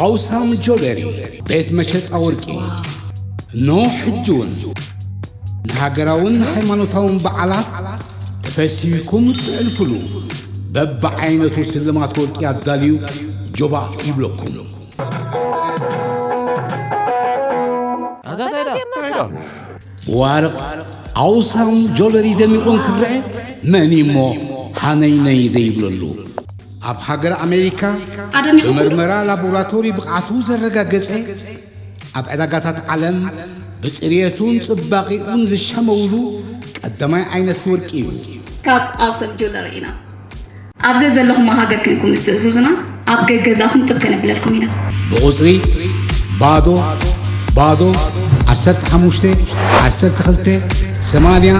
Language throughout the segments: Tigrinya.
ኣውሳም ጆለሪ ቤት መሸጣ ወርቂ። ኖ ሕጂ እውን ንሃገራውን ሃይማኖታውን በዓላት ተፈሲህኩም እትዕልፍሉ በብዓይነቱ ስልማት ወርቂ ኣዳልዩ ጆባእ ይብለኩም። ብዋርቕ ኣውሳም ጆለሪ ደሚቑ እንክረአ መን እሞ ሃነይነይ ዘይብለሉ? ኣብ ሃገር ኣሜሪካ ኣደሚቑ ብመርመራ ላቦራቶሪ ብቕዓቱ ዘረጋገጸ፣ ኣብ ዕዳጋታት ዓለም ብጽርየቱን ጽባቒኡን ዝሸመውሉ ቀዳማይ ዓይነት ወርቂ እዩ። ካብ ኣውሳም ጆለሪ ኢና። ኣብ ዘዘለኹሞ ሃገር ኮንኩም ምስ ትእዝዙና ኣብ ገገዛኹም ጥብ ከነብለልኩም ኢና። ብቑጽሪ ባዶ ባዶ ዓሰርተ ሓሙሽተ ዓሰርተ ክልተ ሰማንያ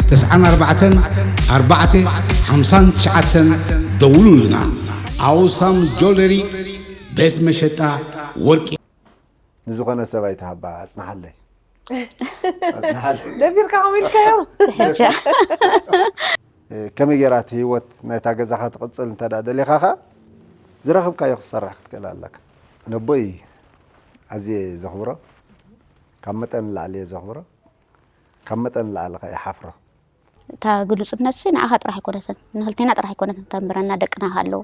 ተስዓን ኣርባዕተን ኣርባዕተ ሓምሳን ትሽዓተን ደውሉልና። ኣውሳም ጆለሪ ቤት መሸጣ ወርቂ። ንዝኾነ ሰብ ኣይትሃባ፣ ኣጽንሓለይ። ኣጽንሓለይ። ደቢርካ ከምኡ ኢልካዮ። ሕጃ ከመይ ጌራ እቲ ህይወት ናይታ ገዛኻ ትቕጽል እንተ ደኣ ደሊኻ ኸኣ ዝረኸብካዮ ክትሰርሕ ክትክእል ኣለካ። ነቦይ ኣዝየ ዘኽብሮ፣ ካብ መጠን ንላዕሊ እየ ዘኽብሮ፣ ካብ መጠን ንላዕሊ ኸኣ ይሓፍሮ። እታ ግሉጽነት ሲ ንዓኻ ጥራሕ ኣይኮነትን፣ ንክልቴና ጥራሕ ኣይኮነትን ተንብረና፣ ደቅና ከ ኣለዉ።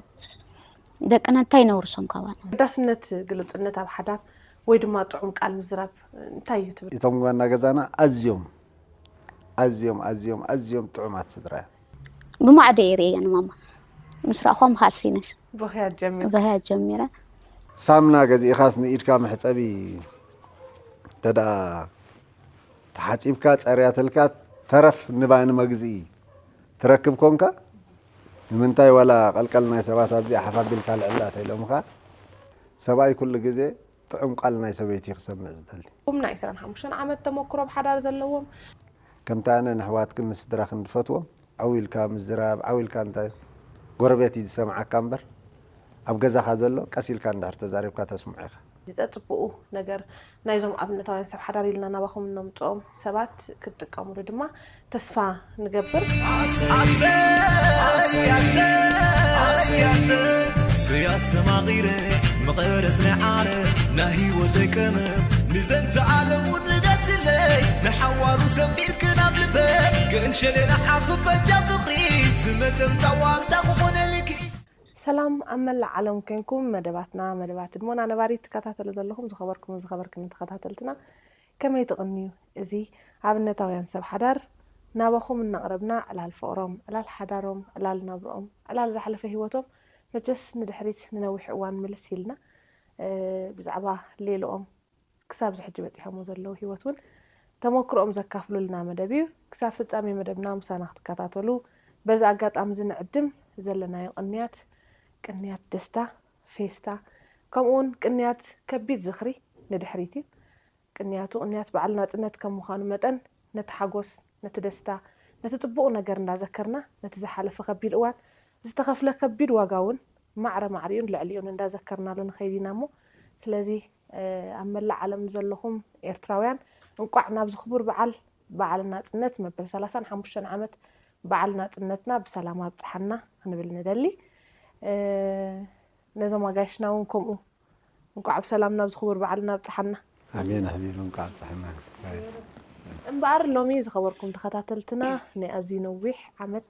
ደቅና እንታይ ነውርሶም ካባና? ኣገዳስነት ግሉጽነት ኣብ ሓዳር ወይ ድማ ጥዑም ቃል ምዝራብ እንታይ እዩ ትብል? እቶም ዋና ገዛና ኣዝዮም ኣዝዮም ኣዝዮም ኣዝዮም ጥዑማት ስድራ እዮም። ብማዕዶ እየ ርእየን ማማ። ምስ ረኣኹዋ ምኻድ ሲነሽ ብኽያት ጀሚር ብኽያት ጀሚረ። ሳምና ገዚእኻስ ንኢድካ መሕጸቢ እንተ ደኣ ተሓጺብካ ጸርያትልካ ተረፍ ንባኒ መግዝኢ ትረክብ ኮንካ ንምንታይ ዋላ ቀልቀል ናይ ሰባት ኣብዚኣ ሓፍ ኣቢልካ ልዕላ ተኢሎምኻ ሰብኣይ ኩሉ ግዜ ጥዑም ቃል ናይ ሰበይቲ ክሰምዕ ዝደሊ። ኩም ናይ ዕስራን ሓሙሽተን ዓመት ተመክሮ ብሓዳር ዘለዎም ከምቲ ኣነ ንሕዋትክን ንስድራኽን ዝፈትዎም ዓው ኢልካ ምዝራብ ዓው ኢልካ እንታይ ጎረቤት እዩ ዝሰምዓካ እምበር ኣብ ገዛኻ ዘሎ ቀስ ኢልካ እንድሕር ተዛሪብካ ተስምዖ ኢኻ። ዝጠጽብኡ ነገር ናይዞም ኣብነታውያን ሰብ ሓዳር ኢልና ናባኹም እነምጽኦም ሰባት ክትጥቀምሉ ድማ ተስፋ ንገብር። ስያሰማቒረ መቐረት ናይ ዓረ ናይ ህይወተይ ቀመም ንዘንተ ዓለሙ ንደስለይ ንሓዋሩ ሰፊርክን ኣብ ልበ ግን ሸሌና ዓኽበጃ ፍቕሪ ዝመጸም ጻዋንታ ክኾነልኪ ሰላም ኣብ መላእ ዓለም ኮንኩም መደባትና መደባት ህድሞና ነባሪት ትከታተሉ ዘለኹም ዝኸበርኩምን ዝኸበርክንን ተኸታተልትና ከመይ ትቕንዩ? እዚ ኣብነታውያን ሰብ ሓዳር ናባኹም እናቕረብና ዕላል ፍቕሮም፣ ዕላል ሓዳሮም፣ ዕላል ናብርኦም፣ ዕላል ዝሓለፈ ህይወቶም መቸስ ንድሕሪት ንነዊሕ እዋን ምልስ ኢልና ብዛዕባ ሌልኦም ክሳብ እዚ ሕጂ በፂሖሞ ዘለዉ ህይወት እውን ተመክሮኦም ዘካፍሉልና መደብ እዩ። ክሳብ ፍፃሜ መደብና ምሳና ክትከታተሉ በዚ ኣጋጣሚ እዚ ንዕድም። ዘለናዮ ቅንያት ቅንያት ደስታ፣ ፌስታ፣ ከምኡ እውን ቅንያት ከቢድ ዝኽሪ ንድሕሪት እዩ። ቅንያቱ ቅንያት በዓል ናፅነት ከም ምዃኑ መጠን ነቲ ሓጎስ፣ ነቲ ደስታ፣ ነቲ ፅቡቕ ነገር እንዳዘከርና ነቲ ዝሓለፈ ከቢድ እዋን ዝተኸፍለ ከቢድ ዋጋ እውን ማዕረ ማዕሪኡን ልዕሊኡን እንዳዘከርናሉ ንኸይድ ኢና እሞ ስለዚ ኣብ መላእ ዓለም ዘለኹም ኤርትራውያን እንቋዕ ናብዚ ክቡር በዓል በዓል ናፅነት መበል ሰላሳን ሓሙሽተን ዓመት በዓል ናፅነትና ብሰላም ኣብፅሓና ክንብል ንደሊ። ነዞም ኣጋይሽና እውን ከምኡ እንቋዕ ብሰላም ናብዚ ክቡር በዓልና ኣብፅሓና። ኣሜን ኣሕቢሩ እንቋዕ ኣብፅሓና። እምበኣር ሎሚ ዝኸበርኩም ተኸታተልትና ናይ ኣዝዩ ነዊሕ ዓመት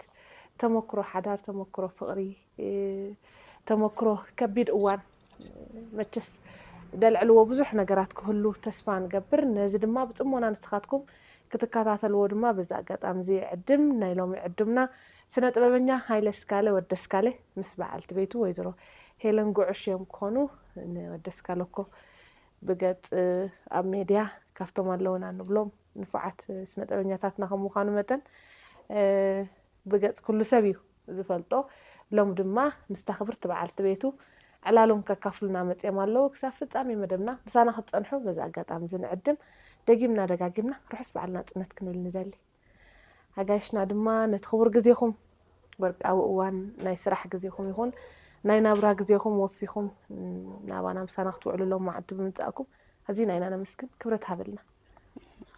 ተመክሮ ሓዳር፣ ተመክሮ ፍቕሪ፣ ተመክሮ ከቢድ እዋን መቸስ ደልዕልዎ ብዙሕ ነገራት ክህሉ ተስፋ ንገብር። ነዚ ድማ ብፅሞና ንስኻትኩም ክትከታተልዎ ድማ በዚ ኣጋጣሚ እዚ ዕድም ናይ ሎሚ ዕዱምና ስነ ጥበበኛ ሃይለ ስካለ ወደ ስካለ ምስ በዓልቲ ቤቱ ወይዘሮ ሄለን ጉዕሽ እዮም ክኾኑ። ንወደ ስካለ እኮ ብገፅ ኣብ ሜድያ ካብቶም ኣለውና ንብሎም ንፉዓት ስነ ጥበበኛታትና ከም ምዃኑ መጠን ብገፅ ኩሉ ሰብ እዩ ዝፈልጦ። ሎም ድማ ምስታ ክብርቲ በዓልቲ ቤቱ ዕላሎም ከካፍሉና መፅኦም ኣለዉ። ክሳብ ፍፃሜ መደብና ምሳና ክትፀንሑ በዚ ኣጋጣሚ እዚ ንዕድም። ደጊምና ደጋጊምና ርሑስ በዓል ናፅነት ክንብል ንደሊ። ኣጋይሽና ድማ ነቲ ክቡር ግዜኹም ወርቃዊ እዋን ናይ ስራሕ ግዜኹም ይኹን ናይ ናብራ ግዜኹም ወፊኹም ናባና ምሳና ክትውዕሉ ሎም መዓልቲ ብምምፃእኩም ኣዚና ኢና ነመስግን። ክብረት ሃበልና።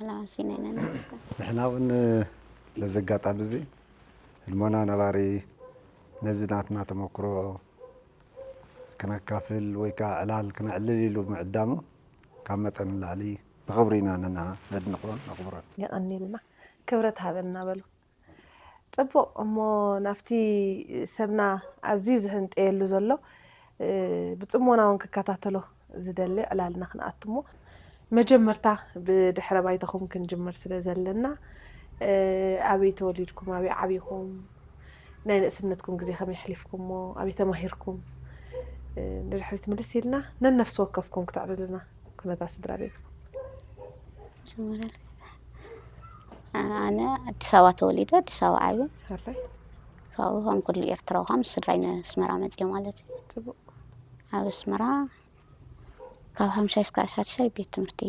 ኣላማሲና ኢና ነመስግን። ንሕና እውን በዚ ኣጋጣሚ እዚ ህልሞና ነባሪ ነዚ ናትና ተመክሮ ክነካፍል ወይ ከዓ ዕላል ክነዕልል ኢሉ ምዕዳሙ ካብ መጠን ንላዕሊ ብኽብሪ ኢና ነና ነድንቖን ነኽብሮን። የቐንየልና። ክብረት ሃበና በሉ። ጽቡቕ፣ እሞ ናብቲ ሰብና ኣዝዩ ዝህንጠየሉ ዘሎ፣ እ፣ ብጽሞና እውን ክከታተሎ ዝደሊ ዕላልና ክንኣቱ እሞ፣ መጀመርታ ብድሕረ ባይታኹም ክንጅምር ስለ ዘለና፣ እ፣ ኣበይ ተወሊድኩም፣ ኣበይ ዓቢኹም፣ ናይ ንእስነትኩም ግዜ ከመይ ኣሕሊፍኩሞ፣ ኣበይ ተማሂርኩም፣ እ፣ ንድሕሪት ምልስ ኢልና ነነፍሲ ወከፍኩም ክተዕልሉና ኩነታት ስድራ ቤትኩም። መጀመርያ ኣነ ኣዲስ ኣበባ ተወሊደ፣ ኣዲስ ኣበባ ዓብየ። ሕራይ። ካብኡ ከም ኩሉ ኤርትራዊ ከዓ ምስ ስድራይ ንስመራ መፅየ ማለት እዩ። ጽቡቕ። ኣብ ኣስመራ ካብ ሓምሻይ እስካብ ሻድሻይ ቤት ትምህርቲ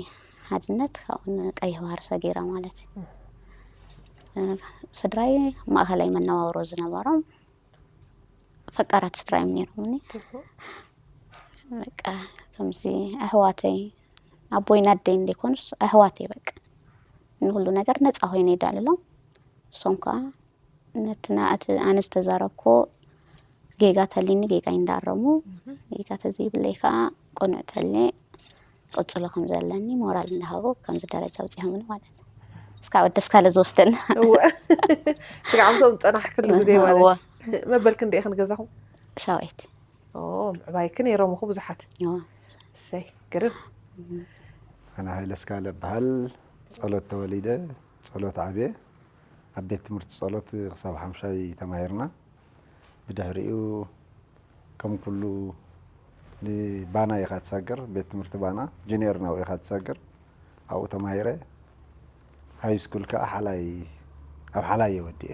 ሓድነት፣ ካብኡ ንቀይሕ ባህሪ ሰጊረ ማለት እዩ። እ፣ ስድራይ ማእኸላይ መነባብሮ ዝነበሮም ፈቃራት ስድራ እዮም ነይሮምኒ። በቃ ከምዚ ኣሕዋተይ፣ ኣቦይን ኣደይን ዘይኮኑስ ኣሕዋተይ፣ በቃ ንኩሉ ነገር ነፃ ኮይነ ይዳልሎም። እሶም ከዓ ነቲ ናእቲ ኣነ ዝተዛረብኮ ጌጋ ተሊኒ ጌጋ እንዳረሙ፣ ጌጋ ተዘይብለይ ከዓ ቅኑዕ ተልየ ቀፅሎ ከም ዘለኒ ሞራል እንዳሃቡ ከምዚ ደረጃ ኣውፂኦምኒ ማለት እዩ። እስካብ ደስ ካለ ዝወስደና። እወ። ስጋዕ ምሶም ዝፀናሕክሉ ግዜ ማለት እወ። እዩ። መበል ክንደይ ኢኽን ገዛኹም? ሻውዒት። ኦ፣ ምዕባይኪ ነይሮም እኮ ብዙሓት። እወ። እሰይ፣ ግርም። ኣነ ሃይለ እስካለ እበሃል። ጸሎት ተወሊደ፣ ጸሎት ዓብየ። ኣብ ቤት ትምህርቲ ጸሎት ክሳብ ሓምሻይ ተማሂርና። ብድሕሪኡ ከም ኩሉ ንባና ኢኻ ትሳገር፣ ቤት ትምህርቲ ባና፣ ጁኒየር ናብኡ ኢኻ ትሳገር። ኣብኡ ተማሂረ። ሃይ ስኩል ከኣ ሓላይ፣ ኣብ ሓላይ እየ ወዲኤ።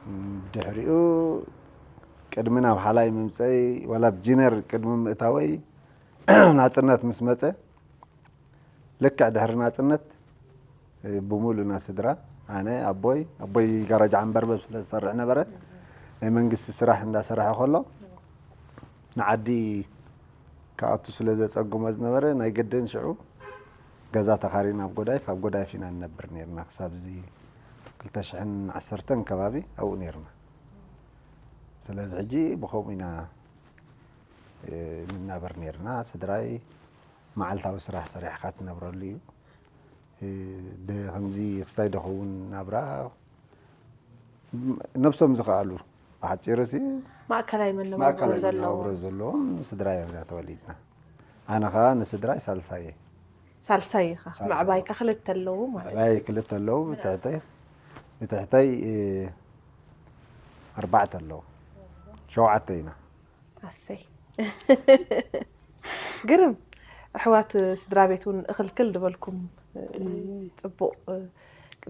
እም፣ ብድሕሪኡ ቅድሚ ናብ ሓላይ ምምፀይ፣ ዋላ ኣብ ጁኒየር ቅድሚ ምእታወይ ናፅነት ምስ መፀ፣ ልክዕ ድሕሪ ናፅነት፣ እ፣ ብምሉእና ስድራ፣ ኣነ፣ ኣቦይ፣ ኣቦይ ጋራጅ ዓንበርበብ ስለ ዝሰርሕ ነበረ፣ ናይ መንግስቲ ስራሕ እንዳሰርሐ ከሎ፣ ንዓዲ ክኣቱ ስለ ዘጸግሞ ዝነበረ፣ ናይ ግድን ሽዑ ገዛ ተኻሪና ኣብ ጎዳይፍ፣ ኣብ ጎዳይፍ ኢና ንነብር ነይርና። ክሳብ እዚ ክልተ ሽሕን ዓሰርተን ከባቢ ኣብኡ ነይርና። ስለዚ ሕጂ ብኸምኡ ኢና፣ እ፣ ንናበር ነይርና። ስድራይ መዓልታዊ ስራሕ ሰሪሕካ ትነብረሉ እዩ። እ፣ ደ-፣ ከምዚ ክስታይ ደኸውን ናብራ ነብሶም ዝኸኣሉ፣ ብሓጺሩ ሲ ማእከላይ መነባብሮ ማእከላይ ዘለዎ። መነባብሮ ዘለዎም ስድራ እዮም ተወሊድና። ኣነ ኸኣ ንስድራይ ሳልሳይ እየ። ሳልሳይ ኢኻ። ሳልሳይ። ምዕባይካ ክልተ ኣለዉ ማለት እዩ። ምዕባይ ክልተ ኣለዉ፣ ብትሕተይ፣ ብትሕተይ፣ እ፣ ኣርባዕተ ኣለዉ። ሸውዓተ ኢና። ኣሰይ። ግርም። ኣሕዋት ስድራ ቤት እውን እኽልክል ዝበልኩም፣ እ፣ ጽቡቕ፣ እ፣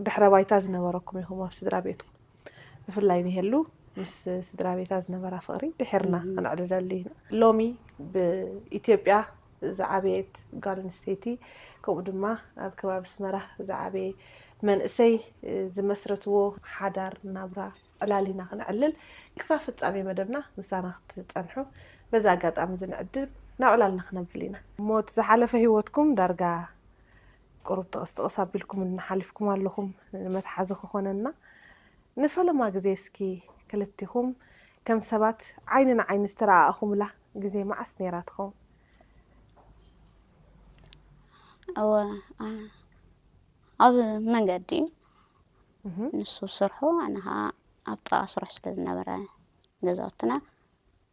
ድሕረ ባይታ ዝነበረኩም ኢኹም ኣብ ስድራ ቤትኩም። ብፍላይ ንሄሉ ምስ ስድራ ቤታ ዝነበራ ፍቕሪ ድሒርና እም። ክንዕድደሉ ኢና። ሎሚ ብኢትዮጵያ ዝዓበየት ጓል ኣንስተይቲ፣ ከምኡ ድማ ኣብ ከባቢ ኣስመራ ዝዓበየ መንእሰይ፣ እ፣ ዝመስረትዎ ሓዳር ናብራ ዕላል ኢና ክነዕልል። ክሳብ ፍጻሜ መደብና ምሳና ክትጸንሑ በዚ ኣጋጣሚ እዚ ንዕድም ናብ ዕላልና ክነብል ኢና። እሞ እቲ ዝሓለፈ ህይወትኩም ዳርጋ ቁሩብ ጥቕስ ጥቕስ ኣቢልኩም እናሓሊፍኩም ኣለኹም፣ ንመትሓዚ ክኾነና። ንፈለማ ግዜ እስኪ ክልቲኹም ከም ሰባት ዓይኒ ንዓይኒ ዝተረኣኣኹምላ ግዜ መዓስ ነይራ ትኸውን? እወ፣ ኣ-፣ ኣብ መንገዲ እዩ። እህ። ንሱ ስርሑ፣ ኣነ ኸዓ ኣብ ጥቓ ስርሑ ስለ ዝነበረ ገዛውትና፣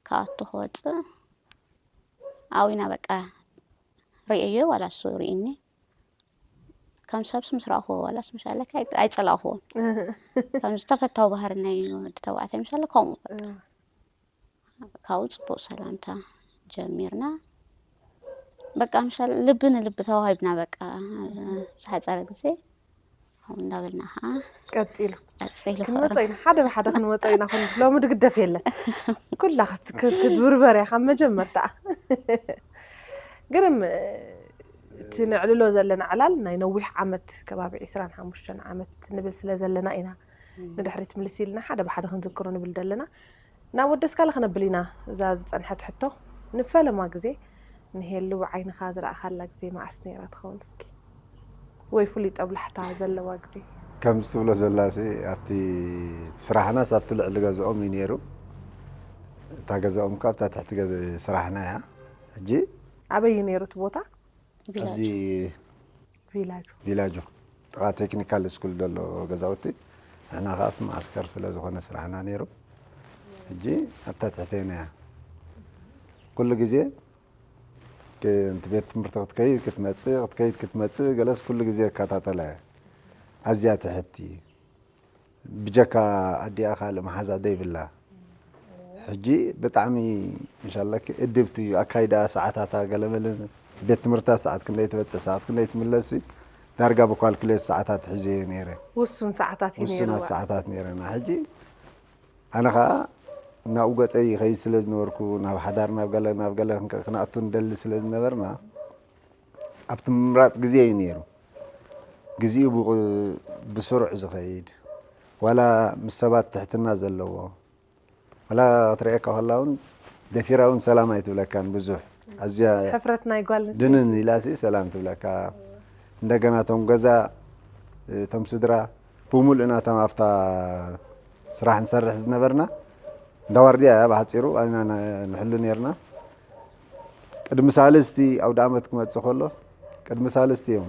ክኣቱ ክወፅእ ኣብኡ ኢና በቃ ርእየዮ፣ ዋላ እሱ ርእይኒ። ከም ሰብስ ምስ ረኣኹዎ፣ ዋላስ ምስ ኣለካ ኣይ-፣ ኣይጸላእኹዎን። ከም ዝተፈታዊ ባህሪ ናይ ወዲ ተባዕታይ ምስ ኣለ ከምኡ በቃ። እህ። ካብኡ ጽቡቕ ሰላምታ ጀሚርና። በቃ ምሻል ልቢ ንልቢ ተዋሂብና በቃ፣ ዝሓጸረ ግዜ ከምኡ እንዳበልና ኸዓ ቀጺሉ። ቀጺሉ። ክንመጾ ኢና፣ ሓደ ብሓደ ክንመጾ ኢና። ኩሉ ሎሚ ድግደፍ የለን። ኩላ ክት-፣ ክት-፣ ክትብርበር እያ ካብ መጀመርታ። ግርም፣ እቲ ነዕልሎ ዘለና ዕላል ናይ ነዊሕ ዓመት፣ ከባቢ ዕስራን ሓሙሽተን ዓመት ንብል ስለ ዘለና ኢና ንድሕሪት ምልስ ኢልና ሓደ ብሓደ ክንዝክሮ ንብል ዘለና። ናብ ወደስካለ ክነብል ኢና እዛ ዝጸንሐት ሕቶ። ንፈለማ ግዜ ንሄሉ ብዓይንኻ ዝረኣኻላ ግዜ መዓስ ነይራ ትኸውን እስኪ? ወይ ፍሉይ ጠብላሕታ ዘለዋ ግዜ? ከምዚ ትብሎ ዘላሲ ኣብቲ ስራሕናስ ኣብቲ ልዕሊ ገዝኦም እዩ ነይሩ። እታ ገዛኦም ካብ እታ ትሕቲ ገዛ ስራሕና እያ። ሕጂ ኣበይ እዩ ነይሩ እቲ ቦታ? ኣብዚ ቪላጆ። ቪላጆ ጥቓ ቴክኒካል ስኩል ዘሎ ገዛውቲ፣ ንሕና ከዓ ኣብቲ ማዓስከር ስለ ዝኾነ ስራሕና ነይሩ። ሕጂ ኣብታ ትሕተይና እያ። ኩሉ ግዜ ክ- እቲ ቤት ትምህርቲ ክትከይድ ክትመፅእ ክትከይድ ክትመፅእ ገለስ ኩሉ ግዜ ይከታተላ እየ። ኣዝያ ትሕቲ፣ ብጀካ ኣዲኣ ካልእ መሓዛ ዘይብላ። ሕጂ ብጣዕሚ ምሻለኪ እድብቲ እዩ ኣካይዳ፣ ሰዓታታ ገለመለ፣ ቤት ትምህርታ ሰዓት ክንደይ ትበፅእ ሰዓት ክንደይ ትምለስ፣ ዳርጋ ብኳልኩሌት ሰዓታት ሒዘ እየ ነይረ። ውሱን ሰዓታት እዩ ውሱናት ነይርዋ። ሰዓታት ነይረና። ሕጂ ኣነ ከዓ ናብኡ ገፀይ ይኸይድ ስለ ዝነበርኩ፣ ናብ ሓዳር ናብ ገለ ናብ ገለ ክንከ- ክንኣቱ ንደሊ ስለ ዝነበርና፣ ኣብቲ ምምራፅ ግዜ እዩ ነይሩ። ግዜኡ ብቑ- ብስሩዕ ዝኸይድ፣ ዋላ ምስ ሰባት ትሕትና ዘለዎ፣ ዋላ ክትርእየካ ከላ እውን ደፊራ እውን ሰላም ኣይትብለካን። ብዙሕ ኣዝያ ሕፍረት ናይ ጓል ኣንስተይቲ። ድንን ኢላሲ ሰላም ትብለካ። እንደገና እቶም ገዛ እቶም ስድራ ብምሉእ ናቶም ኣብታ ስራሕ ንሰርሕ ዝነበርና እንዳ ዋርድያ እያ ብሓፂሩ ኣና ንሕሉ ነርና። ቅድሚ ሳልስቲ ኣውደ ዓመት ክመፅእ ከሎ ቅድሚ ሳልስቲ እዮም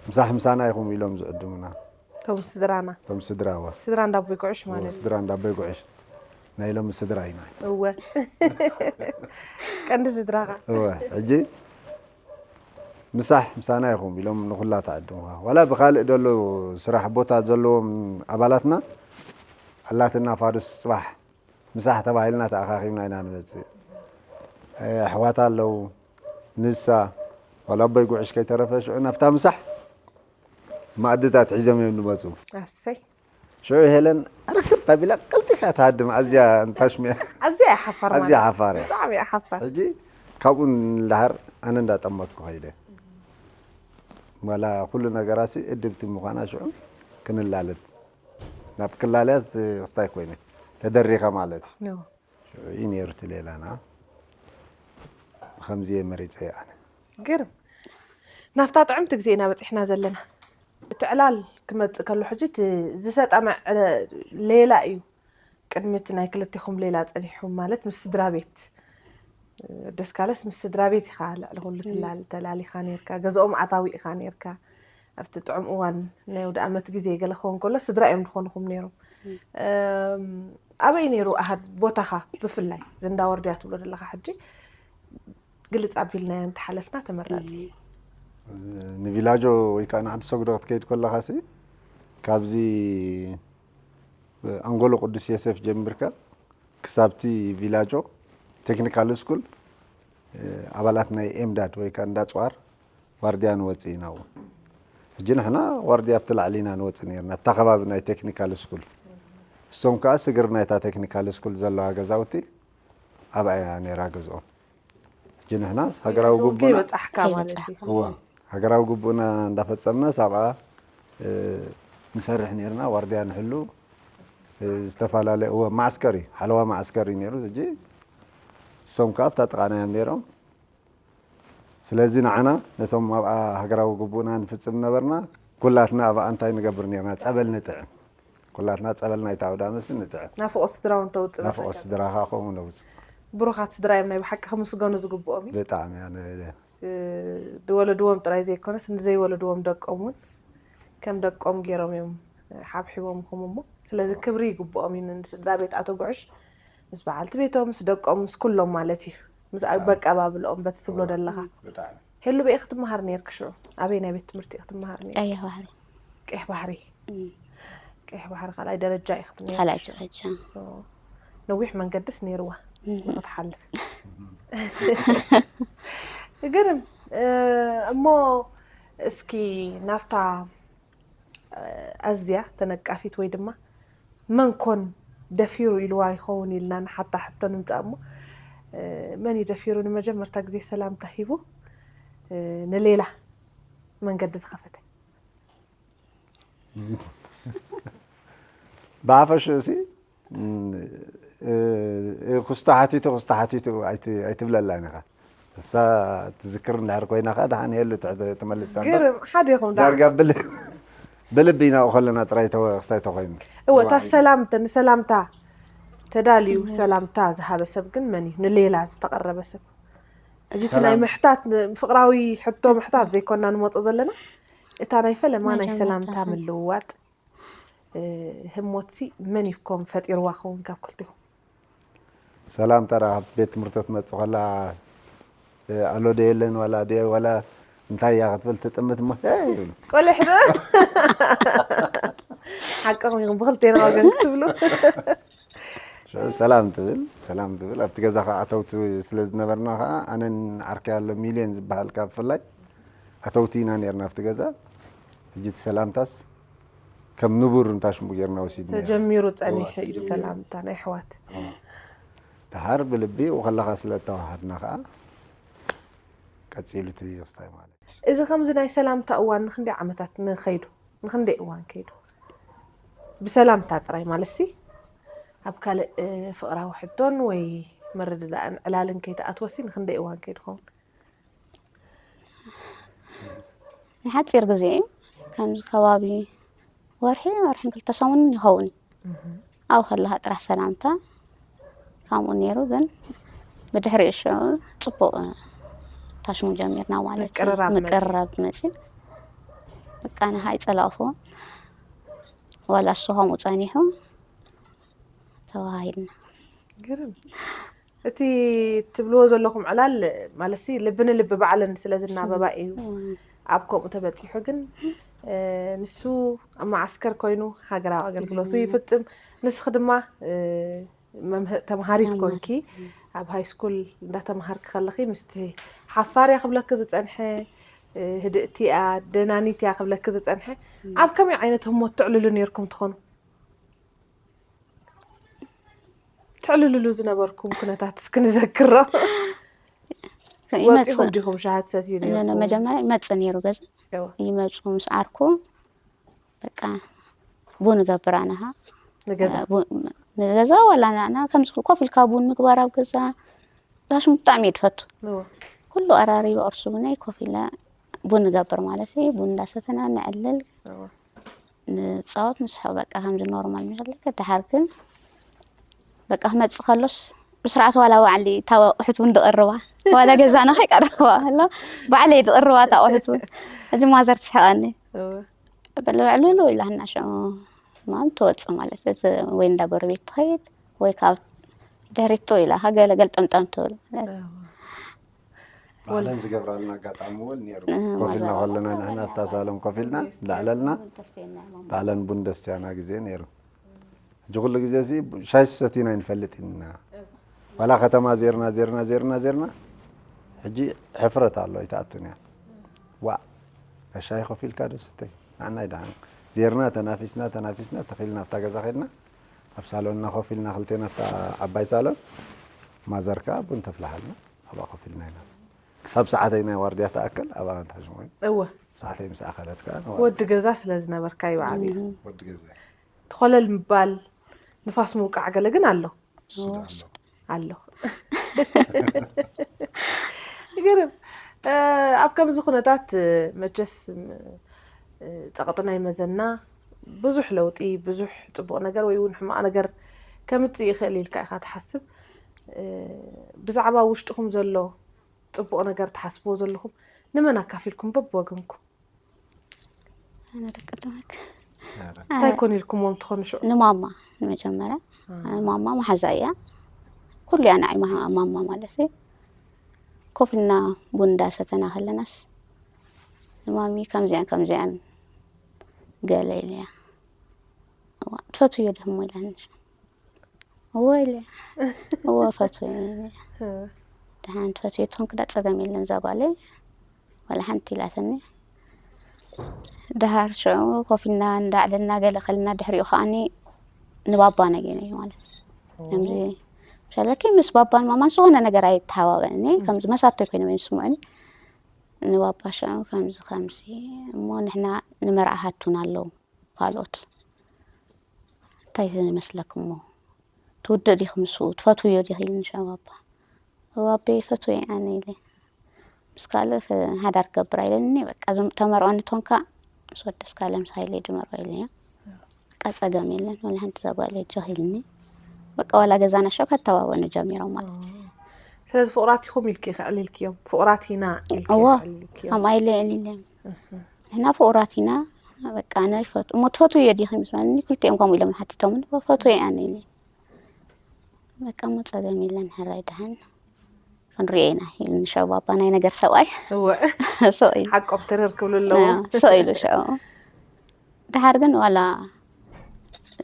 ምሳሕ ምሳና ኢኹም ኢሎም ዝዕድሙና። እቶም ስድራና እቶም ስድራዋ ስድራ እንዳቦይ ጉዕሽ ማለት እዩ። ስድራ እንዳቦይ ጉዕሽ ናይ ሎሚ ስድራ ኢና። እወ ቀንዲ ስድራኻ እወ ሕጂ ምሳሕ ምሳና ኢኹም ኢሎም ንኹላ ተዓድሙኻ። ዋላ ብኻልእ ደሎ ስራሕ ቦታ ዘለዎም ኣባላትና ኣላትና ፋዱስ ፅባሕ ምሳሕ ተባሂልና ተኣኻኺብና ኢና ንመፅእ። ኣሕዋት ኣለዉ ንሳ ዋላ ኣቦይ ጉዕሽ ከይተረፈ ሽዑ ናብታ ምሳሕ ማእድታት ሒዞም እዮም ዝመፁ። ኣሰይ ሽዑ ሄለን ኣረክብ ኣቢላ ቀልጢፋ ትሃድም ኣዝያ እንታሽሚያ ኣዝያ እያ ሓፋር ኣዝያ ማለት ሓፋር እያ። ብጣዕሚ እያ ሓፋር። ሕጂ ካብኡ ንላሃር ኣነ እንዳጠመትኩ ከይደ ዋላ ኩሉ ነገራሲ እድብቲ ምዃና ሽዑ ክንላለት ናብ ክላለያ ክስታይ ኮይነ ተደሪኻ ማለት እዩ። ኖ። ሽዑ እዩ ነይሩ እቲ ሌላና ከምዚ እየ መሪፀ ኣነ። ግርም ናብታ ጥዕምቲ ግዜ ኢና በፂሕና ዘለና። እቲ ዕላል ክመፅእ ከሎ ሕጂ እቲ ዝሰጠመ ዕለ- ሌላ እዩ። ቅድሚ እቲ ናይ ክልቴኹም ሌላ ፀኒሑ ማለት ምስ ስድራ ቤት ደስካለስ ምስ ስድራ ቤት ኢኻ ልዕሊ ኩሉ ትላል ተላሊኻ ነርካ ገዛኦም ኣታዊ ኢኻ ነርካ ኣብቲ ጥዑም እዋን ናይ ወደ ኣመት ግዜ ገለ ክኸውን ከሎ ስድራ እዮም ዝኾንኹም ነይሮም። ኣበይ ነይሩ ኣሃድ ቦታኻ ብፍላይ ዝንዳ ወርድያ ትብሎ ዘለኻ ሕጂ ግልፅ ኣቢልናዮ እንተሓለፍና ተመራፂ። ንቪላጆ ወይ ከዓ ንዓዲ ሰጉዶ ክትከይድ ከለኻ ሲ ካብዚ ኣንጎሎ ቅዱስ የሴፍ ጀሚርካ ክሳብቲ ቪላጆ ቴክኒካል ስኩል ኣባላት ናይ ኤምዳድ ወይ ከዓ እንዳ ፅዋር ዋርድያ ንወፅእ ኢና እውን ሕጂ ንሕና ዋርድያ ኣብቲ ላዕሊ ኢና ንወፅእ ነርና ኣብታ ከባቢ ናይ ቴክኒካል ስኩል እሶም ከዓ ስግር ናይታ ቴክኒካል ስኩል ዘለዋ ገዛውቲ ኣብኣ እያ ነይራ ገዝኦም ሕጂ ንሕናስ ሃገራዊ ጉቡና ከይበፃሕካ ማለት እዩ። እወ ሃገራዊ ጉቡእና እንዳፈፀምናስ ኣብኣ ንሰርሕ ነርና ዋርድያ ንሕሉ ዝተፈላለየ እወ ማዕስከር እዩ ሓለዋ ማዕስከር እዩ ነሩ ሕጂ እሶም ከዓ ኣብታ ጥቓና እዮም ነይሮም ስለዚ ንዓና ነቶም ኣብኣ ሃገራዊ ጉቡእና ንፍፅም ነበርና ኩላትና ኣብኣ እንታይ ንገብር ነርና ፀበል ንጥዕም ኩላትና ፀበል ናይታ ኣውዳመሲ ንጥዕም ናፍቆት ስድራ እውን ተውፅእ ናፍቆት ስድራኻ ከምኡ ነውፅእ ብሩኻት ስድራ እዮም ናይ ብሓቂ ክምስገኑ ዝግብኦም እዩ። ብጣዕሚ ኣነ ዝወለድዎም ጥራይ ዘይኮነስ ንዘይወለድዎም ደቆም እውን ከም ደቆም ገይሮም እዮም ሓብሒቦምኹም እሞ ስለዚ ክብሪ ይግብኦም እዩ ንስድራ ቤት ኣቶ ጉዕሽ ምስ በዓልቲ ቤቶም ምስ ደቆም ምስ ኩሎም ማለት እዩ ምስ በቃባብልኦም በቲ ትብሎ ዘለኻ ብጣዕሚ ሄሉ በይ ክትመሃር ነርክ ሽዑ ኣበይ ናይ ቤት ትምህርቲ ክትመሃር ነር ቀይሕ ባሕሪ ቀይሕ ባሕሪ ቀይሕ ባሕሪ ካልኣይ ደረጃ እዩ ክትመሃር ካልኣይ ደረጃ ነዊሕ መንገድስ ነይርዋ ንክትሓልፍ ግርም እሞ እስኪ ናብታ ኣዝያ ተነቃፊት ወይ ድማ መን ኮን ደፊሩ ኢልዋ ይኸውን ኢልና ንሓታ ሕቶ ንምፃእ እሞ መን እዩ ደፊሩ ንመጀመርታ ግዜ ሰላምታ ሂቡ ንሌላ መንገዲ ዝኸፈተ ብሓፈሽኡ ሲ ክስቶ ሓቲቱ ክስቶ ሓቲቱ ኣይትብለላን ኢኻ እሳ ትዝክር እንድሕር ኮይና ከዓ ደሓን የሉ ትመልሳ ግርም ሓደ ይኹም ዳ ዳርጋ ብልቢ ናብኡ ከለና ጥራይ ክስታይ ተኮይኑ እወ እታ ሰላምተ ንሰላምታ ተዳልዩ ሰላምታ ዝሃበ ሰብ ግን መን እዩ? ንሌላ ዝተቐረበ ሰብ። ሕጂ እቲ ናይ ሰላም። ምሕታት፣ ፍቕራዊ ሕቶ ምሕታት ዘይኮና ንመጾ ዘለና፣ እታ ናይ ፈለማ ናይ መጀመርታ ሰላምታ ሰላም። ምልውዋጥ፣ እ፣ ህሞትሲ መን ይኮም ፈጢርዋ ኸውን ካብ ክልቲኹም? ሰላም ተራ ኣብ ቤት ትምህርቲ ትመጽእ ከላ፣ እ፣ ኣሎ ዶ የለን ዋላ ዶ ዋላ እንታይ እያ ክትብል ትጥምት እሞ፣ "ሄይ" ይብሉ። ቆልሕ ዶ? ሓቅኹም ኢኹም፣ ብኽልቴና ወገን ክትብሉ። ሰላም ትብል፣ ሰላም ትብል። ኣብቲ ገዛ ከዓ ኣተውቲ ስለ ዝነበርና ከዓ ኣነን ዓርከይ ኣሎ ሚልዮን ዝበሃል ካብ ብፍላይ ኣተውቲ ኢና ነርና ኣብቲ ገዛ። ሕጂ እቲ ሰላምታስ ከም ንቡር እንታሽሙ ጌርና ወሲድና። ተጀሚሩ ጸኒሑ እዋ፣ እዩ ተጀሚሩ። ሰላምታ ናይ ኣሕዋት። እዋ። ደሓር ብልቢ ወኸለኻ ስለ እተዋሃድና ከዓ ቀጺሉ እቲ ክስታይ ማለት እዩ። እዚ ከምዚ ናይ ሰላምታ እዋን ንክንደይ ዓመታት ንኸይዱ? ንክንደይ እዋን ከይዱ? ብሰላምታ ጥራይ ማለት ሲ ኣብ ካልእ፣ እ፣ ፍቕራዊ ሕቶን ወይ ምርድዳእን ዕላልን ከይተኣትወሲ ንክንደይ እዋን ከይዱ ኸውን? ንሓፂር ግዜ እዩ። ከምዚ ከባቢ ወርሒ፣ ወርሕን ክልተ ሰሙንን ይኸውን እዩ። ኣብኡ ከለኻ ጥራሕ ሰላምታ ከምኡ ነይሩ፣ ግን ብድሕሪኡ ሽዑ ፅቡቕ ታሽሙ ጀሚርና ማለት እዩ። ምቅርራብ መፂኡ። ምቅርራብ መፂኡ። በቃ ንሃይ ፀላእኹ ዋላ እሱ ከምኡ ፀኒሑ ተዋሃሂድና። ግርም። እቲ ትብልዎ ዘለኹም ዕላል ማለትሲ ልቢ ንልቢ ባዕለን ስለ ዝናበባ እዩ ኣብ ከምኡ ተበፂሑ። ግን፣ እ፣ ንሱ ኣብ መዓስከር ኮይኑ ሃገራዊ ኣገልግሎቱ ይፍፅም። ንስኺ ድማ፣ እ፣ መምህር፣ ተምሃሪት ተምሃር። ኮንኪ ኣብ ሃይ ስኩል እንዳተምሃርኪ ከለኺ ምስቲ ሓፋር እያ ክብለኪ ዝፀንሐ፣ እ፣ ህድእቲ እያ፣ ደናኒት እያ ክብለኪ ዝፀንሐ፣ ኣብ ከመይ ዓይነት ህሞት ትዕልሉ ነይርኩም ትኾኑ? ትዕልልሉ ዝነበርኩም ኩነታት እስኪ ንዘክሮ። ወፂኹም ይመፅእ ዲኹም ሻሃ ትሰትዩ ነ- ነ- ነይርኩም? መጀመርያ ይመፅእ ነይሩ ገዛ። እዋ። ይመፁ ምስ ዓርኩ በቃ ቡን ገብር ኣነኻ ንገዛ። ቡን- ንገዛ ዋላ ና- ና ከምዚ ኮፍ ኢልካ ቡን ምግባር ኣብ ገዛ ዛሽም ብጣዕሚ እየ ድፈቱ። እዋ። ኩሉ ኣራሪበ ቁርሲ ቡነይ ኮፍ ኢለ ቡን ንገብር ማለት እዩ። ቡን እንዳሰተና ነዕልል እዋ። ንፃወት ንስሕቕ በቃ ከምዚ ኖርማል መሸለከ። ደሓር ግን በቃ ክመፅእ ከሎስ ብስርዓት ዋላ ባዕሊ እታ ኣቑሑት እውን ድቕርባ ዋላ ገዛና ከይቀረባ ኣሎ ባዕለይ ድቕርባ እታ ኣቑሑት እውን። ሕጂ ማዘር ትስሕቐኒ እዋ። በለ ዕልሉ ኢላ ህና ሽዑ ማም ትወፅእ ማለት እቲ ወይ እንዳ ጎረቤት ትኸይድ ወይ ካብ ድሕሪቶ ኢላ ገለ ገልጠምጠም ትብል ማለት እዋ። ባዕለን ዝገብራልና ኣጋጣሚ እውን ነይሩ። እህ፣ ኮፍ ኢልና ማዘር ከለና ንሕና ኣብታ ሳሎን ኮፍ ኢልና እንዳዕለልና ባዕለን ቡን ደስትያና ግዜ ነይሩ። ሕጂ ኩሉ ግዜ እዚ ሻሂ ሰቲና ኣይንፈልጥ ኢና። ዋላ ከተማ ዜርና ዜርና ዜርና ዜርና ሕጂ ሕፍረት ኣሎ ኣይትኣቱን እያ። ዋ ሻሂ ኮፍ ኢልካ ዶ ስተይ ንዓና ይደሓን። ዜርና ተናፊስና ተናፊስና ተኺልና ኣብታ ገዛ ከድና ኣብ ሳሎንና ኮፍ ኢልና ክልቴና ኣብታ ዓባይ ሳሎን ማዘርካ ቡን ተፍልሓልና ኣብኣ ኮፍ ኢልና ኢና። ክሳብ ሰዓተይ ናይ ዋርድያ ተኣክል ኣብኣ እንታሽሞይ እወ ሰዓተይ ምስ ኣኸለት ከዓ ወዲ ገዛ ስለ ዝነበርካ እዩ ብዓብዩ። ወዲ ገዛ ትኾለል ምባል ንፋስ ምውቃዕ ገለ ግን ኣሎ እሱ ዶ ኣሎ። ኣሎ። ግርም። ኣብ ከምዚ ኩነታት መቸስ ጸቕጢ ናይ መዘና ብዙሕ ለውጢ ብዙሕ ፅቡቕ ነገር ወይ እውን ሕማቕ ነገር ከምፅእ ይኽእል ኢልካ ኢኻ ትሓስብ። ብዛዕባ ውሽጥኹም ዘሎ ፅቡቕ ነገር ትሓስብዎ ዘለኹም ንመን ኣካፊልኩም በብወገንኩም? ኣነ ደቂ ደመክ እንታይ ኮን ኢልኩምዎም ትኾኑ ሽዑ? ንማማ ንመጀመርያ ማማ መሓዛ እያ። ኩሉ እያ ንዓይ ማማ ማለት እዩ። ኮፍ ኢልና ቡን እንዳሰተና ከለናስ ንማሚ ከምዚኣን ከምዚኣን ገለ ኢለያ። እዋ፣ ትፈትውዮ ድህሞ ኢላኒ። እወ ኢለ እወ ፈትወ ኢለ። ደሓን ትፈትውዮ ትኾን ክዳ ጸገም የለን እዛ ጓለይ ዋላ ሓንቲ ኢላትኒ። ደሃር ሽዑ ኮፍ ኢልና እንዳዕለልና ገለ ከልና ድሕሪኡ ከዓኒ ንባባ ነገረዮ ማለት ከምዚ ሸለኪ ምስ ባባን ማማን ዝኾነ ነገር ኣይተሓባበኒ ከምዚ መሳቶ ኮይኖም እዮም ስምዑኒ። ንባባ ሽዑ ከምዚ ከምዚ እሞ ንሕና ንመርዓ ሃቱን ኣለዉ ካልኦት እንታይ ይመስለክሞ ትውድእ ዲኺ ምስኡ ትፈትውዮ ዲኺ ኢልኒ ሽዑ ባባ። እወ ኣቦይ ይፈትዎ እየ ኣነ ኢለ። ምስ ካልእ ሓዳር ክገብር ኣይለኒ በቃ እዞም ተመርዖ ንትኾንካ ምስ ወደስ ካልእ ምስ ሃይለ ድመርዖ ኢለዮ። በቃ ጸገም የለን ወላ ሓንቲ እዛ ጓል ሄጀኺ ኢልኒ። በቃ ዋላ ገዛና ሸው ከተባበኑ ጀሚሮም ማለት እዩ። ስለዚ ፍቑራት ኢኹም ኢልኪ ከዕሊልክዮም፣ ፍቑራት ኢና ኢልኪ እዋ ከዕሊልክዮም። ከምኣ ኢለ እሊለ ንሕና ፍቑራት ኢና። በቃ ኣነ ይፈቱ እሞ ትፈትውዮ ዲኺ ምስ በለኒ ክልቲኦም ከምኡ ኢሎም ሓቲቶምኒ ፈትወ ኣነ ኢለ። በቃ እሞ ጸገም የለን ሕራይ ደሓን ክንሪኦ ኢና ኢሉኒ ሸው ባባ ናይ ነገር ሰብኣይ እወ ሰው ኢሉ ሓቆም ትርር ክብሉ ኣለዎም። ሰው ኢሉ ሸው ድሓር ግን ዋላ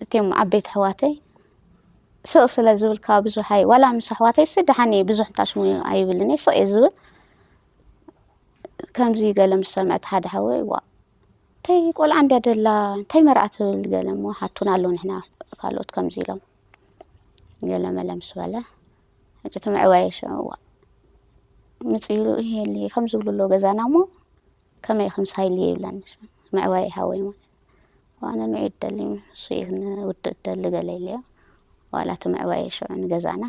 እቲኦም ዓበይቲ ኣሕዋተይ ስቕ ስለ ዝብል ካብ ብዙሕ ኣይ ዋላ ምስ ኣሕዋተይ ሲ ደሓን እየ ብዙሕ እንታሽሙ ኣይብልን እየ ስቕ እየ ዝብል። ከምዚ ገለ ምስ ሰምዐት ሓደ ሓወይ ዋ እንታይ ቆልዓ እንድያ ደላ እንታይ መርዓ ትብል ገለ እሞ ሓቱና ኣሎ ንሕና ካልኦት ከምዚ ኢሎም ገለ መለ ምስ በለ ሕጂ እቲ ምዕባየ ሽዑ ዋ ምፅኢሉ ይሄሊ ከም ዝብሉ ኣሎ ገዛና እሞ ከመይ ከምስ ሃይሊ ይብለኒ ምዕባየ ሓወይ ማለት ዋነ ንዑ ይደሊ እሱ ውድእ ደሊ ገለ ኢለዮ ዋላ እቲ ምዕባየ ሽዑ ንገዛና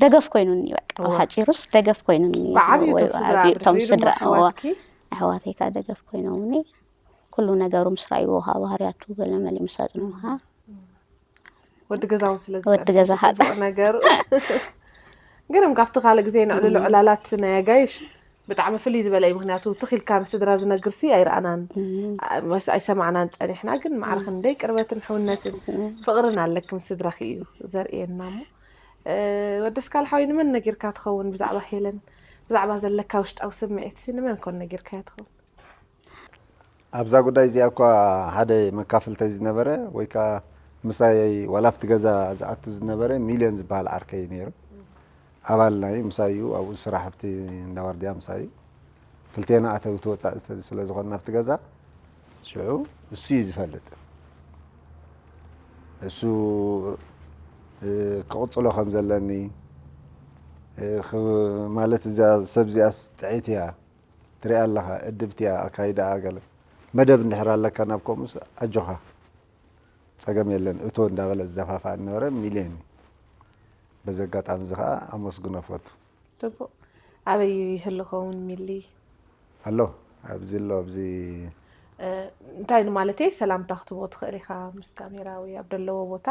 ደገፍ ኮይኑኒ በቃ ኣብ ሓፂሩስ ደገፍ ኮይኑኒ ብዓብዩ እቶም ስድራ እቶም ብድሕሪኡ ስድራ ድማ ኣሕዋትኪ ኣሕዋተይ ከዓ ደገፍ ኮይኖምኒ ኩሉ ነገሩ ምስ ረኣይዎ ከዓ ባህርያቱ ገለ መሊኡ ምስ ኣፅንዑ ከዓ ወዲ ገዛውን ስለ ወዲ ገዛ ዝጠፍእ ጽቡቕ ነገሩ ግርም ካብቲ ካልእ ግዜ ነዕልሎ ዕላላት ናይ ኣጋይሽ ብጣዕሚ ፍልይ ዝበለ እዩ። ምክንያቱ ትኺልካ ንስድራ ዝነግርሲ ኣይረኣናን መስ ኣይሰማዕናን ጸኒሕና፣ ግን ማዕረ ክንደይ ቅርበትን ሕውነትን ፍቕርን ኣለክም ስድራኺ እዩ ዘርእየና። እሞ እ፣ ወደስካል ሓወይ ንመን ነጊርካ ትኸውን ብዛዕባ ሄለን? ብዛዕባ ዘለካ ውሽጣዊ ስምዒትሲ ንመን ኮን ነጊርካያ ትኸውን? ኣብዛ ጉዳይ እዚኣ እኳ ሓደ መካፍልተይ ዝነበረ ወይ ከዓ ምሳይ ዋላ ኣብቲ ገዛ ዝኣቱ ዝነበረ ሚልዮን ዝበሃል ዓርከይ እዩ ነይሩ። ኣባልና እዩ፣ ምሳይ እዩ ኣብኡ ስራሕ ኣብቲ እንዳዋርድያ ምሳይ እዩ። ክልቴና ኣተውቲ ወፃእ ስለ ዝኾንና ኣብቲ ገዛ ሽዑ እሱ እዩ ዝፈልጥ። እሱ እ፣ ክቕፅሎ ከም ዘለኒ እ፣ ክ- ማለት እዚኣ ሰብ እዚኣስ ጥዕይቲ እያ ትሪኣ ኣለኻ እድብቲ እያ ኣካይዳኣ ገለ መደብ እንድሕር ኣለካ ናብ ከምኡስ ኣጆኻ ፀገም የለን እቶ እንዳበለ ዝደፋፍኣ ነበረ ሚልዮን እዩ። በዚ ኣጋጣሚ እዚ ከዓ ኣመስግኖ ፈቱ። ጽቡቕ። ኣበይ ይህሉ ኸውን ሚሊ? ኣሎ ኣብዚ ኣሎ ኣብዚ እ፣ እንታይ ንማለተይ ሰላምታ ክትቦ ትኽእል ኢኻ ምስ ካሜራ ወይ ኣብ ደለዎ ቦታ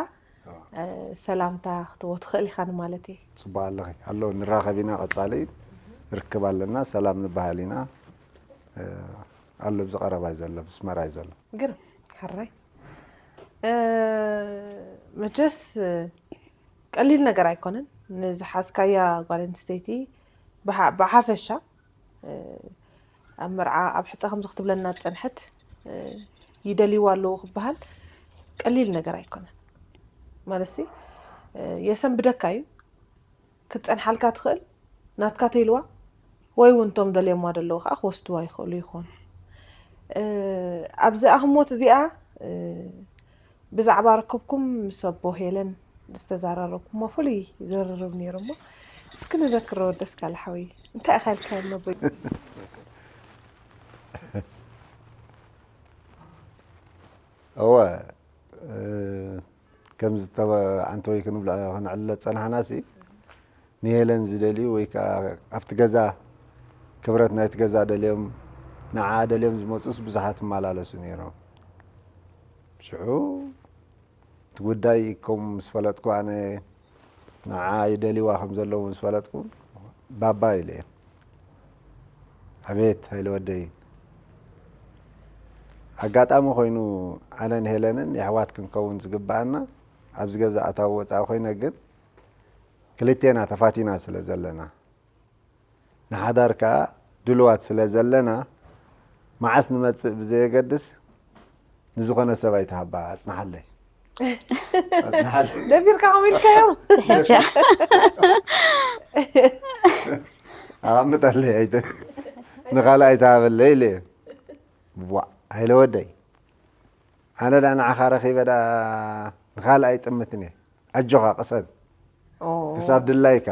እ፣ ሰላምታ ክትቦ ትኽእል ኢኻ ንማለተይ። ፅቡቅ ኣለኺ ኣሎ ንራኸብ ኢና ቀፃሊ ርክብ ኣለና ሰላም ንበሃል ኢና እ፣ ኣሎ ኣብዚ ቀረባ እዩ ዘሎ ብስመራ እዩ ዘሎ። ግርም። ሕራይ እ፣ መቸስ እ፣ ቀሊል ነገር ኣይኮነን ንዝሓዝካያ ጓል ኣንስተይቲ ብሓ- ብሓፈሻ እ፣ ኣብ መርዓ ኣብ ሕፀ ከምዚ ክትብለና ዝፀንሐት እ፣ ይደልይዋ ኣለዉ ክበሃል ቀሊል ነገር ኣይኮነን። ማለት ሲ እ፣ የሰንብደካ እዩ ክትፀንሓልካ ትኽእል ናትካ ተይልዋ ወይ እውን እቶም ደልዮማ ዘለዉ ከዓ ክወስድዋ ይኽእሉ ይኾኑ። እ፣ ኣብዚ ኣህሞት እዚኣ እ፣ ብዛዕባ ርክብኩም ምስ ኣቦ ሄለን ዝተዘራረብኩሞ ፍሉይ ዝርርብ ነይሩ እሞ እስኪ ንዘክሮ ደስ ካለ ሓወይ እንታይ ኢኻ ኢልካዮ ነቦይ እወ እ፣ ከምዚ ተበ- ዓንተወይ ክንብሎ ከነዕልሎ ዝፀናሕና ሲ ንሄለን ዝደልዩ ወይ ከዓ ኣብቲ ገዛ ክብረት ናይቲ ገዛ ደልዮም ንዓ ደልዮም ዝመፁስ ብዙሓት ይመላለሱ ነይሮም። ሽዑ እቲ ጉዳይ ከም ምስ ፈለጥኩ ኣነ ንዓ ይደልይዋ ከም ዘለዉ ምስ ፈለጥኩ ባባ ኢለ እየ ኣቤት ሃይለ ወደይ ኣጋጣሚ ኮይኑ ኣነን ሄለንን የሕዋት ክንከውን ዝግባኣና ኣብዚ ገዛ ኣታዊ ወፃኢ ኮይነ ግን ክልቴና ተፋቲና ስለ ዘለና ንሓዳር ከዓ ድልዋት ስለ ዘለና መዓስ ንመፅእ ብዘየገድስ ንዝኾነ ሰብ ኣይትሃባ ኣፅንሓለይ ኣፅንሓለይ ደቢርካ ከም ኢልካዮ ሕጂ ኣምጠለይ ኣይተ ንኻልእ ኣይትሃበለይ ኢለ ዋ ሃይለ ወደይ ኣነ ዳ ንዓኻ ረኺበ ዳ ንኻልእ ኣይጥምትን እየ ኣጆኻ ቅሰን ኦ፣ ክሳብ ድላይካ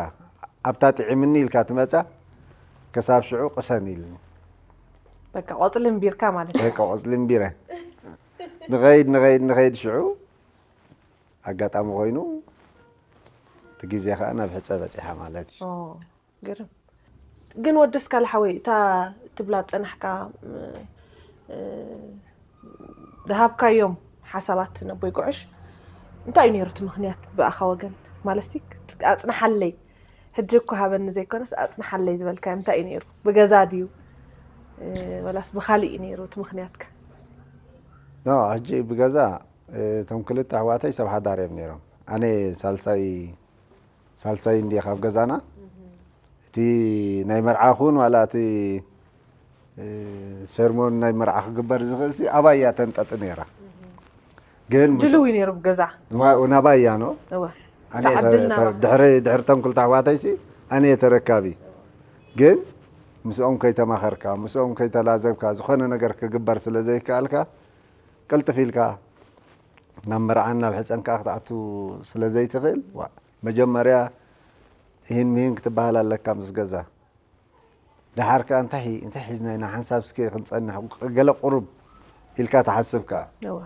ኣብታ ጥዒምኒ ኢልካ ትመፃ ክሳብ ሽዑ ቅሰን ኢልኒ በቃ ቆፅሊ እምቢርካ ማለት እዩ። በቃ ቆፅሊ እምቢረ ንኸይድ ንኸይድ ንኸይድ ሽዑ ኣጋጣሚ ኮይኑ እቲ ግዜ ከዓ ናብ ሕፀ በፂሓ ማለት እዩ ኦ፣ ግርም ግን ወደስ ካል ሓወይ እታ ትብላ ዝፀናሕካ እ፣ ዝሃብካዮም ሓሳባት ነቦይ ጉዕሽ እንታይ እዩ ነይሩ እቲ ምክንያት ብኣኻ ወገን? ማለትሲ ኣጽንሓለይ፣ ሕጂ እኮ ሃበኒ ዘይኮነስ ኣጽንሓለይ ዝበልካዮ እንታይ እዩ ነይሩ? ብገዛ ድዩ? እ፣ ወላስ ብኻሊእ እዩ ነይሩ እቲ ምኽንያትካ? ኖ፣ ሕጂ ብገዛ፣ እ፣ እቶም ክልተ ኣሕዋተይ ሰብ ሓዳር እዮም ነይሮም። ኣነ ሳልሳይ ሳልሳይ እንድየ ካብ ገዛና። እቲ ናይ መርዓ ኩን ዋላ እቲ፣ እ፣ ሰርሞን ናይ መርዓ ክግበር ዝኽእል ሲ ኣባያ ተንጠጥ ነይራ። ግን ምስ- ድልው እዩ ነይሩ ብገዛ። ዋ- ናባያ ኖ እወ ኣነ ተዓድል ተ- ናባኻ። ድሕሪ ድሕሪ ተንኩል ታሕዋተይሲ ኣነ ተረካቢ። ግን ምስኦም ከይተማኸርካ፣ ምስኦም ከይተላዘብካ፣ ዝኾነ ነገር ክግበር ስለ ዘይከኣልካ፣ ቅልጥፍ ኢልካ ናብ መርዓን ናብ ሕፀን ከዓ ክትኣቱ ስለ ዘይትኽእል፣ ዋ፣ መጀመርያ ይህን ምሂን ክትበሃል ኣለካ ምስ ገዛ። ደሓር ከዓ እንታይ ሒ- እንታይ ሒዝና ኢና ሓንሳብ እስኪ ክንፀንሕ፣ ገለ ቁሩብ ኢልካ ትሓስብ ከዓ። እወ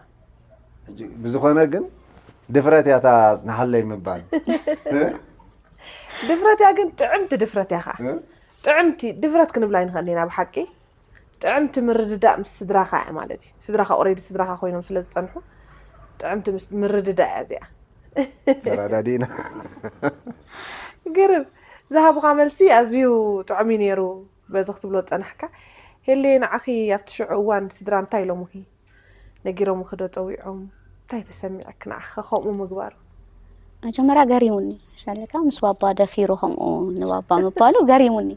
ሕጂ ብዝኾነ ግን ድፍረት እያ እታ ኣጽንሓለይ ምባል። ድፍረት እያ፣ ግን ጥዕምቲ ድፍረት እያ ከዓ። እ? ጥዕምቲ ድፍረት ክንብላ ኣይንኽእል ኢና ብሓቂ። ጥዕምቲ ምርድዳእ ምስ ስድራኻ እያ ማለት እዩ። ስድራኻ ኦሬዲ ስድራኻ ኮይኖም ስለ ዝጸንሑ ጥዕምቲ ምስ- ምርድዳእ እያ እዚኣ። ተረዳዲእና። ግርም ዝሃቡኻ መልሲ ኣዝዩ ጥዑም እዩ ነይሩ። በዚ ክትብሎ ዝጸናሕካ ሄሌ፣ ንዓኺ ኣብቲ ሽዑ እዋን ስድራ እንታይ ኢሎምኺ? ነጊሮምኺ ዶ ጸዊዖም? እንታይ ተሰሚዐኪ ንዓኺ ከምኡ ምግባሩ? መጀመርያ ገሪሙኒ። ሻለካ ምስ ባባ ደፊሩ ከምኡ ንባባ ምባሉ ገሪሙኒ።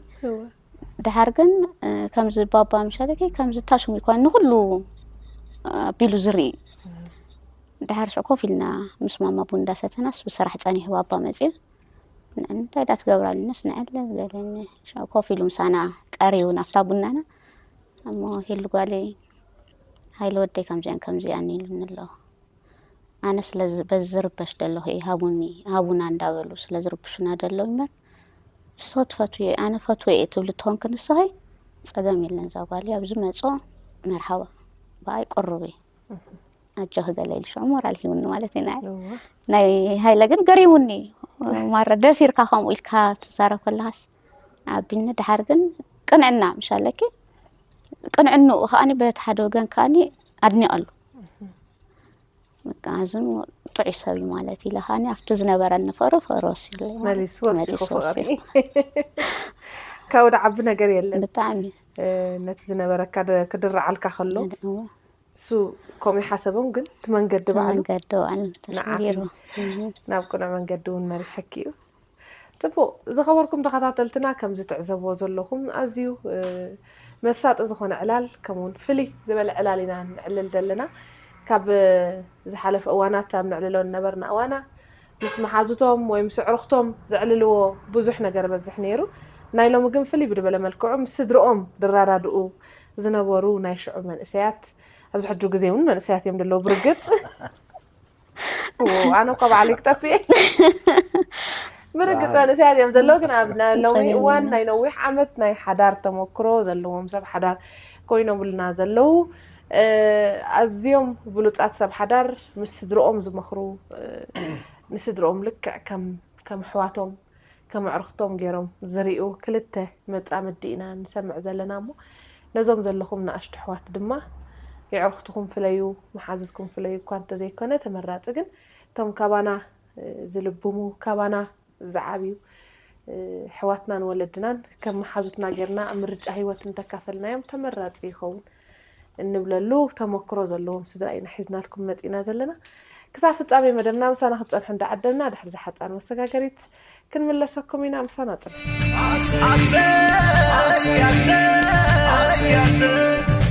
ድሓር ግን፣ እ፣ ከምዚ ባባ ምሻለኪ ከምዚ ታሽሙ ይኮን ንኩሉ ኣቢሉ ዝርኢ። ድሓር ሽዑ ኮፍ ኢልና ምስ ማማ ቡን እንዳሰተናስ ብስራሕ ጸኒሑ ባባ መጺኡ። ን- እንታይ ዳ ትገብራ ኣለናስ ንዕለል ገለኒ። ሽዑ ኮፍ ኢሉ ምሳና ቀሪቡ ናብታ ቡናና። እሞ ሄሉ ጓለይ፣ ሃይለ ወደይ ከምዚኣን ከምዚኣን ኢሉኒ ኣሎ። ኣነ ስለ ዝ- በዚ ዝርበሽ ዘለኹ እየ፣ ሃቡኒ፣ ሃቡና እንዳበሉ ስለ ዝርብሹና ደለዉ እምበር፣ እሶ ትፈትውዮ እየ፣ ኣነ ፈትወ እየ ትብሊ ትኾንኪ ንስኺ፣ ጸገም የለን። እዛ ጓል እያ፣ ኣብዚ መጾ መርሓባ፣ ብኣይ ቅሩብ እየ። ኣጆኺ ገለ ኢሉ ሽዑ ሞራል ሂውኒ ማለት እዩ። ናይ ናይ ሃይለ ግን ገሪሙኒ። ማረ ደፊርካ ከምኡ ኢልካ ትዛረብ ከለኻስ ኣቢኒ። ድሓር ግን ቅንዕና ምሽ ኣለኪ፣ ቅንዕንኡ ከኣኒ በቲ ሓደ ወገን ከኣኒ ኣድኒቐሉ። በቃ ኣዝኑ ጥዑይ ሰብ እዩ ማለት ኢለ ከኣኒ ኣብቲ ዝነበረኒ ፍቕሪ ፍቕሪ ወሲኹ መሊሱ ወሲኹ መሊሱ ፍቕሪ። ወሲኹ። ካብኡ ድዓቢ ነገር የለን። ብጣዕሚ እ፣ ነቲ ዝነበረካ ደ- ክድርዓልካ ከሎ እዎ። እሱ ከምኡ ይሓሰቦም፣ ግን እቲ መንገዲ ባዕሉ መንገዲ ባዕሉ ንዓኺ ተሸጊሩ። እዎ። ናብ ቅኑዕ መንገዲ እውን መሪሐኪ እዩ። ጽቡቕ፣ ዝኸበርኩም ተኸታተልትና፣ ከምዚ ትዕዘብዎ ዘለኹም ኣዝዩ፣ እ፣ መሳጢ ዝኾነ ዕላል፣ ከምኡውን ፍልይ ዝበለ ዕላል ኢና ንዕልል ዘለና። ካብ፣ እ፣ ዝሓለፈ እዋናት ኣብ ንዕልሎ ዝነበርና እዋና ምስ መሓዙቶም ወይ ምስ ኣዕሩኽቶም ዘዕልልዎ ብዙሕ ነገር በዝሕ ነይሩ። ናይ ሎሚ ግን ፍልይ ብድበለ መልክዑ ምስ ስድርኦም ድራዳድኡ ዝነበሩ ናይ ሽዑ መንእሰያት፣ ኣብዚ ሕጂ ግዜ እውን መንእሰያት እዮም ዘለዉ ብርግጽ። ዎ፣ ኣነ እኳ ባዕለይ ክጠፍእ እየ። ብርግጽ መንእሰያት እዮም ዘለዉ፣ ግን ኣብ ናይ ሎሚ ጸገም እዋን የለን። ናይ ነዊሕ ዓመት ናይ ሓዳር ተመክሮ ዘለዎም ሰብ ሓዳር ኮይኖምልና ዘለዉ፣ እ፣ ኣዝዮም ብሉጻት ሰብ ሓዳር ምስ ስድርኦም ዝመኽሩ፣ እ፣ ንስድርኦም ልክዕ ከም ከም ኣሕዋቶም ከም ኣዕሩኽቶም ገይሮም ዝርእዩ ክልተ መጻምዲ ኢና ንሰምዕ ዘለና እሞ፣ ነዞም ዘለኹም ንኣሽቱ ኣሕዋት ድማ የዕሩኽትኹም ፍለዩ፣ መሓዙትኩም ፍለዩ እኳ እንተዘይኮነ፣ ተመራጺ ግን እቶም ካባና፣ እ፣ ዝልብሙ፣ ካባና ዝዓብዩ፣ እ፣ ኣሕዋትናን ወለድናን ከም መሓዙትና ጌርና ኣብ ምርጫ ህይወት እንተካፈልናዮም ተመራጺ ይኸውን እንብለሉ ተመክሮ ዘለዎም ስድራ ኢና ሒዝናልኩም መጺና ዘለና። ክሳብ ፍጻሜ መደብና ምሳና ክትጸንሑ እንዳዓደምና፣ ድሕሪ እዛ ሓጻር መሰጋገሪት ክንምለሰኩም ኢና። ምሳና ጽንሑ።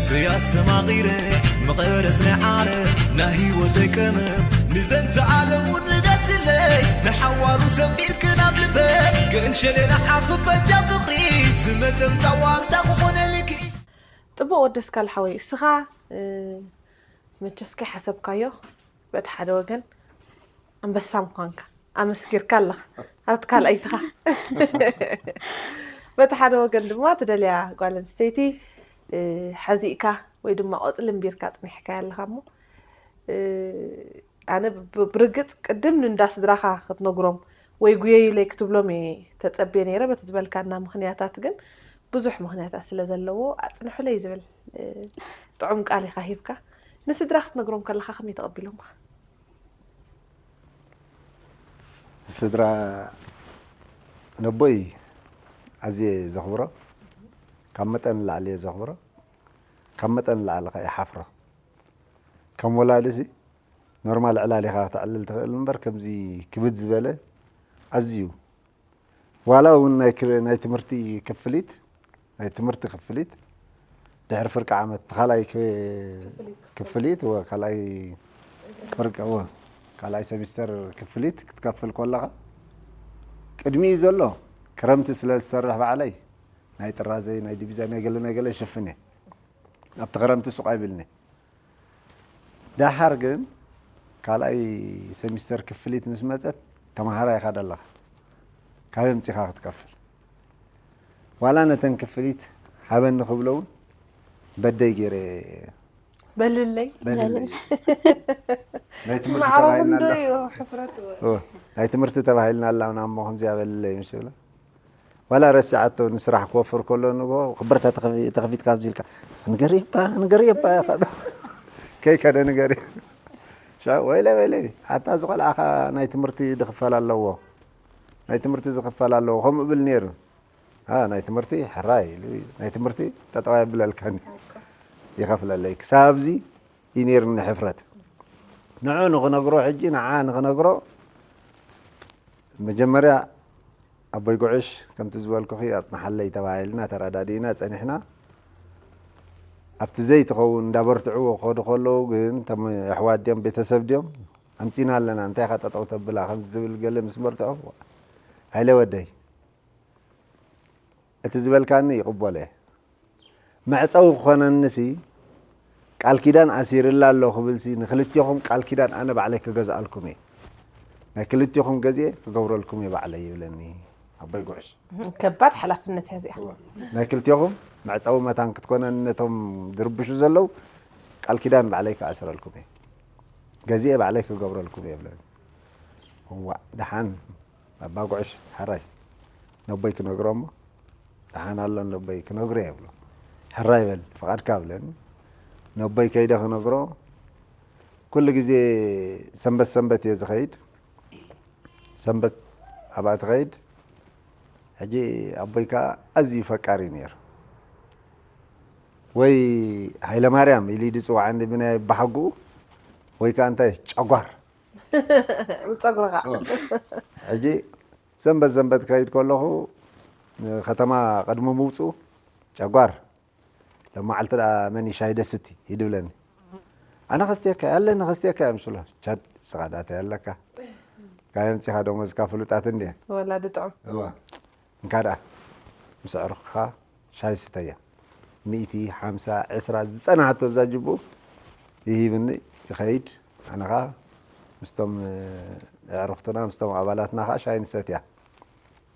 ስያሰማቒረ መቐረት ናይ ዓረ ናይ ህይወተይ ቀመር ንዘንተ ዓለም እውን ንደስለይ ንሓዋሩ ሰፊርክ ናብ ልበ ክንሸለ ንዓኽ በጃ ፍቕሪ ዝመጸም ጻዋታ ክኾነልኪ። ጽቡቕ ወደስካል ሓወይ፣ እስኻ፣ እ፣ መቸስ ከይሓሰብካዮ በቲ ሓደ ወገን ኣንበሳ ምዃንካ ኣመስኪርካ ኣለኻ ኣብቲ ካልኣይትኻ። በቲ ሓደ ወገን ድማ ትደልያ ጓል ኣንስተይቲ፣ እ፣ ሓዚእካ ወይ ድማ ቆጽሊ እምቢርካ ጽኒሕካያ ኣለኻ እሞ፣ እ፣ ኣነ ብ- ብርግጽ ቅድም ንእንዳ ስድራኻ ክትነግሮም ወይ ጉየዩለይ ክትብሎም እየ ተጸብየ ነይረ። በቲ ዝበልካና ምኽንያታት ግን ብዙሕ ምኽንያታት ስለ ዘለዎ ኣጽንሑለይ ዝብል፣ እ፣ ጥዑም ቃል ኢኻ ሂብካ። ንስድራ ክትነግሮም ከለኻ ከመይ ተቐቢሎምኻ? ስድራ ነቦይ ኣዝየ ዘኽብሮ፣ ካብ መጠን ንላዕሊ እየ ዘኽብሮ፣ ካብ መጠን ንላዕሊ ከኣ ይሓፍሮ። ከም ወላዲሲ ኖርማል ዕላል ኢኻ ከተዕልል ትኽእል እምበር፣ ከምዚ ክብድ ዝበለ ኣዝዩ፣ ዋላ እውን ናይ ክር-፣ ናይ ትምህርቲ ክፍሊት፣ ናይ ትምህርቲ ክፍሊት ድሕሪ ፍርቂ ዓመት፣ እቲ ካልኣይ ክ-፣ ክፍሊት፣ ወ-፣ ካልኣይ ፍርቂ፣ ወ-፣ ካልኣይ ሰሚስተር ክፍሊት ክትከፍል ከለኻ፣ ቅድሚኡ ዘሎ ክረምቲ ስለ ዝሰርሕ ባዕለይ፣ ናይ ጥራዘይ፣ ናይ ዲቪዛ፣ ናይ ገለ፣ ናይ ገለ ይሽፍን እየ። ኣብቲ ክረምቲ ሱቕ ኣይብልኒ። ደሓር ግን ካልኣይ ሰሚስተር ክፍሊት ምስ መጸት፣ ተመሃራይ ኢኻ ደለኻ። ካበይ ኣምጺኻ ክትከፍል? ዋላ ነተን ክፍሊት ሃበኒ ክብሎ እውን በደይ ገይረ፣ በልለይ። በልለይ። ናይ ትምህርቲ ማዕረኹም ተባሂልና ዶ ኣሎ። እዩ ሕፍረት? ኦ፣ ናይ ትምህርቲ ተባሂልና ኣላ ምናምን እሞ ከምዚኣ በልለይ ምስ ይብላ። ዋላ ረሲዓቶ ንስራሕ ክወፍር ከሎ ንጎ ክብርታ ተኸፊ-፣ ተኸፊትካ ኣብዚ ኢልካ፣ "ንገሪ እባ፣ ንገሪ እባ" ኢኻ። ከይከደ ንገሪ። ሻ-፣ ወይለ፣ ወይለ፣ ኣታ እዚ ቆልዓኻ ናይ ትምህርቲ ዝኽፈል ኣለዎ። ናይ ትምህርቲ ዝኽፈል ኣለዎ። ከምኡ እብል ነይሩ። አ፣ ናይ ትምህርቲ ሕራይ ኢሉ፣ ናይ ትምህርቲ ጠጠው የብለልካኒ። ይኸፍለለይ። ክሳብ ኣብዚ እዩ ነይሩኒ ሕፍረት። ንዑ ንኽነግሮ ሕጂ፣ ንዓ ንኽነግሮ፣ መጀመርያ ኣቦይ ጉዕሽ፣ ከምቲ ዝበልኩኺ፣ ኣጽንሓለይ ተባሂልና፣ ተረዳዲእና ጸኒሕና። ኣብቲ ዘይትኸውን እንዳበርትዕዎ ክኸዱ ከለዉ ግን፣ እቶም ኣሕዋት ድዮም፣ ቤተሰብ ድዮም፣ ኣምጺና ኣለና፣ እንታይ ኢኻ ጠጠው ተብላ፣ ከምዚ ዝብል ገለ ምስ መርትዖ፣ ሃይለ ወደይ፣ እቲ ዝበልካኒ ይቕበሎ እየ። መዕጸዊ ክኾነንሲ፣ ቃል ኪዳን ኣሲርላ ኣሎ ክብልሲ፣ ንክልቴኹም ቃል ኪዳን ኣነ ባዕለይ ክገዝኣልኩም እየ። ናይ ክልቴኹም ገዝኤ ክገብረልኩም እየ ባዕለይ ይብለኒ ኣቦይ ጉዕሽ። እህ፣ ከባድ ሓላፍነት እያ እዚኣ። ናይ ክልቴኹም መዕጸዊ መታን ክትኮነኒ፣ ነቶም ዝርብሹ ዘለዉ ቃል ኪዳን ባዕለይ ክኣስረልኩም እየ። ገዝኤ ባዕለይ ክገብረልኩም እየ ይብለኒ። እዋእ፣ ደሓን ኣባ ጉዕሽ፣ ሕራይ፣ ነቦይ ክነግሮ እሞ፣ ደሓን ኣሎ ነቦይ ክነግሮ እየ ብሎ። ሕራይ በል፣ ፍቓድካ ብለኒ። ነቦይ ከይደ ክነግሮ፣ ኩሉ ግዜ ሰንበት ሰንበት እየ ዝኸይድ። ሰንበት ኣብኣ ትኸይድ። ሕጂ ኣቦይ ከኣ ኣዝዩ ፈቃር እዩ ነይሩ። ወይ ሃይለማርያም ኢሉ እዩ ዝጽውዓኒ ብናይ ኣባሓጉኡ፣ ወይ ከኣ እንታይ ጨጓር። ጸጉርኻ። ሕጂ ሰንበት ሰንበት ክኸይድ ከለኹ፣ ንከተማ ቅድሚ ምውጽኡ፣ "ጨጓር፣ ሎማዓልቲ ደኣ መን እዩ ሻሂ ደስቲ?" ይድብለኒ። "ኣነ ከስትየካ እየ፣ ኣለኒ ከስትየካ እየ" ምስሎ፣ "ቻድ፣ ንስኻ ደኣ እንታይ ኣለካ? ካበይ ኣምጺኻ ደሞዝካ ፍሉጣት እንድየን?" ወላ ድጥዑም። እዋ። እንካ ደኣ፣ ምስ ኣዕሩኽካ ሻሂ ስተያ። ሚእቲ፣ ሓምሳ፣ ዕስራ ዝጸናሃቶ ብዛ ጅብኡ ይሂብኒ፣ ይኸይድ። ኣነ ኸኣ ምስቶም፣ እ፣ ኣዕሩኽትና፣ ምስቶም ኣባላትና ኸኣ ሻሂ ንሰትያ።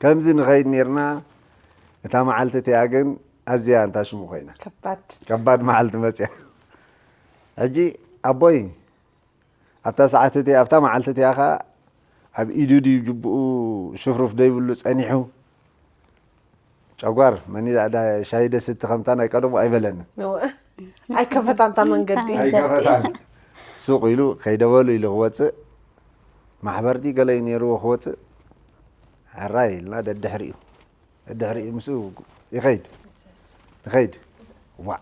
ከምዚ ንኸይድ ኔርና። እታ መዓልቲ እቲኣ ግን ኣዝያ እንታ ሽሙ ኮይና። ከባድ። ከባድ መዓልቲ መጽያ። ሕጂ ኣቦይ ኣብታ ሰዓት እቲኣ፣ ኣብታ መዓልቲ እቲኣ ኸኣ ኣብ ኢዱ ድዩ ጅብኡ ሽፍሩፍ ደይብሉ ጸኒሑ። ጨጓር፣ መን ኢላ እዳ ሻሂ ደስቲ ከምታ ናይ ቀደሙ ኣይበለንን። እወ። ኣይከፈታን እታ መንገዲ። ኣይከፈታን። ሱቕ ኢሉ ከይደ በሉ ኢሉ ክወጽእ፣ ማሕበር ድዩ ገለ እዩ ነይርዎ ክወጽእ፣ ሕራይ ኢልና ደድሕሪኡ። ድሕሪኡ ምስኡ ይኸይድ። ንኸይድ። ዋዕ።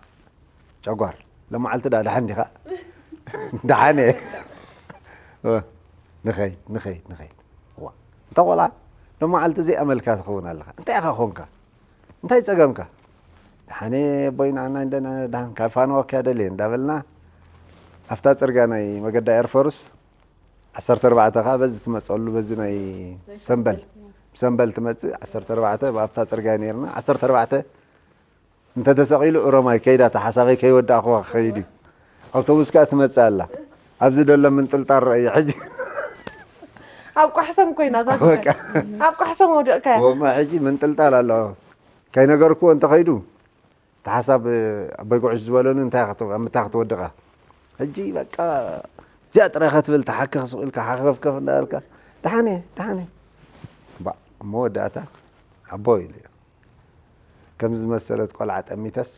ጨጓር። ሎማዓልቲ ደኣ ደሓን ዲኻ? ደሓን እየ። እ፣ ንኸይድ፣ ንኸይድ፣ ንኸይድ። ዋዕ። እንታ ቆልዓ፣ ሎማዓልቲ ዘይኣመልካ ትኸውን ኣለኻ። እንታይ ኢኻ ኾንካ? እንታይ ጸገምካ? ደሓን እየ ኣቦይ፣ ንዓና እንደና ደሓን፣ ካብ ፋንዋ ክያ ደልየ እንዳበልና፣ ኣብታ ጽርግያ ናይ መገዳ ኤርፎርስ፣ ዓሰርተ ኣርባዕተ ኸኣ በዚ ትመጸሉ፣ በዚ ናይ ሰምበል፣ ሰምበል ትመጽእ፣ ዓሰርተ ኣርባዕተ ብኣብታ ጽርግያ ኔርና፣ ዓሰርተ ኣርባዕተ እንተ ተሰቒሉ እሮማይ ከይዳ፣ እታ ሓሳበይ ከይወዳእኩዋ ክኸይድ እዩ። ኣውቶቡስ ከኣ ትመጽእ ኣላ። ኣብዚ ደሎ ምንጥልጣል ረእዮ ሕጂ። ኣብ ቋሕሰም ኮይና እዛ በቃ። ኣብ ቋሕሰም ወዲቕካያ። ወማ ሕጂ ምንጥልጣል ኣሎ። ከይነገርኩዎ እንተኸይዱ፣ እቲ ሓሳብ ኣቦይ ጉዕሽ ዝበለኒ እንታይ ክት-፣ ኣብ ምንታይ ክትወድቕ እያ? ሕጂ በቃ እዚኣ ጥራይ ክትብል ተሓክኽ ሱቕ ኢልካ ሓኸፍከፍ እንዳበልካ፣ "ደሓን እየ፣ ደሓን እየ." እምባእ፣ ኣብ መወዳእታ፣ "ኣቦ" ኢለ፣ "ከምዚ ዝመሰለት ቆልዓ ጠሚተስ፣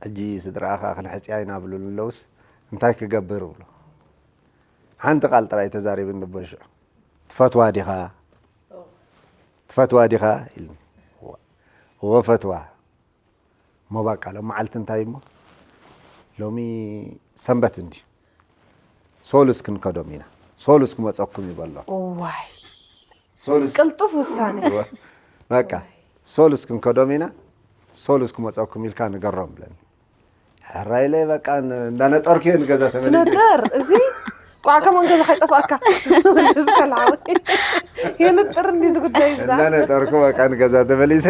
ሕጂ ስድራኣ ከኣ ክንሕጽያ ኢና" ብሉኒ ኣለውስ፣ "እንታይ ክገብር?" እብሎ። ሓንቲ ቃል ጥራይ ተዛሪብኒ ኣቦይ ሽዑ። እቲ ፈትዋ ዲኻ? ትፈትዋ ዲኻ? ኢልኒ። እወ ፈትዋ። እሞ በቃ ሎም መዓልቲ እንታይ እሞ? ሎሚ ሰንበት እንዲ። ሶሉስ ክንከዶም ኢና። ሶሉስ ክመፀኩም ይበሎ። ዋይ ሶሉስ ቅልጡፍ ውሳኔ። እወ፣ በቃ ሶሉስ ክንከዶም ኢና። ሶሉስ ክመፀኩም ኢልካ ንገሮም ብለኒ። ሕራይ ኢለ በቃ ን- እንዳነጠርኩ እየ ንገዛ ተመሊሰ። ነጠር እዚ ቋዕ ከማን ገዛ ከይጠፋእካ ስከልዓዊ የንጥር እንዲ ዝጉዳይ ዝዳ እንዳነጠርኩ በቃ ንገዛ ተመሊሰ።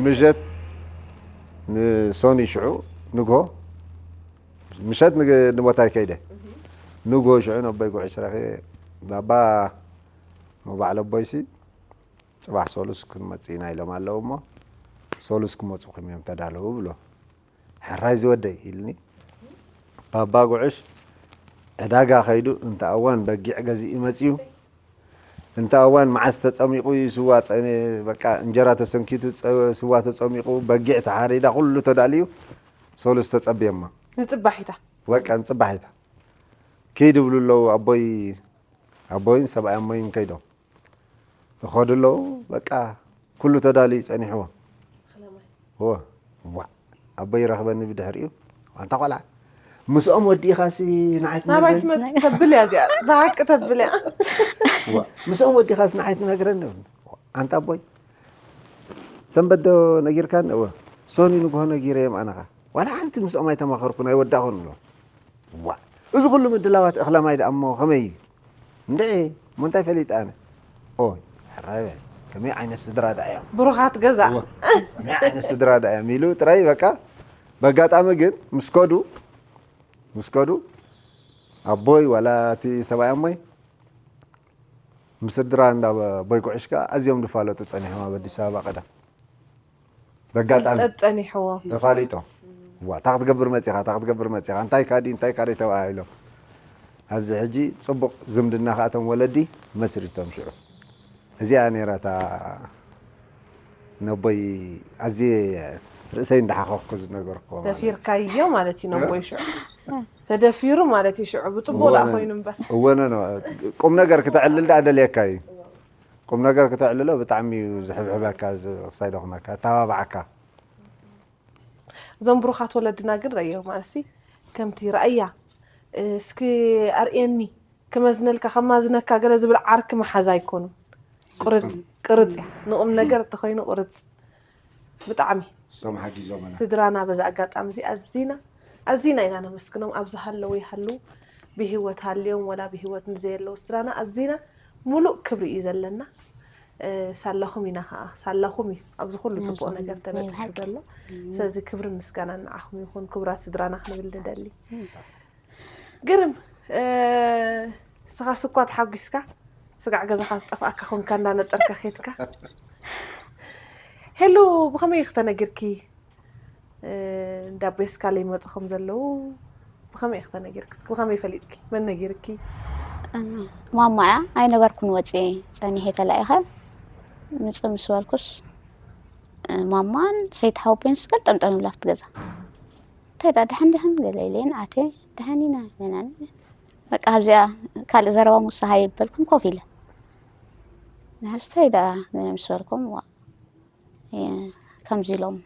ምሸት ንሶኒ ሽዑ ንግሆ ምሸት ንግ- ንቦታይ ከይደ ንግሆ ሽዑ ነቦይ ጉዕሽ ረኺበ ባባ መባዕለ ኣቦይሲ ጽባሕ ሶሉስ ክንመጽእ ኢና ኢሎም ኣለዉ እሞ ሶሉስ ክመጹኹም እዮም ተዳለዉ ብሎ። ሕራይ ዝወደይ ኢልኒ። ባባ ጉዕሽ ዕዳጋ ከይዱ እንተ ኣዋን በጊዕ ገዚኡ መጺኡ እንተ ኣዋን መዓስ ተጸሚቑ እዩ ስዋ ጸ- በቃ እንጀራ ተሰንኪቱ ጸ- ስዋ ተጸሚቑ በጊዕ ተሓሪዳ ኩሉ ተዳልዩ ሶሉስ ተጸብየማ። ንፅባሒታ በቃ ንጽባሒታ ኪድ ይብሉ ኣለዉ ኣቦይ ኣቦይን ሰብኣይ ኣሞይን ከይዶም ይኸዱ ኣለዉ። በቃ ኩሉ ተዳልዩ ጸኒሕዎ። ዋ ኣቦይ ይረኽበኒ ብድሕሪኡ ኣንታ ቆልዓ ምስኦም ወዲእኻሲ ንዓይ ናባይ ትነግረኒ? ትመፅእ ተብል እያ እዚኣ ብሓቂ ተብል እያ ዋ፣ ምስኦም ወዲኻስ ንዓይ ትነግረኒ? ኣንታ ኣቦይ ሰንበት ዶ ነጊርካኒ? እወ ሶኒ ንግሆ ነጊረ እዮም ኣነኻ ዋላ ሓንቲ ምስኦም ኣይተማኸርኩን ኣይወዳኹን ብሎ። ዋ፣ እዚ ኩሉ ምድላዋት እኽለ ማይ ደኣ እሞ ከመይ እዩ? እንድዒ እሞ እንታይ ፈሊጠ ኣነ? ኦይ ሕራይ በል ከመይ ዓይነት ስድራ ደኣ እዮም? ብሩኻት ገዛ እወ፣ ከመይ ዓይነት ስድራ ደኣ እዮም ኢሉ ጥራይ በቃ። በኣጋጣሚ ግን ምስ ከዱ ምስ ከዱ ኣቦይ ዋላ እቲ ሰብኣይ ኣሞይ ምስ ስድራ እንዳ ኣቦይ ጉዕሽ ከኣ ኣዝዮም ዝፋለጡ ጸኒሖም ኣብ ኣዲስ ኣበባ ቀደም በጋጣሚ ጠጥ ጸኒሕዎ ተፋሊጦም ዋ እታ ክትገብር መጺኻ እታ ክትገብር መጺኻ እንታይ ካዲ እንታይ ካዲ ተባሂሎም ኣብዚ ሕጂ ጽቡቕ ዝምድና ከኣቶም ወለዲ መስሪቶም ሽዑ እዚኣ ነይራ እታ ነቦይ ኣዝየ ርእሰይ እንዳሓኸኽኩ ዝነገርኩዎ ማለት እዩ። ደፊርካዮ ማለት እዩ ነቦይ ሽዑ ተደፊሩ ማለት እዩ ሽዑ ብፅቡቅ ዳ ኮይኑ እምበር እወ ኖ ኖ ቁም ነገር ክተዕልል ዳ ኣደልየካ እዩ ቁም ነገር ክተዕልሎ ብጣዕሚ እዩ ዝሕብሕበካ ዝ- ክሳይ ደኹመካ ኣተባብዓካ እዞም ብሩኻት ወለድና ግን ረእዮም ኣንሲ ከምቲ ረእያ እስኪ ኣርእየኒ ክመዝነልካ ከማዝነካ ገለ ዝብል ዓርኪ መሓዝ ኣይኮኑን ቁርፅ ቅርፅ እያ ንቁም ነገር እንተኮይኑ ቁርፅ ብጣዕሚ እሶም ሓጊዞምና ስድራና በዚ ኣጋጣሚ እዚ ኣዚና ኣዚና ኢና ነመስግኖም ኣብ ዝሃለዉ ይሃልዉ ብህይወት ሃልዮም ወላ ብህይወት ንዘየለዉ ስድራና ኣዚና ሙሉእ ክብሪ እዩ ዘለና ሳላኹም ኢና ከዓ ሳላኹም እዩ ኣብዚ ኩሉ ፅቡቅ ነገር ተበፅሑ ዘሎ ስለዚ ክብሪ ምስጋና ንዓኹም ይኹን ክቡራት ስድራና ክንብል ንደሊ ግርም ንስኻ ስኳ ተሓጒስካ ስጋዕ ገዛኻ ዝጠፍኣካ ኮንካ እንዳነጠርካ ኬድካ ሄሉ ብኸመይ ኢኺ ተነጊርኪ እንዳ ቤስካ ለይመፁ ከም ዘለዉ ብኸመይ ኢኺ ተነጊርኪ እስኪ ብኸመይ ፈሊጥኪ መን ነጊርኪ ማማ እያ ኣይነበርኩን ወፅየ ፀኒሐ ተላኢኸ ምፅእ ምስ በልኩስ ማማን ሰይቲ ሓወቦይን ስገልጠምጠም ይብላ ኣብቲ ገዛ እንታይ ዳ ድሓን ድሓን ገለ ኢለየን ኣትየ ድሓን ኢና ኢለና በቃ ኣብዚኣ ካልእ ዘረባ ምውሳኽ ኣይበልኩን ኮፍ ኢለ ድሓን ስታይ ዳ ምስ በልኩም ዋ ከምዚ ኢሎም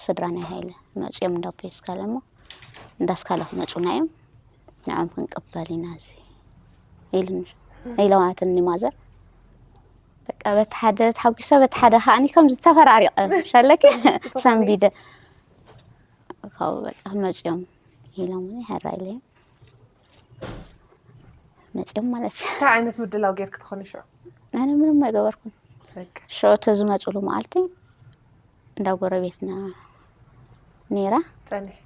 ስድራ ናይ ሃይለ መፅኦም እንዳቦይ እስካለ እሞ እንዳስካለ ክመፁና እዮም ንዖም ክንቅበል ኢና እዚ ኢልኒ ኢለዋትኒ ማዘር በቃ በቲ ሓደ ተሓጒሰ በቲ ሓደ ከዓኒ ከምዚ ተፈራሪቐ ሸለኪ ሰንቢደ ካብኡ በቃ ክመፅኦም ኢሎምኒ ሕራ ኢለዮም መፅኦም ማለት እዩ እንታይ ዓይነት ምድላው ጌርክ ትኾኒ ሽዑ ኣነ ምንም ኣይገበርኩን በቃ ሽዑ እቲ ዝመፅሉ መዓልቲ እንዳ ጎረቤትና ነይራ ጸኒሕ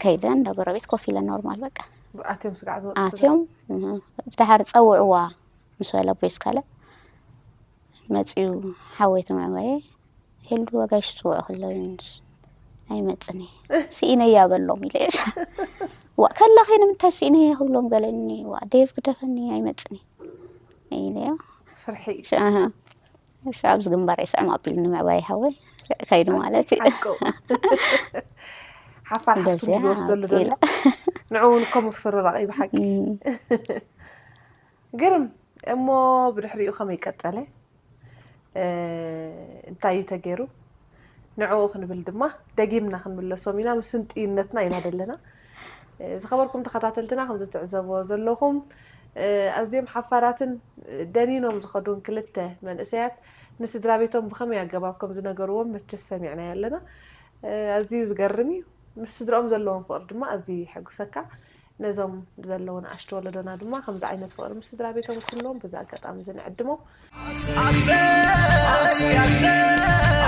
ከይደ እንዳ ጎረቤት ኮፍ ኢለ ኖርማል በቃ ኣትዮም ስጋዕ ዝወጡ ስጋ ኣትዮም እህ፣ ድሓር ፀውዕዋ ምስ በለ ኣቦይ እስካለ መፅኡ ሓወይ ተምዕዋየ ሄሉ ኣጋይሽ ዝፅውዑ ከለዉ ይንስ ኣይመፅን እየ ስኢነያ በሎም ኢለ እየ ዋ ከላኸይ ንምንታይ ስኢነያ ክብሎም ገለኒ ዋ ዴቭ ግደፈኒ ኣይመፅን እየ ኢለዮ ፍርሒ ሸ- ኣሃ። እሺ ኣብዚ ግንባር ይስዕም ኣቢሉ ንምዕባይ ሓወይ ከይዱ ማለት እዩ ሓቁ ሓፋር ሓፍቱ በዚያ ዝወስደሉ ዘሎ ኣቢለ ንዕኡ እውን ከም ምፍርራቕ እዩ ብሓቂ እም፣ ግርም እሞ ብድሕሪኡ ከመይ ቀጸለ? እ፣ እንታይ እዩ ተገይሩ? ንዕኡ ክንብል ድማ ደጊምና ክንምለሶም ኢና፣ ምስንጥይነትና ኢና ዘለና። እ፣ ዝኸበርኩም ተኸታተልትና፣ ከም ዝትዕዘብዎ ዘለኹም፣ እ፣ ኣዝዮም ሓፋራትን ደኒኖም ዝኸዱን ክልተ መንእሰያት ንስድራ ቤቶም ብኸመይ ኣገባብ ከም ዝነገርዎም መቸስ ሰሚዕናዮ ኣለና። እ፣ ኣዝዩ ዝገርም እዩ። ምስ ስድራኦም ዘለዎም ፍቕሪ ድማ ኣዝዩ የሐጉሰካ። ነዞም ዘለዉ ንኣሽቱ ወለዶና ድማ ከምዚ ዓይነት ፍቕሪ ምስ ስድራ ቤቶም ክህልዎም በዚ ኣጋጣሚ እዚ ንዕድሞም። ኣሰይ ኣሰይ ኣሰይ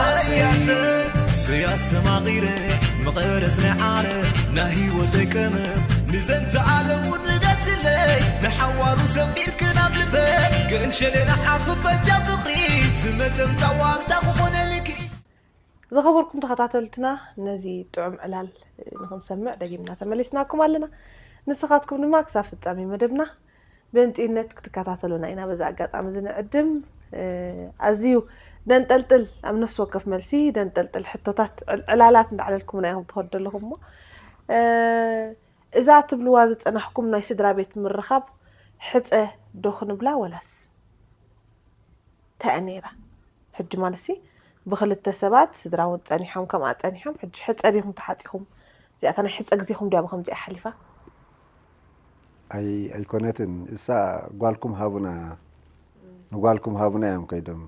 ኣሰይ ኣሰይ ኣሰይ ኣሰማቒረ መቐረት ናይ ዓረ ናይ ህይወተይ ቀመም ንዘንተ ዓለም እውን ንገስለይ ንሓዋሩ ሰፊርክን ኣብ ልበ ግን ሸለና ዓኽበጃ ፍቕሪ ዝመጸም ጻዋንታ ክኾነ ልኪ። ዝኸበርኩም ተኸታተልትና፣ ነዚ ጥዑም ዕላል ንኽንሰምዕ ደጊምና ተመሊስናኩም ኣለና። ንስኻትኩም ድማ ክሳብ ፍጻሜ መደብና ብእንጥይነት ክትከታተሉና ኢና በዚ ኣጋጣሚ እዚ ንዕድም። እ፣ ኣዝዩ ደንጠልጥል፣ ኣብ ነፍሲ ወከፍ መልሲ ደንጠልጥል ሕቶታት፣ ዕል-፣ ዕላላት እንዳዕለልኩምና ኢኹም ትኸዱ ዘለኹም እሞ፣ እ፣ እዛ ትብልዋ ዝጸናሕኩም ናይ ስድራ ቤት ምርኻብ ሕጸ ዶ ክንብላ ወላስ? እንታይ እያ ነይራ? ሕጂ ማለትሲ ብኽልተ ሰባት ስድራ እውን ጸኒሖም፣ ከምኣ ጸኒሖም፣ ሕጂ ሕጸ ዲኹም ተሓጺኹም? እዚኣታ ናይ ሕጸ ግዜኹም ድያ ብኸምዚኣ ሓሊፋ? ኣይ-፣ ኣይኮነትን። እሳ ጓልኩም ሃቡና፣ ንጓልኩም ሃቡና እዮም ከይዶም።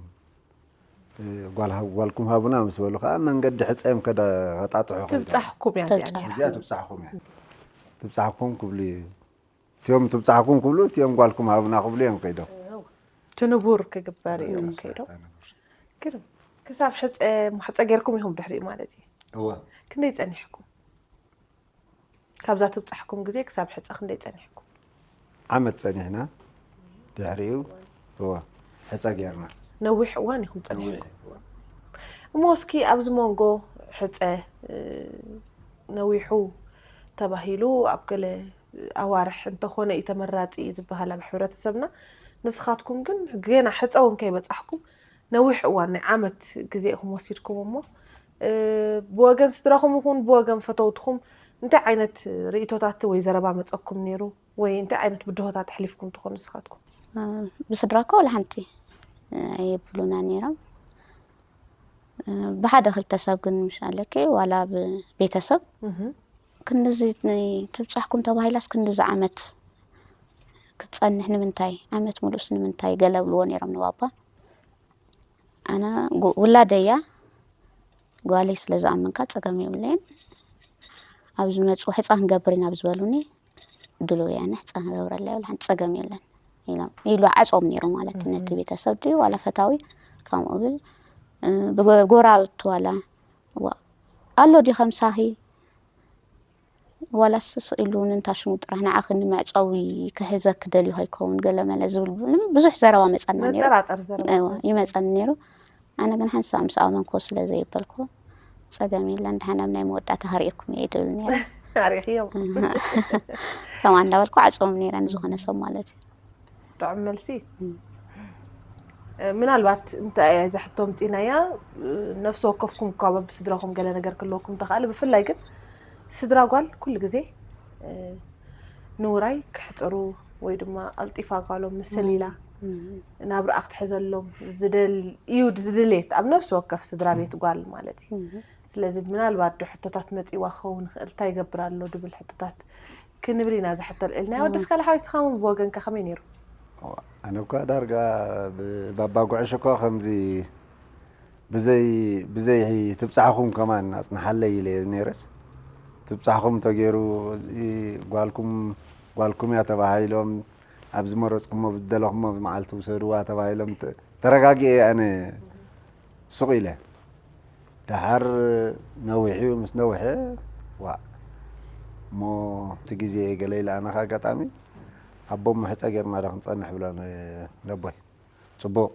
እ፣ ጓል ሃብ-፣ ጓልኩም ሃቡና ምስ በሉ ከኣ መንገዲ ሕጸ እዮም ከዳ-፣ ከጣጥሑ ከይዶም። ትብጻሕኩም እያ እዚኣ ትብጻሕ። ነይራ። እዚኣ ትብጻሕኩም እያ። ትብጻሕኩም ክብሉ እዩ። እቲኦም ትብጻሕኩም ክብሉ፣ እቲኦም ጓልኩም ሃቡና ክብሉ እዮም ከይዶም። እቲ ንቡር ክግበር እዮም በቃ፣ ከይዶም። ሳታ ንቡር። ግርም። ክሳብ ሕጸ፣ ሕጸ ጌርኩም ኢኹም ድሕሪኡ ማለት እዩ። እወ። ክንደይ ጸኒሕኩም? ካብዛ ትብጻሕኩም ግዜ ክሳብ ሕጸ ክንደይ ጸኒሕኩም? ዓመት ጸኒሕና። ድሕሪኡ፣ እወ፣ ሕጸ ጌርና። ነዊሕ እዋን ኢኹም ጸኒሕኩም። ነዊሕ እዋን። እሞ እስኪ ኣብዚ መንጎ ሕጸ፣ እ፣ ነዊሑ ተባሂሉ ኣብ ገለ ኣዋርሕ እንተኾነ እዩ ተመራጺ ዝበሃል ኣብ ሕብረተሰብና። ንስኻትኩም ግን ገና ሕጸ እውን ከይበጻሕኩም ነዊሕ እዋን ናይ ዓመት ግዜ ኢኹም ወሲድኩም እሞ፣ እ፣ ብወገን ስድራኹም ይኹን ብወገን ፈተውትኹም እንታይ ዓይነት ርእይቶታት ወይ ዘረባ መጸኩም ነይሩ? ወይ እንታይ ዓይነት ብድሆታት ኣሕሊፍኩም ትኾኑ ንስኻትኩም? እ፣ ብስድራ እኮ ዋላ ሓንቲ፣ እ፣ ኣየብሉና ነይሮም። እ፣ ብሓደ ክልተ ሰብ ግን ምሽ ኣለኪ፣ ዋላ ብቤተሰብ እህ። ክንድዚ ናይ ትብጻሕኩም ተባሂላስ ክንድዚ ዓመት ክትጸንሕ ንምንታይ? ዓመት ሙሉእስ ንምንታይ? ገለ ብልዎ ነይሮም ንባባ። ኣነ ጉ-፣ ውላደያ ጓለይ ስለ ዝኣመንካ ጸገም የብለይን። ኣብ ዝመጹ ሕጻ ክንገብር ኢና ኣብ ዝበሉኒ፣ ድሉው እየ ኣነ ሕጻ ክገብረላ የብለ፣ ሓንቲ ጸገም የለን ኢሎም፣ ኢሉ ዓጾም ነይሩ ማለት እዩ። ነቲ ቤተሰብ ድዩ ዋላ ፈታዊ ከምኡ ብል፣ እ፣ ብጎ-፣ ጎረባብቲ ዋላ፣ ዋ-፣ ኣሎ ድዩ ከምሳኺ? ዋላስ ስቕ ኢሉ ንንታ ሽሙ ጥራሕ ንዓኺ ንመዕጸዊ ክሕዘኪ ደልዩ ከይከውን ገለ መለ ዝብል ብዙሕ ዘረባ መጸና ነይሩ። መጠራጠር ዘረባ እዋ፣ ይመጸኒ ነይሩ። ኣነ ግን ሓንሳእ ምስ ኣመንኮ ስለ ዘይበልኩ፣ "ጸገም የለን፣ ደሓን ኣብ ናይ መወዳእታ ከርእየኩም እየ" ድብል ነይረ። ኣሪኽዮም። ከምኣ እንዳበልኩ ዓጽዎም ነይረ ንዝኾነ ሰብ ማለት እዩ። ጥዑም መልሲ። እም። እ፣ ምናልባት እንታይ እያ እዛ ሕቶ ኣምጺእናያ፣ እ፣ ነፍሲ ወከፍኩም እኳ በብስድራኹም ገለ ነገር ክህልወኩም ተኽኣለ፣ ብፍላይ ግን ስድራ ጓል ኩሉ ግዜ፣ እ፣ ንውራይ ክሕጽሩ ወይ ድማ ቀልጢፋ ጓሎም ምስል ኢላ እም። ናብርኣ ክትሕዘሎም ዝደል-፣ እዩ ድሌት ኣብ ነፍሲ ወከፍ ስድራ ቤት ጓል ማለት እዩ። እም። ስለዚ ምናልባት ዶ ሕቶታት መጺእዋ ክኸውን ይኽእል፣ እንታይ ይገብር ኣሎ ድብል ሕቶታት ክንብል ኢና እዛ ሕቶ ኣልዒልና። እም። ወዲ ስካላ ሓወይ፣ ንስኻ እውን ብወገንካ ከመይ ነይሩ? ኣነ እኳ ዳርጋ ብ-፣ ባባ ጉዕሽ እኳ ከምዚ ብዘይ፣ ብዘይ ትብጻሕኹም ከማን ኣጽንሓለይ ኢለ ነይረስ፣ ትብጻሕኹም ተገይሩ፣ እዚ ጓልኩም፣ ጓልኩም እያ ተባሂሎም፣ ኣብ ዝመረጽኩሞ፣ ዝደለኹሞ መዓልቲ ውሰድዋ ተባሂሎም፣ ተ-፣ ተረጋጊኤ ኣነ ሱቕ ኢለ። ደሓር ነዊሕ እዩ፣ ምስ ነውሐ፣ ዋእ፣ እሞ እቲ ግዜ ገለ ኢለ፣ ኣነ ከኣ ኣጋጣሚ፣ "ኣቦ፣ እሞ ሕጸ ጌርና ዶ ክንጸንሕ?" ብሎ ነ-፣ ነቦይ። ጽቡቕ።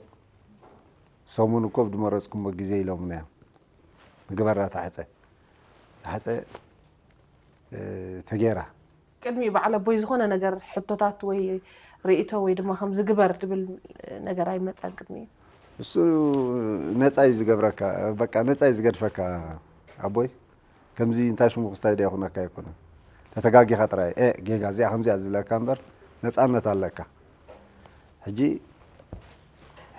ሰሙን እኮ ብዝመረጽኩሞ ግዜ ኢሎምና እዮም። ንግበራ እታ ሕጸ። እታ ሕጸ፣ እ፣ ተገይራ። ቅድሚ በዓል ኣቦይ ዝኾነ ነገር ሕቶታት ወይ ርእይቶ ወይ ድማ ከምዚ ግበር ድብል ነገር ኣይመጸን ቅድሚኡ? እሱ ነጻ እዩ ዝገብረካ፣ በቃ ነጻ እዩ ዝገድፈካ ኣቦይ። ከምዚ እንታይ ሽሙ ክስታይ ዶ ይኹነካ ኣይኮነን። ተተጋጊኻ ጥራይ፣ "ኤ፣ ጌጋ እዚኣ ከምዚኣ" ዝብለካ እምበር ነጻነት ኣለካ። ሕጂ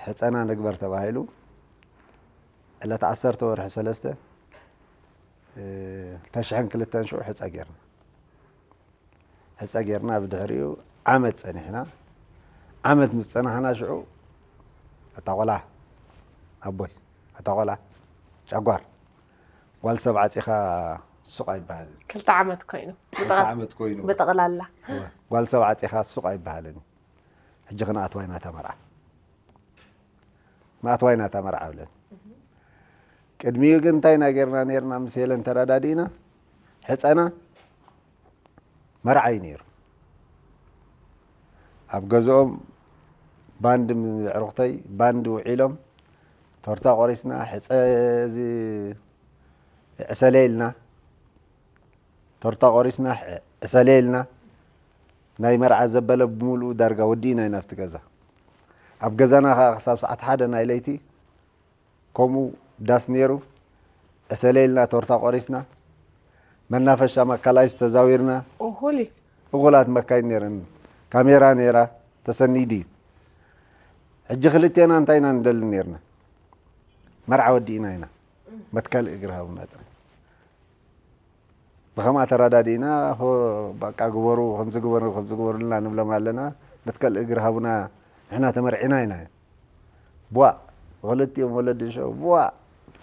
ሕፀና ንግበር ተባሂሉ ዕለት ዓሰርተ ወርሒ ሰለስተ ክልተ ሽሕን ክልተን ሽዑ ሕፀ ጌርና። ሕፀ ጌርና ብድሕሪኡ ዓመት ፀኒሕና። ዓመት ምስ ፀናሕና ሽዑ ኣታ ቆላ ኣቦይ ኣታ ቆላ ጨጓር ጓል ሰብ ዓፂኻ ሱቕ ኣይበሃልን። ክልተ ዓመት ኮይኑ ክልተ ዓመት ኮይኑ ብጠቕላላ ጓል ሰብ ዓፂኻ ሱቕ ኣይበሃልን። ሕጂ ክንኣትዋ ኢና እታ መርዓ። ንኣትዋ ኢና እታ መርዓ ብለን። ቅድሚኡ ግን እንታይ ኢና ጌርና ኔርና ምስ ሄለን ተረዳዲእና ሕፀና መርዓ እዩ ነይሩ። ኣብ ገዝኦም ባንድ ኣዕሩኽተይ ባንድ ውዒሎም ቶርታ ቆሪስና ሕፀ እዚ ዕሰለ ኢልና ቶርታ ቆሪስና ዕሰለ ኢልና ናይ መርዓ ዘበለ ብምሉኡ ዳርጋ ወዲእና ኢና ኣብቲ ገዛ። ኣብ ገዛና ከዓ ክሳብ ሰዓት ሓደ ናይ ለይቲ ከምኡ ዳስ ነይሩ ዕሰለ ኢልና ቶርታ ቆሪስና መናፈሻ ማካላይስ ተዛዊርና። ኦሆሊ እኹላት መካይን ነይረን ካሜራ ነይራ ተሰኒዱ እዩ። ሕጂ ክልቴና እንታይ ኢና ንደሊ ነይርና? መርዓ ወዲእና ኢና። መትከል እግሪ ሃቡና ጥራይ። ብኸምኣ ተረዳዲእና ሆ በቃ ግበሩ ከምዚ ግበሩ ከምዚ ግበሩልና ንብሎም ኣለና። መትከል እግሪ ሃቡና ንሕና ተመርዒና ኢና። ቧእ ክልቲኦም ወለዲ ሽዑ ቧእ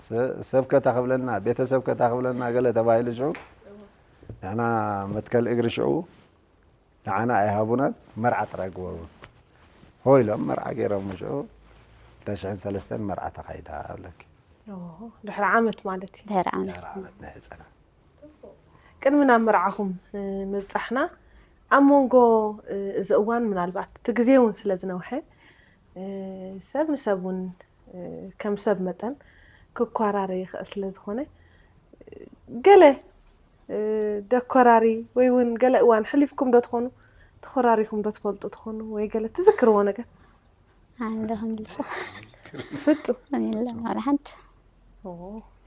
ሰ- ሰብ ከታ ክብለና ቤተሰብ ከታ ክብለና ገለ ተባሂሉ ሽዑ ንሕና መትከል እግሪ ሽዑ ንዓና ኣይሃቡናን መርዓ ጥራይ ግበሩ ሆ ኢሎም መርዓ ገይሮም ሽዑ ክልተ ሽሕን ሰለስተን መርዓ ተኻይዳ ኣብለኪ። ድሕሪ ዓመት ማለት እዩ። ድሕሪ ዓመት ድሕሪ ዓመት ናይ ሕፀና ቅድሚ ናብ መርዓኹም ምብፃሕና ኣብ መንጎ እዚ እዋን ምናልባት እቲ ግዜ እውን ስለ ዝነውሐ ሰብ ንሰብ እውን ከም ሰብ መጠን ክኳራረ ይኽእል ስለ ዝኾነ ገለ ደኮራሪ ወይ እውን ገለ እዋን ሕሊፍኩም ዶ ትኾኑ ተኾራሪኹም ዶ ትፈልጡ ትኾኑ ወይ ገለ ትዝክርዎ ነገር ኣለኹም ልሳ ፍጹም የለን ዋላ ሓንቲ ኦ፣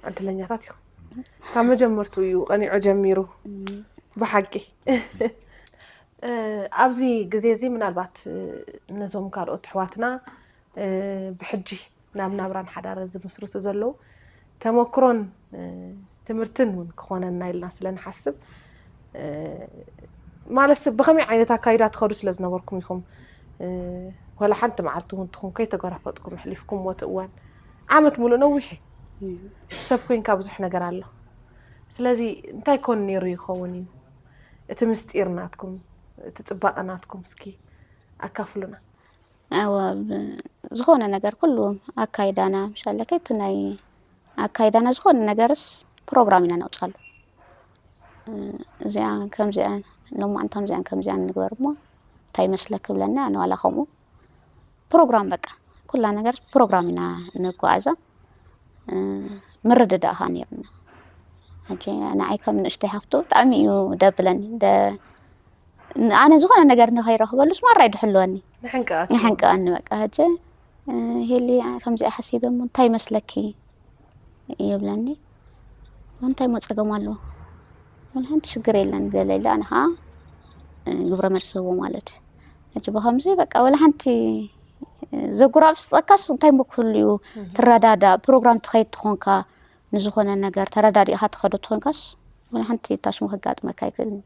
ዕድለኛታት ኢኹም ካብ መጀመርቱ እዩ ቀኒዑ ጀሚሩ ብሓቂ ኣብዚ ግዜ እዚ ምናልባት ነዞም ካልኦት ኣሕዋትና ብሕጂ ናብ ናብራን ሓዳርን ዝምስርቱ ዘለዉ ተመክሮን ትምህርትን እውን ክኾነና ኢልና ስለ ንሓስብ ማለት ብኸመይ ዓይነት ኣካይዳ ትኸዱ ስለ ዝነበርኩም ኢኹም ወላ ሓንቲ መዓልቲ እውን ትኹን ከይተገራፈጥኩም ኣሕሊፍኩምዎ እቲ እዋን ዓመት ሙሉእ ነዊሕ እዩ ሰብ ኮይንካ ብዙሕ ነገር ኣሎ ስለዚ እንታይ ኮን ነይሩ ይኸውን እዩ እቲ ምስጢር ናትኩም እቲ ፅባቐ ናትኩም እስኪ ኣካፍሉና እወ ዝኾነ ነገር ኩሉ ኣካይዳና ምሻለከ እቲ ናይ ኣካይዳና ዝኾነ ነገርስ ፕሮግራም ኢና ነውፃሉ እዚኣ ከምዚኣ ሎማዕንቲ ከምዚኣን ከምዚኣን ንግበር እሞ እንታይ ይመስለክ ብለኒ ኣነ ዋላ ከምኡ ፕሮግራም በቃ ኩላ ነገር ፕሮግራም ኢና ንጓዓዛ ምርድዳእ ኸዓ ነይርና ሕጂ ንዓይ ከም ንእሽተይ ሃፍቱ ብጣዕሚ እዩ ደብለኒ ኣነ ዝኾነ ነገር ንኸይረኽበሉስ ማራ ይድሕልወኒ ንሕንቅኣት ይሕንቅኣኒ በቃ ሕጂ ሄሊ ከምዚኣ ሓሲበ እሞ እንታይ ይመስለኪ ይብለኒ እንታይ ሞ ፀገም ኣለዎ ሓንቲ ሽግር የለን ገለ ኢለ ኣነ ከዓ ግብረ መልሲ ህቦ ማለት እዩ ሕጂ ብከምዚ በቃ ወላ ሓንቲ ዘጉራብስጠካስ እንታይ ሞ ክህሉ እዩ ትረዳዳ ፕሮግራም ትኸይድ ትኾንካ ንዝኾነ ነገር ተረዳዲእኻ ትኸዶ ትኾንካስ ወላ ሓንቲ ታሽሙ ከጋጥመካ ኣይክእልን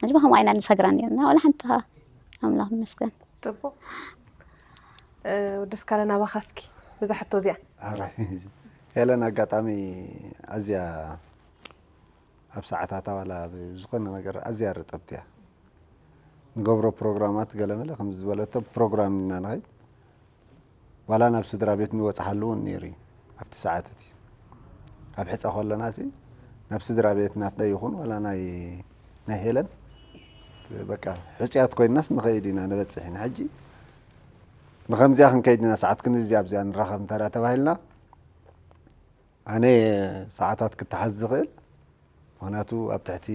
ሕጂ ብከምኡ ኣይና ንሰግራ ነርና ወላ ሓንቲ ከዓ ኣምላኽ ይመስገን ፅቡቅ ወደስ ካለ ናባኻ እስኪ ብዛ ሕቶ እዚኣ ኣራይ ሄለን ኣጋጣሚ ኣዝያ ኣብ ሰዓታታ ዋላ ዝኾነ ነገር ኣዝያ ርጥብቲ እያ ንገብሮ ፕሮግራማት ገለመለ ከምዚ ዝበለቶ ፕሮግራም ኢና ንኸይድ ዋላ ናብ ስድራ ቤት ንወፅሓሉ እውን ነይሩ እዩ ኣብቲ ሰዓት እቲ ኣብ ሕፀ ከለና ሲ ናብ ስድራ ቤት ናትና ይኹን ዋላ ናይ ናይ ሄለን በቃ ሕፅያት ኮይናስ ንኸይድ ኢና ንበፅሕ ኢና ሕጂ ንኸምዚኣ ክንከይድ ኢና ሰዓት ክንዚ ኣብዚኣ ንራኸብ እንተ ተባሂልና ኣነ ሰዓታት ክተሓዝ ዝኽእል ምክንያቱ ኣብ ትሕቲ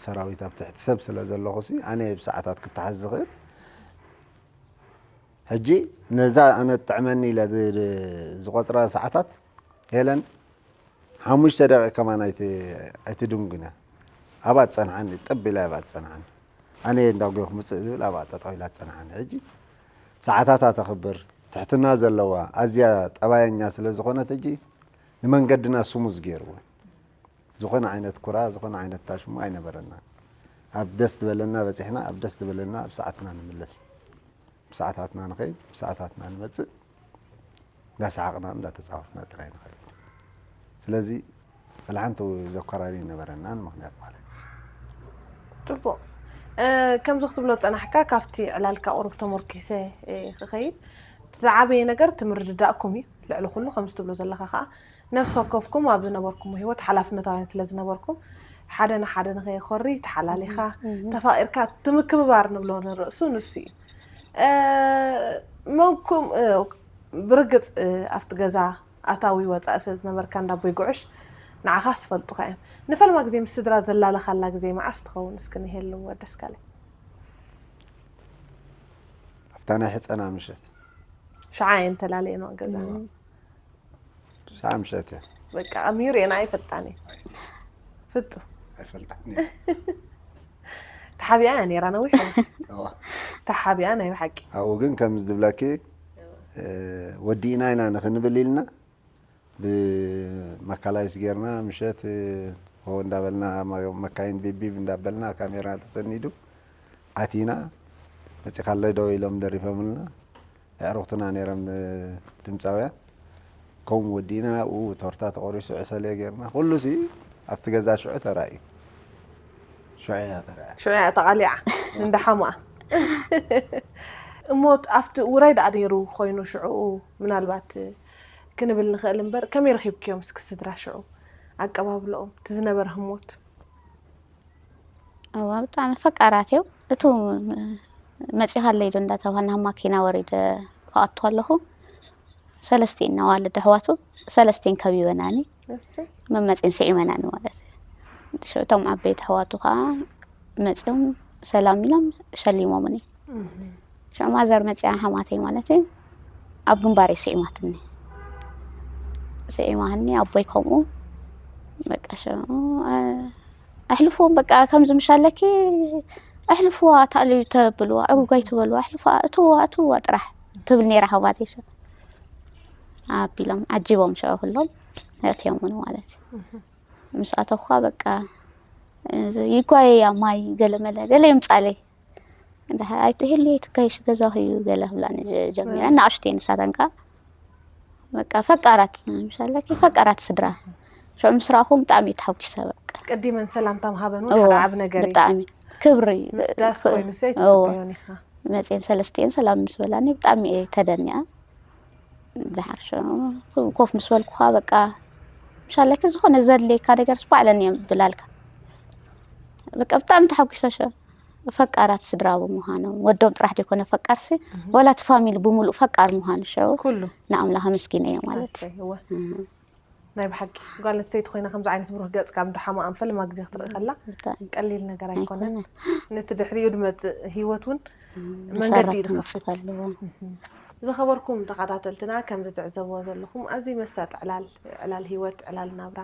ሰራዊት ኣብ ትሕቲ ሰብ ስለ ዘለኹ ሲ ኣነ ብሰዓታት ክተሓዝ ዝኽእል ሕጂ ነዛ ኣነ ጥዕመኒ ኢለ ዝቆፅራ ሰዓታት ሄለን ሓሙሽተ ደቂቅ ከማን ኣይትድንጉን እያ ኣብኣ ትፀንሓኒ ጥብ ኢላ ኣብኣ ትፀንሓኒ ኣነ እንዳጎ ክምፅእ ዝብል ኣብኣ ጠጠው ኢላ ትፀንሓኒ። ሕጂ ሰዓታታ ተኽብር፣ ትሕትና ዘለዋ፣ ኣዝያ ጠባየኛ ስለ ዝኾነት ሕጂ ንመንገድና ስሙዝ ገይርዎ። ዝኾነ ዓይነት ኩራ፣ ዝኾነ ዓይነት ታሽሙ ኣይነበረና። ኣብ ደስ ዝበለና በፂሕና፣ ኣብ ደስ ዝበለና ኣብ ሰዓትና ንምለስ። ብሰዓታትና ንኸይድ፣ ብሰዓታትና ንመፅእ፣ እንዳሰሓቕና እንዳተፃወትና ጥራይ ንኸይድ። ስለዚ፣ ፈላሓንቲ ዘኮራሪ ነበረናን ምኽንያት ማለት እዩ። ፅቡቕ። እ፣ ከምዚ ክትብሎ ዝፀናሕካ፣ ካብቲ ዕላልካ ቁሩብ ተመርኪሰ፣ እ፣ ክኸይድ፣ እቲ ዝዓበየ ነገር እቲ ምርድዳእኩም እዩ። ልዕሊ ኩሉ ከምዚ ትብሎ ዘለኻ ከዓ፣ ነፍሲ ወከፍኩም ኣብ ዝነበርኩም ህይወት ሓላፍነታውያን ስለ ዝነበርኩም፣ ሓደ ንሓደ ንኸየኮሪ ተሓላሊኻ፣ ተፋቒርካ፣ እቲ ምክብባር ንብሎ ንርእሱ ንሱ እዩ። እ፣ መንኩም፣ እ፣ ብርግፅ፣ እ፣ ኣብቲ ገዛ ኣታዊ ወፃኢ ስለ ዝነበርካ፣ እንዳ ኣቦይ ጉዕሽ ንዓኻ ዝፈልጡኻ እዮም። ንፈልማ ግዜ ምስ ስድራ ዘላለኻላ ግዜ መዓስ ትኸውን? እስኪ ንሄሉ ወደስካለ። ኣብታ ናይ ሕፀና ምሸት። ሽዓ እየን ተላለየን ገዛ። ሻዓ ምሸት እያ። በቃ ኣሚሩ እየን ኣይፈልጣን እየ። ፍጹም። ኣይፈልጣን። ተሓቢኣ እያ ነይራ ነዊሕ። ተሓቢኣ ናይ ብሓቂ። ኣብኡ ግን ከም ዝብለኪ፣ እ፣ ወዲእና ኢና ንኽንብል ኢልና፣ ብመካላይስ ጌርና፣ ምሸት፣ እ፣ ሆ እንዳበልና፣ መ-፣ መካይን ቢቢብ እንዳበልና፣ ካሜራ ተሰኒዱ፣ ኣቲና፣ መጺኻለይ ዶ ኢሎም ደሪፎምልና፣ ኣዕሩኽትና ነይሮም፣ እ፣ ድምጻውያን። ከምኡ ወዲእና፣ ኣብኡ ቶርታ ተቖሪሱ፣ ዕሰለ ጌርና፣ ኩሉ ሲ ኣብቲ ገዛ ሽዑ ተራእዩ። ሽዑ እያ ተራእያ። ሽዑ እያ ተቓሊዓ፣ እንዳሓሙኣ። እሞ ኣብቲ ውራይ ደኣ ነይሩ ኮይኑ ሽዑ፣ ምናልባት ክንብል ንኽእል እምበር፣ ከመይ ረኺብክዮም እስኪ ስድራ ሽዑ? ኣቀባብላኦም፣ እቲ ዝነበረ ህሞት? እዋ፣ ብጣዕሚ ፈቃራት እዮም። እቱ መጺኻለይ ዶ እንዳተባሃልና ኣብ ማኪና ወሪደ ክኣቱ ኣለኹ። ሰለስቲኤን ኣዋልድ ኣሕዋቱ፣ ሰለስቲኤን ከቢበናኒ። እሰይ። መመጺኤን ስዒመናኒ ማለት እዩ። ሽዑ እቶም ዓበይቲ ኣሕዋቱ ከዓ መጺኦም ሰላም ኢሎም ሸሊሞምኒ። ሽዑ ማዘር መጺኣ ሓማተይ ማለት እዩ። ኣብ ግንባረይ ስዒማትኒ። ስዒማትኒ፣ ኣቦይ ከምኡ። በቃ ሽዑ፣ እ፣ ኣሕልፍዎም በቃ ከምዚ ምሽ ኣለኪ ኣሕልፍዋ፣ ታልዩ ተብልዋ፣ ዕጉጋይ ትበልዋ፣ ኣሕልፍዋ፣ እትዋ፣ እትዋ ጥራሕ ትብል ነይራ ሓማተይ ሽዑ። ኣቢሎም፣ ዓጂቦም ሽዑ ኩሎም ኣእትዮምኒ ማለት እዩ። ምስ ኣተኹ በቃ፣ እዚ ይጓየያ ማይ ገለመለ፣ ገለ የምጻለይ። እንድሕር ኣይትህሉ፣ ኣይትጋየሽ፣ ገዛኺ እዩ ገለ ክብላኒ ጀ-፣ ጀሚረን። ንኣሽቱ እየን ንሳተን ከኣ። በቃ ፈቃራት፣ ምሽ ኣለኪ ፈቃራት ስድራ። ሽዑ ምስ ረኣኹም ብጣዕሚ እየ ተሓጒሰ በቃ። ቀዲመን ሰላምታ ምሃበን እውን እወ፣ ሓደ ዓቢ ነገር እዩ። ብጣዕሚ ክብሪ። ምስዳስ ኮይኑ ሰይ እወ። ትጽበዮን ኢኻ። መጺኤን ሰለስቲኤን ሰላም ምስ በላኒ ብጣዕሚ እየ ተደኒቐ። ዝሓርሾ ኮፍ ምስ በልኩ ኸኣ በቃ፣ ምሽ ኣለኪ ዝኾነ ዘድልየካ ነገርስ ባዕለን እየን ብላልካ። በቃ ብጣዕሚ ተሓጒሰ ሽዑ። ፈቃራት ስድራ ብምዃኖም፣ ወዶም ጥራሕ ዘይኮነ ፈቃርሲ፣ ዋላ እቲ ፋሚሊ ብምሉእ ፈቃር ምዃኑ ሽዑ ኩሉ። ንኣምላኽ ኣመስጊነዮ ማለት እዩ። ኣሰይ፣ እወ። እህ። ናይ ብሓቂ ጓል ኣንስተይቲ ኮይና ከምዚ ዓይነት ብሩህ ገጽ ካብ እንዶ ሓማኣን ፈለማ ግዜ ክትርኢ ከላ ብጣዕሚ። ቀሊል ነገር ኣይኮነን። ኣይኮነን። ነቲ ድሕሪኡ ድመጽእ ህይወት እውን እም፣ መንገዲ መሰረት እዩ ድኸፍት። ክመጽእ ኣለዎ። እህ። ዝኸበርኩም ተኸታተልትና፣ ከም ዝትዕዘብዎ ዘለኹም ኣዝዩ መሳጢ ዕላል፣ ዕላል ህይወት፣ ዕላል ናብራ፣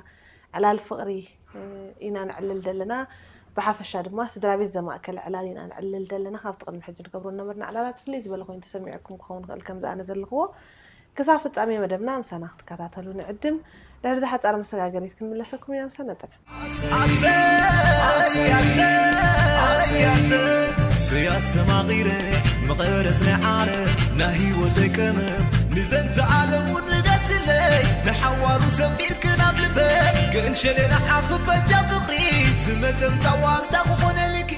ዕላል ፍቕሪ፣ እ፣ ኢና ነዕልል ዘለና። ብሓፈሻ ድማ ስድራ ቤት ዘማእከለ ዕላል ኢና ነዕልል ዘለና። ካብቲ ቅድሚ ሕጂ ንገብሮ ዝነበርና ዕላላት ፍልይ ዝበለ ኮይኑ ተሰሚዑኩም ክኸውን ይኽእል፣ ከምዚ ኣነ ዘለኽዎ። ክሳብ ፍጻሜ መደብና ምሳና ክትከታተሉ ንዕድም። ድሕሪ እዛ ሓጻር መሰጋገሪት ክንምለሰኩም ኢና፣ ምሳና ጽንሑ። ስያሰማቒረ መቐረት ናይ ዓለም ናይ ህይወተይ ቀመም ንዘንተ ዓለም እውን ንገስለይ ንሓዋሩ ሰፊርክን ኣብ ልበ ክእንሸለ ንዓኺ በጃ ፍቕሪ ዝመጸም ጻዋታ ክኾነልኪ።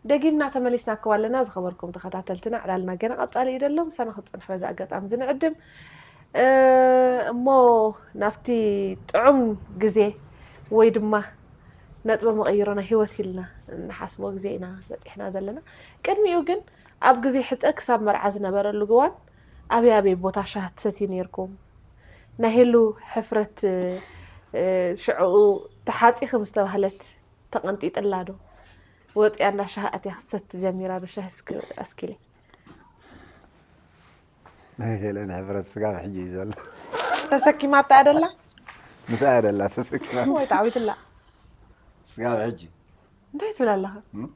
ደጊምና ተመሊስናኩም ኣለና። ዝኸበርኩም ተኸታተልትና፣ ዕላልና ገና ቀጻሊ እዩ ዘሎ። ምሳና ክትጸንሑ በዚ ኣጋጣሚ እዚ ንዕድም። እ፣ እሞ ናብቲ ጥዑም ግዜ ወይ ድማ ነጥቢ መቐይሮ ናይ ህይወት ኢልና እንሓስቦ ግዜ ኢና በጺሕና ዘለና። ቅድሚኡ ግን ኣብ ግዜ ሕጸ ክሳብ መርዓ ዝነበረሉ ግዋን ኣበይ ኣበይ ቦታ ሻሂ ትሰትዩ ነይርኩም? ናይ ሄሉ ሕፍረት፣ እ፣ ሽዕኡ ተሓጺኺ ምስ ተባህለት ተቐንጢጥላ ዶ? ወጺኣ እንዳ ሻሂ ኣትያ ክትሰቲ ጀሚራ ዶ? ሻሂ እስኪ ኣስኪለይ። ናይ ሄለን ሕብረት ስጋብ ሕጂ እዩ ዘሎ። ተሰኪማታ እያ ደላ? ምስኣ እያ ደላ ተሰኪማ። ወይ ተዓዊትላ። ስጋብ ሕጂ። እንታይ ትብል ኣለኻ? እም?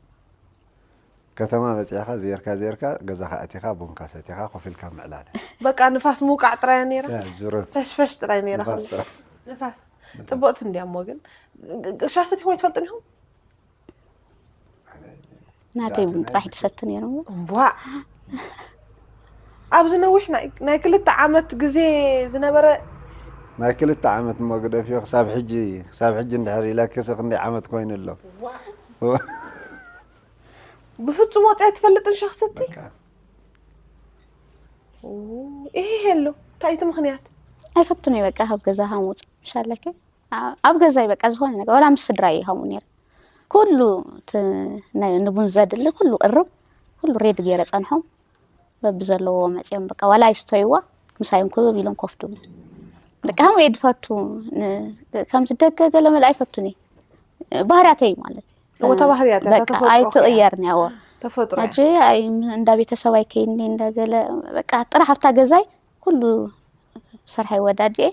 ከተማ በጺሕካ ዜርካ ዜርካ ገዛኻ ኣቲኻ ቡንካ ሰቲኻ ኮፍ ኢልካ ምዕላል። በቃ ንፋስ ምውቃዕ ጥራይ ነይራ። ሳ ዙረት ፈሽፈሽ ጥራይ ነይራ። ንፋስ ጥራይ። ንፋስ ጽቡቕቲ እንዲያ እሞ ግን ሻሂ ሰቲኹም ኣይትፈልጡን ኢኹም? ናተይ ቡን ጥራሕ ትሰቲ ነይሩ። እምቧ ኣብዚ ነዊሕ ናይ ናይ ክልተ ዓመት ግዜ ዝነበረ ናይ ክልተ ዓመት እሞ ግደፍዮ ክሳብ ሕጂ ክሳብ ሕጂ እንድሕር ኢለክስ ክንደይ ዓመት ኮይኑ ኣሎ። ብፍጹም ወፂኣ ኣይትፈልጥን ሻሂ ሰቲ? በቃ ይሄ የሎ እንታይ እቲ ምኽንያት? ኣይፈቱን እዩ በቃ ካብ ገዛ ሃሙፅ ምሻለኪ ኣብ ገዛይ በቃ ዝኾነ ነገር ዋላ ምስ ስድራ ይሃሙ ነይረ ኩሉ እቲ ናይ- ንቡን ዘድሊ ኩሉ እርም ኩሉ ሬድ ገይረ ፀንሖም በብዘለዎ መፅኦም በቃ ዋላ ይስተይዋ ምሳዮም ክብብ ኢሎም ኮፍ ድቡ በቃ ሃሙ እየ ድፈቱ ን- ከምዚ ደገ ገለ መለ ኣይፈቱን እየ ባህርያተይ ማለት እዩ እዎ፣ እታ ባህርያት እያ፣ እታ በቃ ተፈጥሮ ኣይትቕየርን ያዎ ተፈጥሮ እያ። ሕጂ ኣይ- እንዳ ቤተሰብ ኣይከይኒ እንዳገለ በቃ ጥራሕ ኣብታ ገዛይ ኩሉ ስርሐይ ወዳዲኤ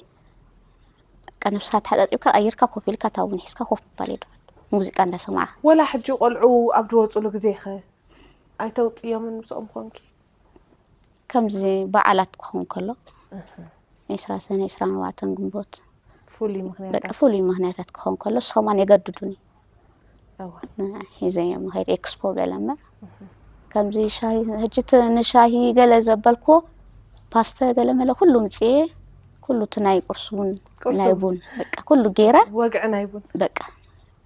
በቃ ነብስኻ ተሓፃፂብካ ቀይርካ ኮፍ ኢልካ ታቡን ሒዝካ ኮፍ ምባል ይደል ሙዚቃ እንዳሰማዕካ ወላ ሕጂ ቆልዑ ኣብ ዝወፅሉ ግዜ ኸ ኣይተውፅዮምን ምስኦም ኮንኪ? ከምዚ በዓላት ክኸውን ከሎ ዒስራ ሰነ ዒስራ ኣርባዕተን ግንቦት ፍሉይ በቃ ምኽንያታት ፍሉይ ምኽንያታት ክኸውን ከሎ ንስኸማን የገድዱኒ እዋ። ሒዘዮም ኸይድ ኤክስፖ ገለ እምበር ከምዚ ሻሂ ሕጂ እቲ ንሻሂ ገለ ዘበልኩ ፓስተ ገለ መለ ኩሉ ምፅኤ ኩሉ እቲ ናይ ቁርሲ ቡን ቁርሲ ናይ ቡን። ቡን በቃ ኩሉ ገይረ ወግዒ ናይ ቡን በቃ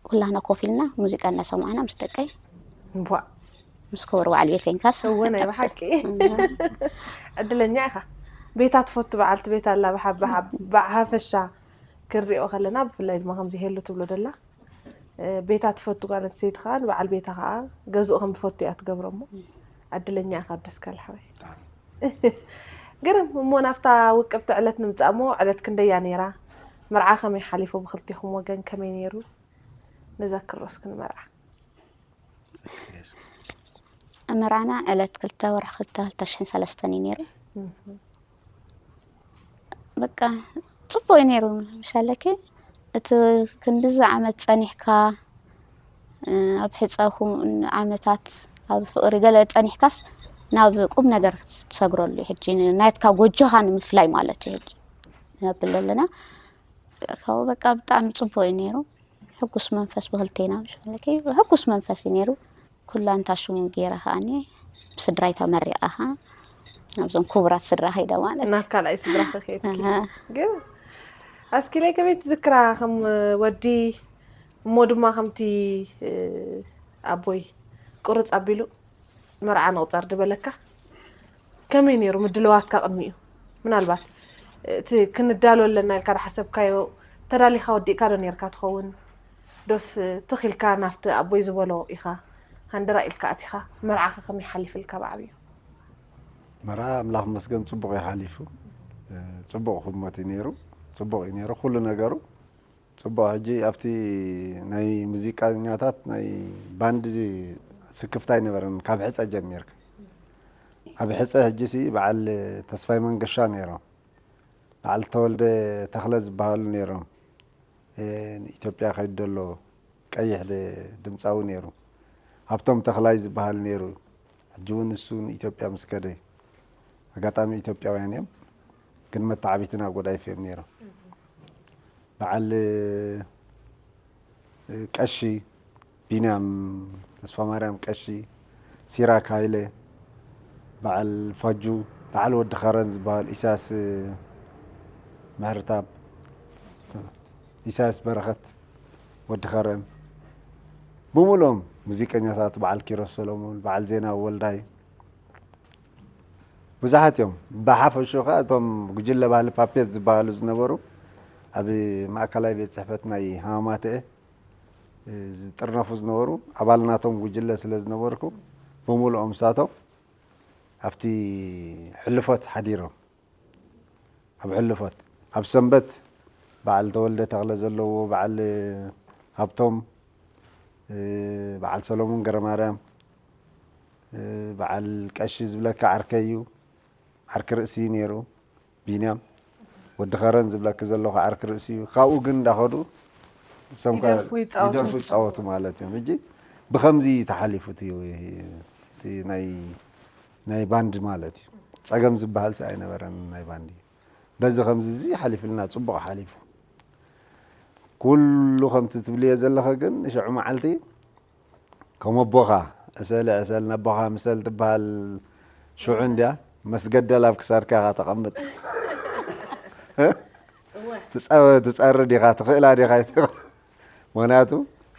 ኩላና ኮፍ ኢልና ሙዚቃ እናሰማዕና ምስ ደቀይ እምቧ ምስ ክቡር በዓል ቤተይንካስ እወ ናይ ብሓቂ ዕድለኛ ኢኻ። ቤታ ትፈቱ በዓልቲ ቤት ኣላ ብሓ- ብሓ- ብሓፈሻ ክንሪኦ ከለና ብፍላይ ድማ ከምዚ ሄሉ ትብሎ ደላ እ፣ ቤታ ትፈቱ ጓል ኣንስተይቲ ከዓ ንበዓል ቤታ ከዓ ገዝኡ ከም ትፈቱ እያ ትገብሮ እሞ ዕድለኛ ኢኻ ደስ ካል ሓወይ። ግርም እሞ ናብታ ውቅብቲ ዕለት ንምፃእ እሞ ዕለት ክንደያ ነይራ? መርዓ ከመይ ሓሊፉ ብክልቲኹም ወገን ከመይ ነይሩ? ንዘክሮ እስኪ ንመርዓ መርዓና ዕለት ክልተ ወርሒ ክልተ ክልተ ሽሕን ሰለስተን እዩ ነይሩ በቃ ፅቡቅ እዩ ነይሩ ምሻለኪ እቲ ክንድዚ ዓመት ፀኒሕካ ኣብ ሕፀ ዓመታት ኣብ ፍቅሪ ገለ ፀኒሕካስ ናብ ቁም ነገር ትሰግረሉ እዩ ሕጂ ናትካ ጎጆኻ ንምፍላይ ማለት እዩ ሕጂ ነብል ኣለና ካብኡ በቃ ብጣዕሚ ፅቡቅ እዩ ነይሩ ሕጉስ መንፈስ ብክልቴና ብሽመለከ ሕጉስ መንፈስ እዩ ነይሩ ኩላ እንታ ሽሙ ገይረ ከዓኒ ብስድራይ ተመሪቐኻ ናብዞም ክቡራት ስድራ ከይደ ማለት ናብ ካልኣይ ስድራ ከይድኪ ኣሃ። ግን ኣስኪለይ ከመይ ትዝክራ ከም ወዲ እሞ ድማ ከምቲ ኣቦይ ቁርፅ ኣቢሉ መርዓ ንቑፀር ዝበለካ ከመይ ነይሩ ምድልዋትካ ቅድሚኡ? ምናልባት እቲ ክንዳሎ ኣለና ኢልካ ዝሓሰብካዮ ተዳሊኻ ወዲእካ ዶ ነርካ ትኸውን? ዶስ ትኺልካ ናፍቲ ኣቦይ ዝበሎ ኢኻ ሃንደራ ኢልካ ኣቲኻ መርዓኸ ከመይ ሓሊፍልካ ብዓብዩ? መርዓ ኣምላኽ መስገን ፅቡቕ እዩ ሓሊፉ ፅቡቕ ህሞት እዩ ነይሩ ፅቡቕ እዩ ነይሩ ኩሉ ነገሩ ፅቡቕ ሕጂ ኣብቲ ናይ ሙዚቃኛታት ናይ ባንድ ስክፍታ ኣይነበረን ካብ ሕፀ ጀሚርካ ኣብ ሕፀ ሕጂ ሲ በዓል ተስፋይ መንገሻ ነይሮም በዓል ተወልደ ተኽለ ዝበሃሉ ነይሮም ንኢትዮጵያ ከይዱ ዘሎ ቀይሕ ድምፃዊ ነይሩ ሃብቶም ተኽላይ ዝበሃል ነይሩ ሕጂ እውን እሱ ንኢትዮጵያ ምስ ከደ ኣጋጣሚ ኢትዮጵያውያን እዮም ግን መተዓቢቲ ናብ ጎዳይፍ እዮም ነይሮም በዓል ቀሺ ቢንያም ተስፋማርያም ቀሺ ሲራክ ሃይለ በዓል ፋጁ በዓል ወዲ ኸረን ዝበሃል ኢሳያስ ምሕርታብ ኢሳያስ በረኸት ወዲ ኸረን ብምሉኦም ሙዚቀኛታት በዓል ኪሮስ ሰሎሞን በዓል ዜና ወልዳይ ብዙሓት እዮም ብሓፈሹ ከዓ እቶም ጉጅለ ባህሊ ፓፔት ዝበሃሉ ዝነበሩ ኣብ ማእከላይ ቤት ፅሕፈት ናይ ሃማማተኤ ዝጥርነፉ ዝነበሩ ኣባል ናቶም ጉጅለ ስለ ዝነበርኩ ብምሉኦም ሳቶም ኣብቲ ሕልፎት ሓዲሮም ኣብ ሕልፎት ኣብ ሰንበት በዓል ተወልደ ተኽለ ዘለዎ በዓል ሃብቶም በዓል ሰሎሙን ገረማርያም በዓል ቀሺ ዝብለካ ዓርከይ እዩ ዓርኪ ርእሲ እዩ ነይሩ ቢንያም ወዲ ኸረን ዝብለኪ ዘለኹ ዓርኪ ርእሲ እዩ ካብኡ ግን እንዳኸዱ እሶም ከ- ይደርፉ ይፃወቱ። ይደርፉ ይፃወቱ ማለት እዮም ሕጂ ብከምዚ ተሓሊፉ እቲ ናይ ናይ ባንድ ማለት እዩ። ጸገም ዝበሃል ሰ ኣይነበረን ናይ ባንድ። በዚ ከምዚ እዚ ሓሊፍልና ጽቡቕ ሓሊፉ። ኩሉ ከምቲ ትብልዮ ዘለኸ ግን ሽዑ መዓልቲ ከም ኣቦኻ ዕሰል ዕሰል ነቦኻ ምሰል ትበሃል ሽዑ እንድያ መስገደል ኣብ ክሳድካ ኢኻ ተቐምጥ። ትጸ- ትጸሪ ዲኻ ትኽእላ ዲኻ ኣይትኽእል። ምኽንያቱ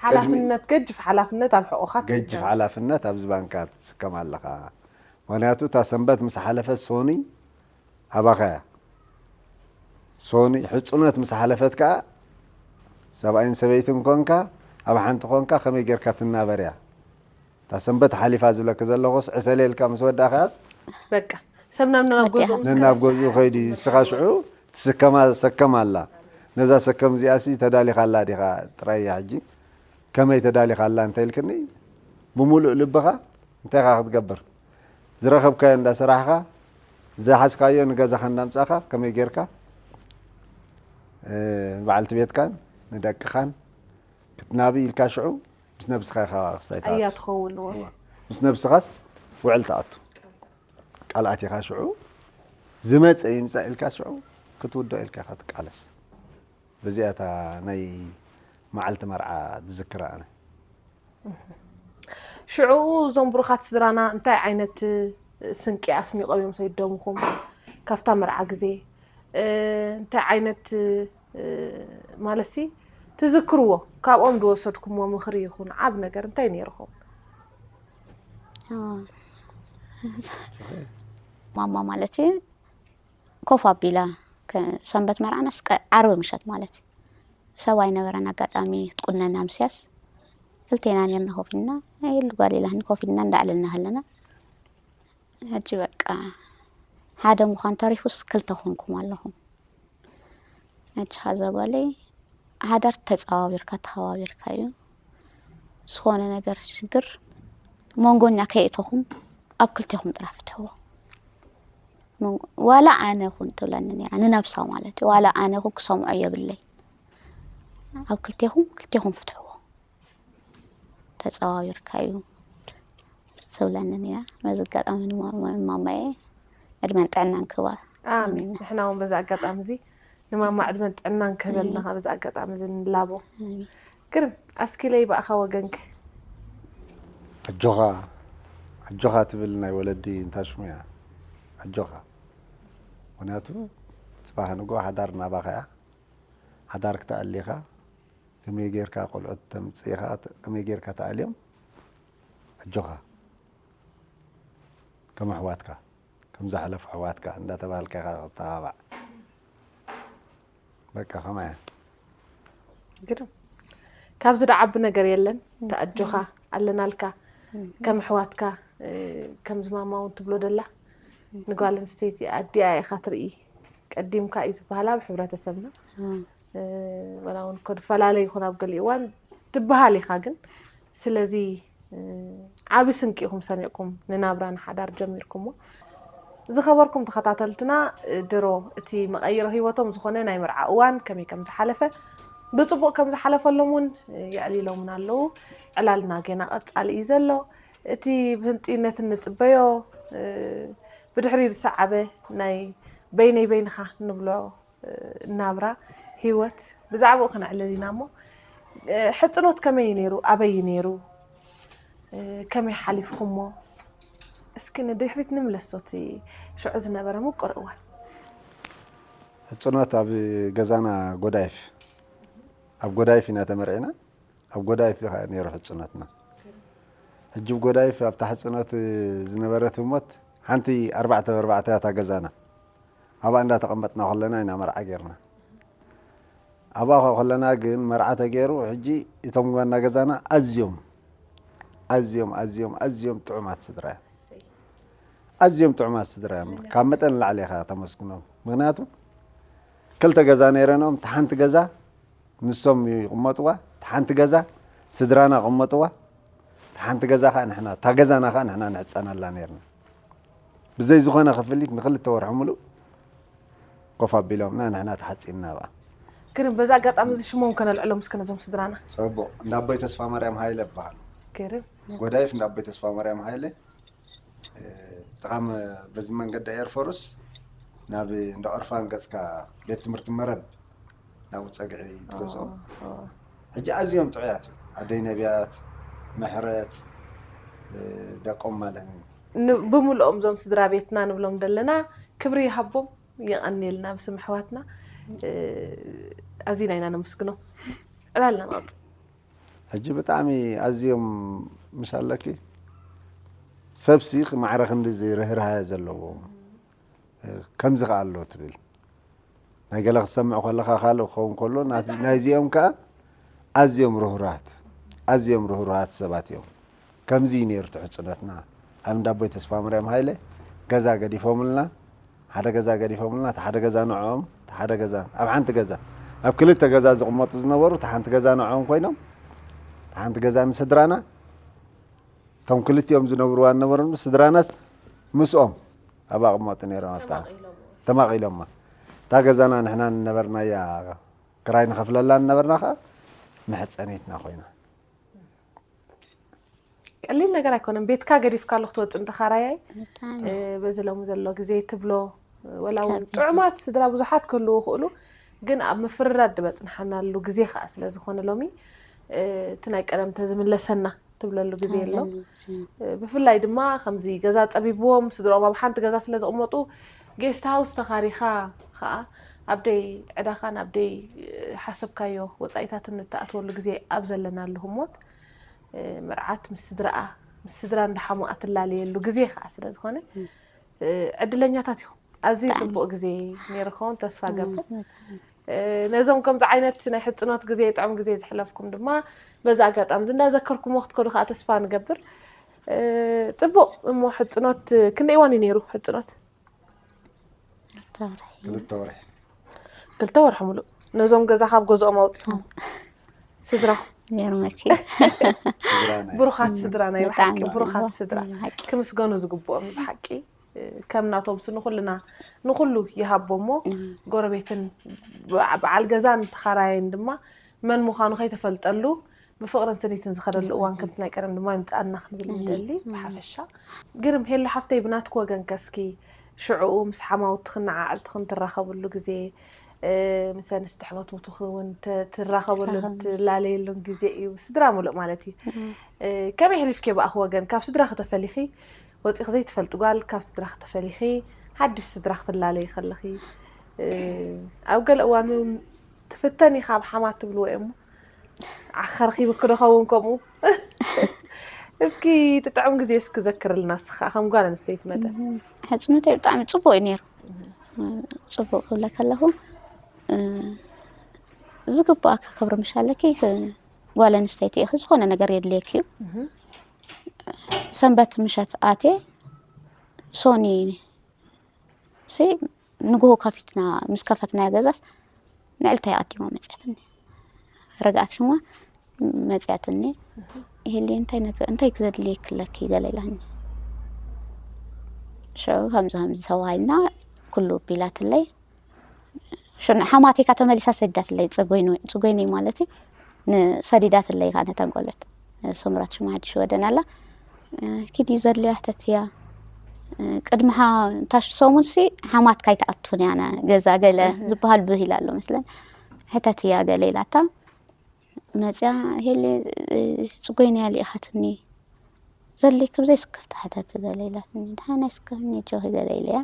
ሓላፍነት ገጅፍ ሓላፍነት ኣብ ሕቑኻ ገጅፍ ሓላፍነት ኣብ ዝባንካ ትስከም ኣለኻ። ምኽንያቱ እታ ሰንበት ምስ ሓለፈት ሶኒ ኣባኻ እያ። ሶኒ ሕፁነት ምስ ሓለፈት ከዓ ሰብኣይን ሰበይትን ኮንካ ኣብ ሓንቲ ኮንካ ከመይ ጌርካ ትናበር እያ። እታ ሰንበት ሓሊፋ ዝብለክ ዘለኹስ ዕሰሌልካ ምስ ወዳእካያስ በቃ ሰብ ናብ ናብ ገዝኡ ምስ ነናብ ገዝኡ ከይዱ እዩ። ንስኻ ሽዑ ትስከማ ሰከም ኣላ። ነዛ ሰከም እዚኣሲ ተዳሊኻ ኣላ ዲኻ ጥራይ እያ ሕጂ። ከመይ ተዳሊኻ ኣላ እንተኢልክኒ ብምሉእ ልብኻ እንታይ ኢኻ ክትገብር? ዝረኸብካዮ እንዳሰራሕኻ ዝሓዝካዮ ንገዛኻ እንዳምጻእካ ከመይ ጌርካ እ፣ ንበዓልቲ ቤትካን ንደቅኻን ክትናቢ ኢልካ ሽዑ ምስ ነብስኻ ኢኻ ክስታይ ኣያ ትኣቱ። ትኸውን እዎ ምስ ነብስኻስ ውዕል ትኣቱ። ቃል ኣቲኻ ሽዑ ዝመፀ ይምፃእ ኢልካ ሽዑ ክትውዶ ኢልካ ኢኻ ትቃለስ። በዚኣ እታ ናይ መዓልቲ መርዓ ዝዝክራ ኣነ። ሽዑ እዞም ብሩኻት ስድራና እንታይ ዓይነት ስንቂ ኣስኒቖም እዮም ሰይዶምኹም ካብታ መርዓ ግዜ እ፣ እንታይ ዓይነት እ፣ ማለት ሲ ትዝክርዎ ካብኦም ዝወሰድኩምዎ ምኽሪ ይኹን ዓብ ነገር እንታይ ነይርኹም ማማ ማለት እዩ ኮፍ ኣቢላ ከ- ሰንበት መርዓናስ ቀ- ዓርቢ ምሸት ማለት እዩ ሰብ ኣይነበረን ኣጋጣሚ ክትቁነና ምስያስ ክልቴና ኔርና ኮፍ ኢልና የሉ ጓል ኢላኒ ኮፍ ኢልና እንዳዕለልና ከለና ሕጂ በቃ ሓደ ምዃን ተሪፉስ ክልተ ኮንኩም ኣለኹም ሕጂ ኻዛ ጓለይ ሓዳር ተፀዋዊርካ ተኸባቢርካ እዩ ዝኾነ ነገር ሽግር መንጎኛ ከየእተኹም ኣብ ክልቴኹም ጥራሕ ፍትሕዎ መንጎ- ዋላ ኣነ ኩን ትብለኒ ነራ ንነብሳ ማለት እዩ ዋላ ኣነ ኩን ክሰምዖ የብለይ ኣብ ክልቴኹም ክልቴኹም ፍትሕዎ ተፀዋዊርካ እዩ ትብለኒ ነራ በዚ ኣጋጣሚ ንማማየ ዕድመን ጥዕናን ክህባ ኣሜን ንሕና እውን በዚ ኣጋጣሚ እዚ ንማማ ዕድመን ጥዕናን ክህበልና በዚ ኣጋጣሚ እዚ ንላቦ ግርም ኣስኪለይ ብኣኻ ወገንከ ኣጆኻ ኣጆኻ ትብል ናይ ወለዲ እንታይ ሽሙ እያ ኣጆኻ ምክንያቱ ፅባሕ ንጎ ሓዳር ናባኻ እያ ሓዳር ክትኣሊኻ ከመይ ጌርካ ቆልዑት ተምፅኢኻ ከመይ ጌርካ ተኣልዮም ኣጆኻ ከም ኣሕዋትካ ከም ዝሓለፉ ኣሕዋትካ እንዳተባሃልካ ኢኻ ተባባዕ በቃ ከማያ ግርም ካብዚ ዳዓቢ ነገር የለን ተኣጆኻ ኣለናልካ ከም ኣሕዋትካ ከምዚ ማማ እውን ትብሎ ደላ ንጓል ኣንስተይቲ ኣዲኣ ኢኻ ትርኢ ቀዲምካ እዩ ዝበሃል ኣብ ሕብረተሰብና ወላ እውን ኮ ድፈላለ ይኹን ኣብ ገሊእ እዋን ትበሃል ኢኻ ግን ስለዚ ዓቢ ስንቂ ኢኹም ሰኒቕኩም ንናብራ ንሓዳር ጀሚርኩሞ ዝኸበርኩም ተኸታተልትና ድሮ እቲ መቐይሮ ህይወቶም ዝኾነ ናይ መርዓ እዋን ከመይ ከም ዝሓለፈ ብፅቡቕ ከም ዝሓለፈሎም እውን የዕሊሎምና ኣለዉ ዕላልና ገና ቀፃሊ እዩ ዘሎ እቲ ብህንጥዩነት እንፅበዮ ብድሕሪ ዝሰዓበ ናይ በይነይ በይንኻ ንብሎ ናብራ ህይወት ብዛዕባኡ ክነዕልል ኢና እሞ ሕፅኖት ከመይ እዩ ነይሩ ኣበይ እዩ ነይሩ ከመይ ሓሊፍኩሞ እስኪ ንድሕሪት ንምለሶ እቲ ሽዑ ዝነበረ ምቁር እዋን ሕፅኖት ኣብ ገዛና ጎዳይፍ ኣብ ጎዳይፍ ኢና ተመርዒና ኣብ ጎዳይፍ ነይሩ ሕፅኖትና ሕጂ ጎዳይፍ ኣብታ ሕፅኖት ዝነበረት ህሞት ሓንቲ ኣርባዕተ በርባዕተ እያ እታ ገዛና ኣብኣ እንዳተቐመጥና ከለና ኢና መርዓ ጌርና ኣብኣ ከለና ግን መርዓ ተገይሩ ሕጂ እቶም ጓና ገዛና ኣዝዮም ኣዝዮም ኣዝዮም ኣዝዮም ጥዑማት ስድራ እዮም ኣዝዮም ጥዑማት ስድራ እዮም ካብ መጠን ላዕሊ ኢኻ ተመስግኖም ምክንያቱ ክልተ ገዛ ነይረኖም ሓንቲ ገዛ ንሶም ይቕመጥዋ ሓንቲ ገዛ ስድራና ቅመጥዋ ሓንቲ ገዛ ከዓ ንሕና እታ ገዛና ከዓ ንሕና ንዕፀነላ ነርና ብዘይ ዝኾነ ክፍሊት ንክልተ ወርሒ ሙሉእ ኮፍ ኣቢሎምና ንሕና ተሓፂንና ብኣ ግርም በዚ ኣጋጣሚ እዚ ሽሞም ከነልዕሎም እስከ ነዞም ስድራና ፅቡቅ እንዳ ኣቦይ ተስፋ ማርያም ሃይለ ይበሃሉ ግርም ጎዳይፍ እንዳ ኣቦይ ተስፋ ማርያም ሃይለ ጥቓም በዚ መንገዲ ኤርፎርስ ናብ እንዳ ኦርፋን ገጽካ ቤት ትምህርቲ መረብ ናብኡ ጸግዒ ትገዝኦ። ሕጂ ኣዝዮም ጥዑያት እዮም። ኣደይ ነቢያት፣ ምሕረት፣ ደቆም ማለት እዩ። ን- ብምልኦም እዞም ስድራ ቤትና ንብሎም ዘለና ክብሪ ይሃቦም። የቐንየልና ብስም ኣሕዋትና ኣዚና ኢና ነመስግኖም። ዕላልና ናውጥ ሕጂ ብጣዕሚ ኣዝዮም ምሽ ኣለኪ ሰብሲ ማዕረ ክንድዚ ርህራሀ ዘለዎ ከምዚ ከኣ ኣሎ ትብል ናይ ገለ ክትሰምዕ ከለኻ ካልእ ክኸውን ከሎ ናይዚኦም ከኣ ኣዝዮም ርህሩሃት ኣዝዮም ርህሩሃት ሰባት እዮም። ከምዚ እዩ ነይሩ ትሕፅነትና ኣብ እንዳ ኣቦይ ተስፋ ማርያም ሃይለ ገዛ ገዲፎምልና ሓደ ገዛ ገዲፎምልና እቲ ሓደ ገዛ ንዕኦም እቲ ሓደ ገዛ ኣብ ሓንቲ ገዛ ኣብ ክልተ ገዛ ዝቕመጡ ዝነበሩ እቲ ሓንቲ ገዛ ንዕኦም ኮይኖም እቲ ሓንቲ ገዛ ንስድራና እቶም ክልቲኦም ዝነብርዋ ዝነበሩ ስድራናስ ምስኦም ኣብኣ ቅመጡ ነይሮም ኣብታ ተማቒሎማ እታ ገዛና ንሕና ንነበርናያ ክራይ ንኸፍለላ ንነበርና ከዓ መሕፀኒትና ኮይና ቀሊል ነገር ኣይኮነን። ቤትካ ገዲፍካ ኣሎ ክትወፅእ እንተኻራያይ በዚ ሎሚ ዘሎ ግዜ ትብሎ ወላ እውን ጥዑማት ስድራ ብዙሓት ክህልዉ ይኽእሉ፣ ግን ኣብ ምፍርራድ ዝበፅንሓናሉ ግዜ ከዓ ስለ ዝኾነ ሎሚ እቲ ናይ ቀደም ተዝምለሰና ትብለሉ ግዜ ኣሎ። ብፍላይ ድማ ከምዚ ገዛ ፀቢብዎም ስድራኦም ኣብ ሓንቲ ገዛ ስለ ዝቕመጡ ጌስት ሃውስ ተኻሪኻ ከዓ ኣብ ደይ ዕዳኻን ኣብ ደይ ሓሰብካዮ ወፃኢታትን ንተኣትወሉ ግዜ ኣብ ዘለናሉ ህሞት መርዓት ምስ ስድራኣ ምስ ስድራ እንዳሓሙኣ ትላለየሉ ግዜ ከዓ ስለ ዝኾነ ዕድለኛታት ኢኹም። ኣዝዩ ፅቡቅ ግዜ ነይሩ ክኸውን ተስፋ ገብር። ነዞም ከምዚ ዓይነት ናይ ሕፅኖት ግዜ ጥዑም ግዜ ዝሕለፍኩም ድማ በዚ ኣጋጣሚ እዚ እንዳዘከርኩሞ ክትከዱ ከዓ ተስፋ ንገብር። ፅቡቅ እሞ ሕፅኖት ክንደይ እዋን እዩ ነይሩ ሕፅኖት? ክልተ ወርሒ ክልተ ወርሒ ክልተ ወርሒ ሙሉእ ነዞም ገዛ ካብ ገዝኦም ኣውፂኹም ስድራ ነርመኪ ስድራ ናይ ብሩኻት ስድራ ናይ ብሓቂ ብጣዕሚ ብሩኻት ብሩኻት ስድራ ናይ ብሓቂ። ክምስገኑ ዝግብኦም ብሓቂ ከምናቶም ስ ንኩልና ንኩሉ ይሃቦ እሞ ጎረቤትን በዓ- በዓል ገዛን ተኻራይን ድማ መን ምዃኑ ከይተፈልጠሉ ብፍቕርን ስኒትን ዝኸደሉ እዋን ከምቲ ናይ ቀደም ድማ ይምፅኣና ክንብል ንደሊ ብሓፈሻ ግርም ሄሎ ሓፍተይ ብናትክ ወገን ከስኪ ሽዕኡ ምስ ሓማውትኽን ንዓዕልትኽን ትራኸብሉ ግዜ ምስ ኣንስቲ ኣሕዋት ምትኽ እውን ተ- ትራኸበሉን ትላለየሉን ግዜ እዩ ስድራ ሙሉእ ማለት እዩ ከመይ ሕሊፍኪ ብኣኽ ወገን ካብ ስድራ ከተፈሊኺ ወፂኺ ዘይትፈልጢ ጓል ካብ ስድራ ከተፈሊኺ ሓድሽ ስድራ ክትላለይ ከለኺ ኣብ ገለ እዋን እውን ትፍተኒ ካብ ሓማት ትብልዎ እሞ ዓኸርኺ ብክዶ ኸውን ከምኡ እስኪ ትጥዕም ግዜ እስኪ ዘክርልና እስኻ ከም ጓል ኣንስተይቲ መጠን ሕፅነተይ ብጣዕሚ ፅቡቅ እዩ ነይሩ ፅቡቅ ክብለ ከለኹ ዝግባኣካ ክብሪ ምሽ ኣለኪ ጓል ኣንስተይቲ ኢኺ ዝኾነ ነገር የድልየኪ እዩ ሰንበት ምሸት ኣትየ ሶኒ ሲ ንግሆ ከፊትና ምስ ከፈትናዮ ገዛስ ንዕልታይ ኣዲማ መፅያትኒ ረግኣት ሽማ መፅያትኒ ይህሊ እንታይ ነገር እንታይ ክዘድልየክለኪ ገለ ኢላኒ ሽዑ ከምዚ ከምዚ ተባሂልና ኩሉ ቢላትለይ ሽዑ ሓማቴካ ተመሊሳ ሰዲዳትለይ ፅጎይነይ ማለት እዩ ንሰዲዳትለይ ከዓ ነተን ቆልዑት ስምረት ሽማ ሓድሽ ወደን ኣላ ኪዲ ዘድልያ ሕተትያ ቅድሚ ሰሙን ሲ ሓማት ካይትኣቱን ያና ገዛ ገለ ዝበሃል ብሂል ኣሎ መስለን ሕተትያ ገለ ኢላታ መፅያ ሄሌ ፅጎይነያ ልኢኻትኒ ዘድልየኪ ብዘይ ስክፍታ ሕተቲ ገለ ኢላትኒ ድሓን ኣይስክፍኒ ጆኺ ገለ ኢለያ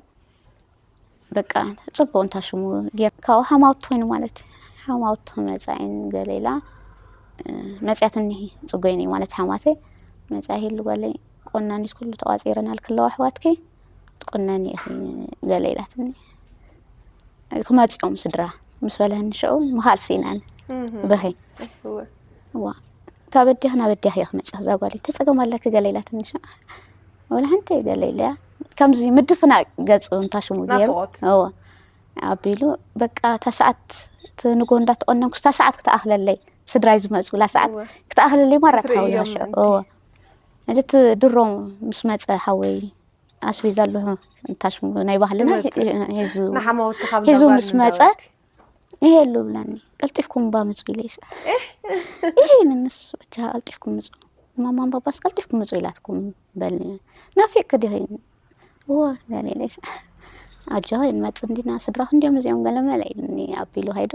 በቃ ፅቡቅ እንታ ሽሙ ጌር ካብኡ ሓማውቲ ኮይኑ ማለት ሓማውቲ ክመፃ እየን ገለ ኢላ መፅያትኒ ፅጎይኒ ማለት ሓማተይ መፅያ ሄሉ ጓለይ ቆናኒት ኩሉ ተቋፂረናል ክለዋ ኣሕዋትኪ ትቁነኒ ኢኺ ገለ ኢላትኒ ክመፅኦም ስድራ ምስ በለኒ ሽዑ ምኻል ስኢናኒ ብኺ ዋ ካብ ኣዲኻ ናብ ኣዲኻ እየ ክመፅእ እዛ ጓለይ ተፀገም ኣለኪ ገለ ኢላትኒ ሽዑ ወላ ሓንቲ ገለ ኢለያ ከምዚ ምድፍና ገፁ እንታ ሽሙ ገይሩ ናፍቆት። እወ ኣቢሉ በቃ እታ ሰዓት እቲ ንጎ እንዳተቆነንኩ እታ ሰዓት ክትኣኽለለይ ስድራይ ዝመፁ ላ ሰዓት እወ። ክትኣኽለለይ ማራ ክትርእዮም ትሓውያ ሽዑ ምእንቲ። እወ እዚ እቲ ድሮ ምስ መፀ ሓወይ ኣስቤዛ ኣለኹ እንታ ሽሙ ናይ ባህልና ትመፅእ። ሂ- ሂዙ ንሓማውቲ ካብ ሒዙ እንዳባል ምስ መፀ እንዳባልቲ። ይሄ ሉ ብላኒ ቀልጢፍኩም ባ ምፁ ኢለ ይስኣ ይሄ ንንሱ ብቻ ቀልጢፍኩም ምፁ ማማን ባባስ ቀልጢፍኩም ምጹ ኢላትኩም በልኒ። ናፊቅኪ ዲኺ? እወ፣ ገለ ኢለስ። ኣጆኺ፣ ንመጽእ እንዲና፣ ስድራኺ እንዲዮም እዚኦም ገለ መለ ኢሉኒ ኣቢሉ ከይዱ።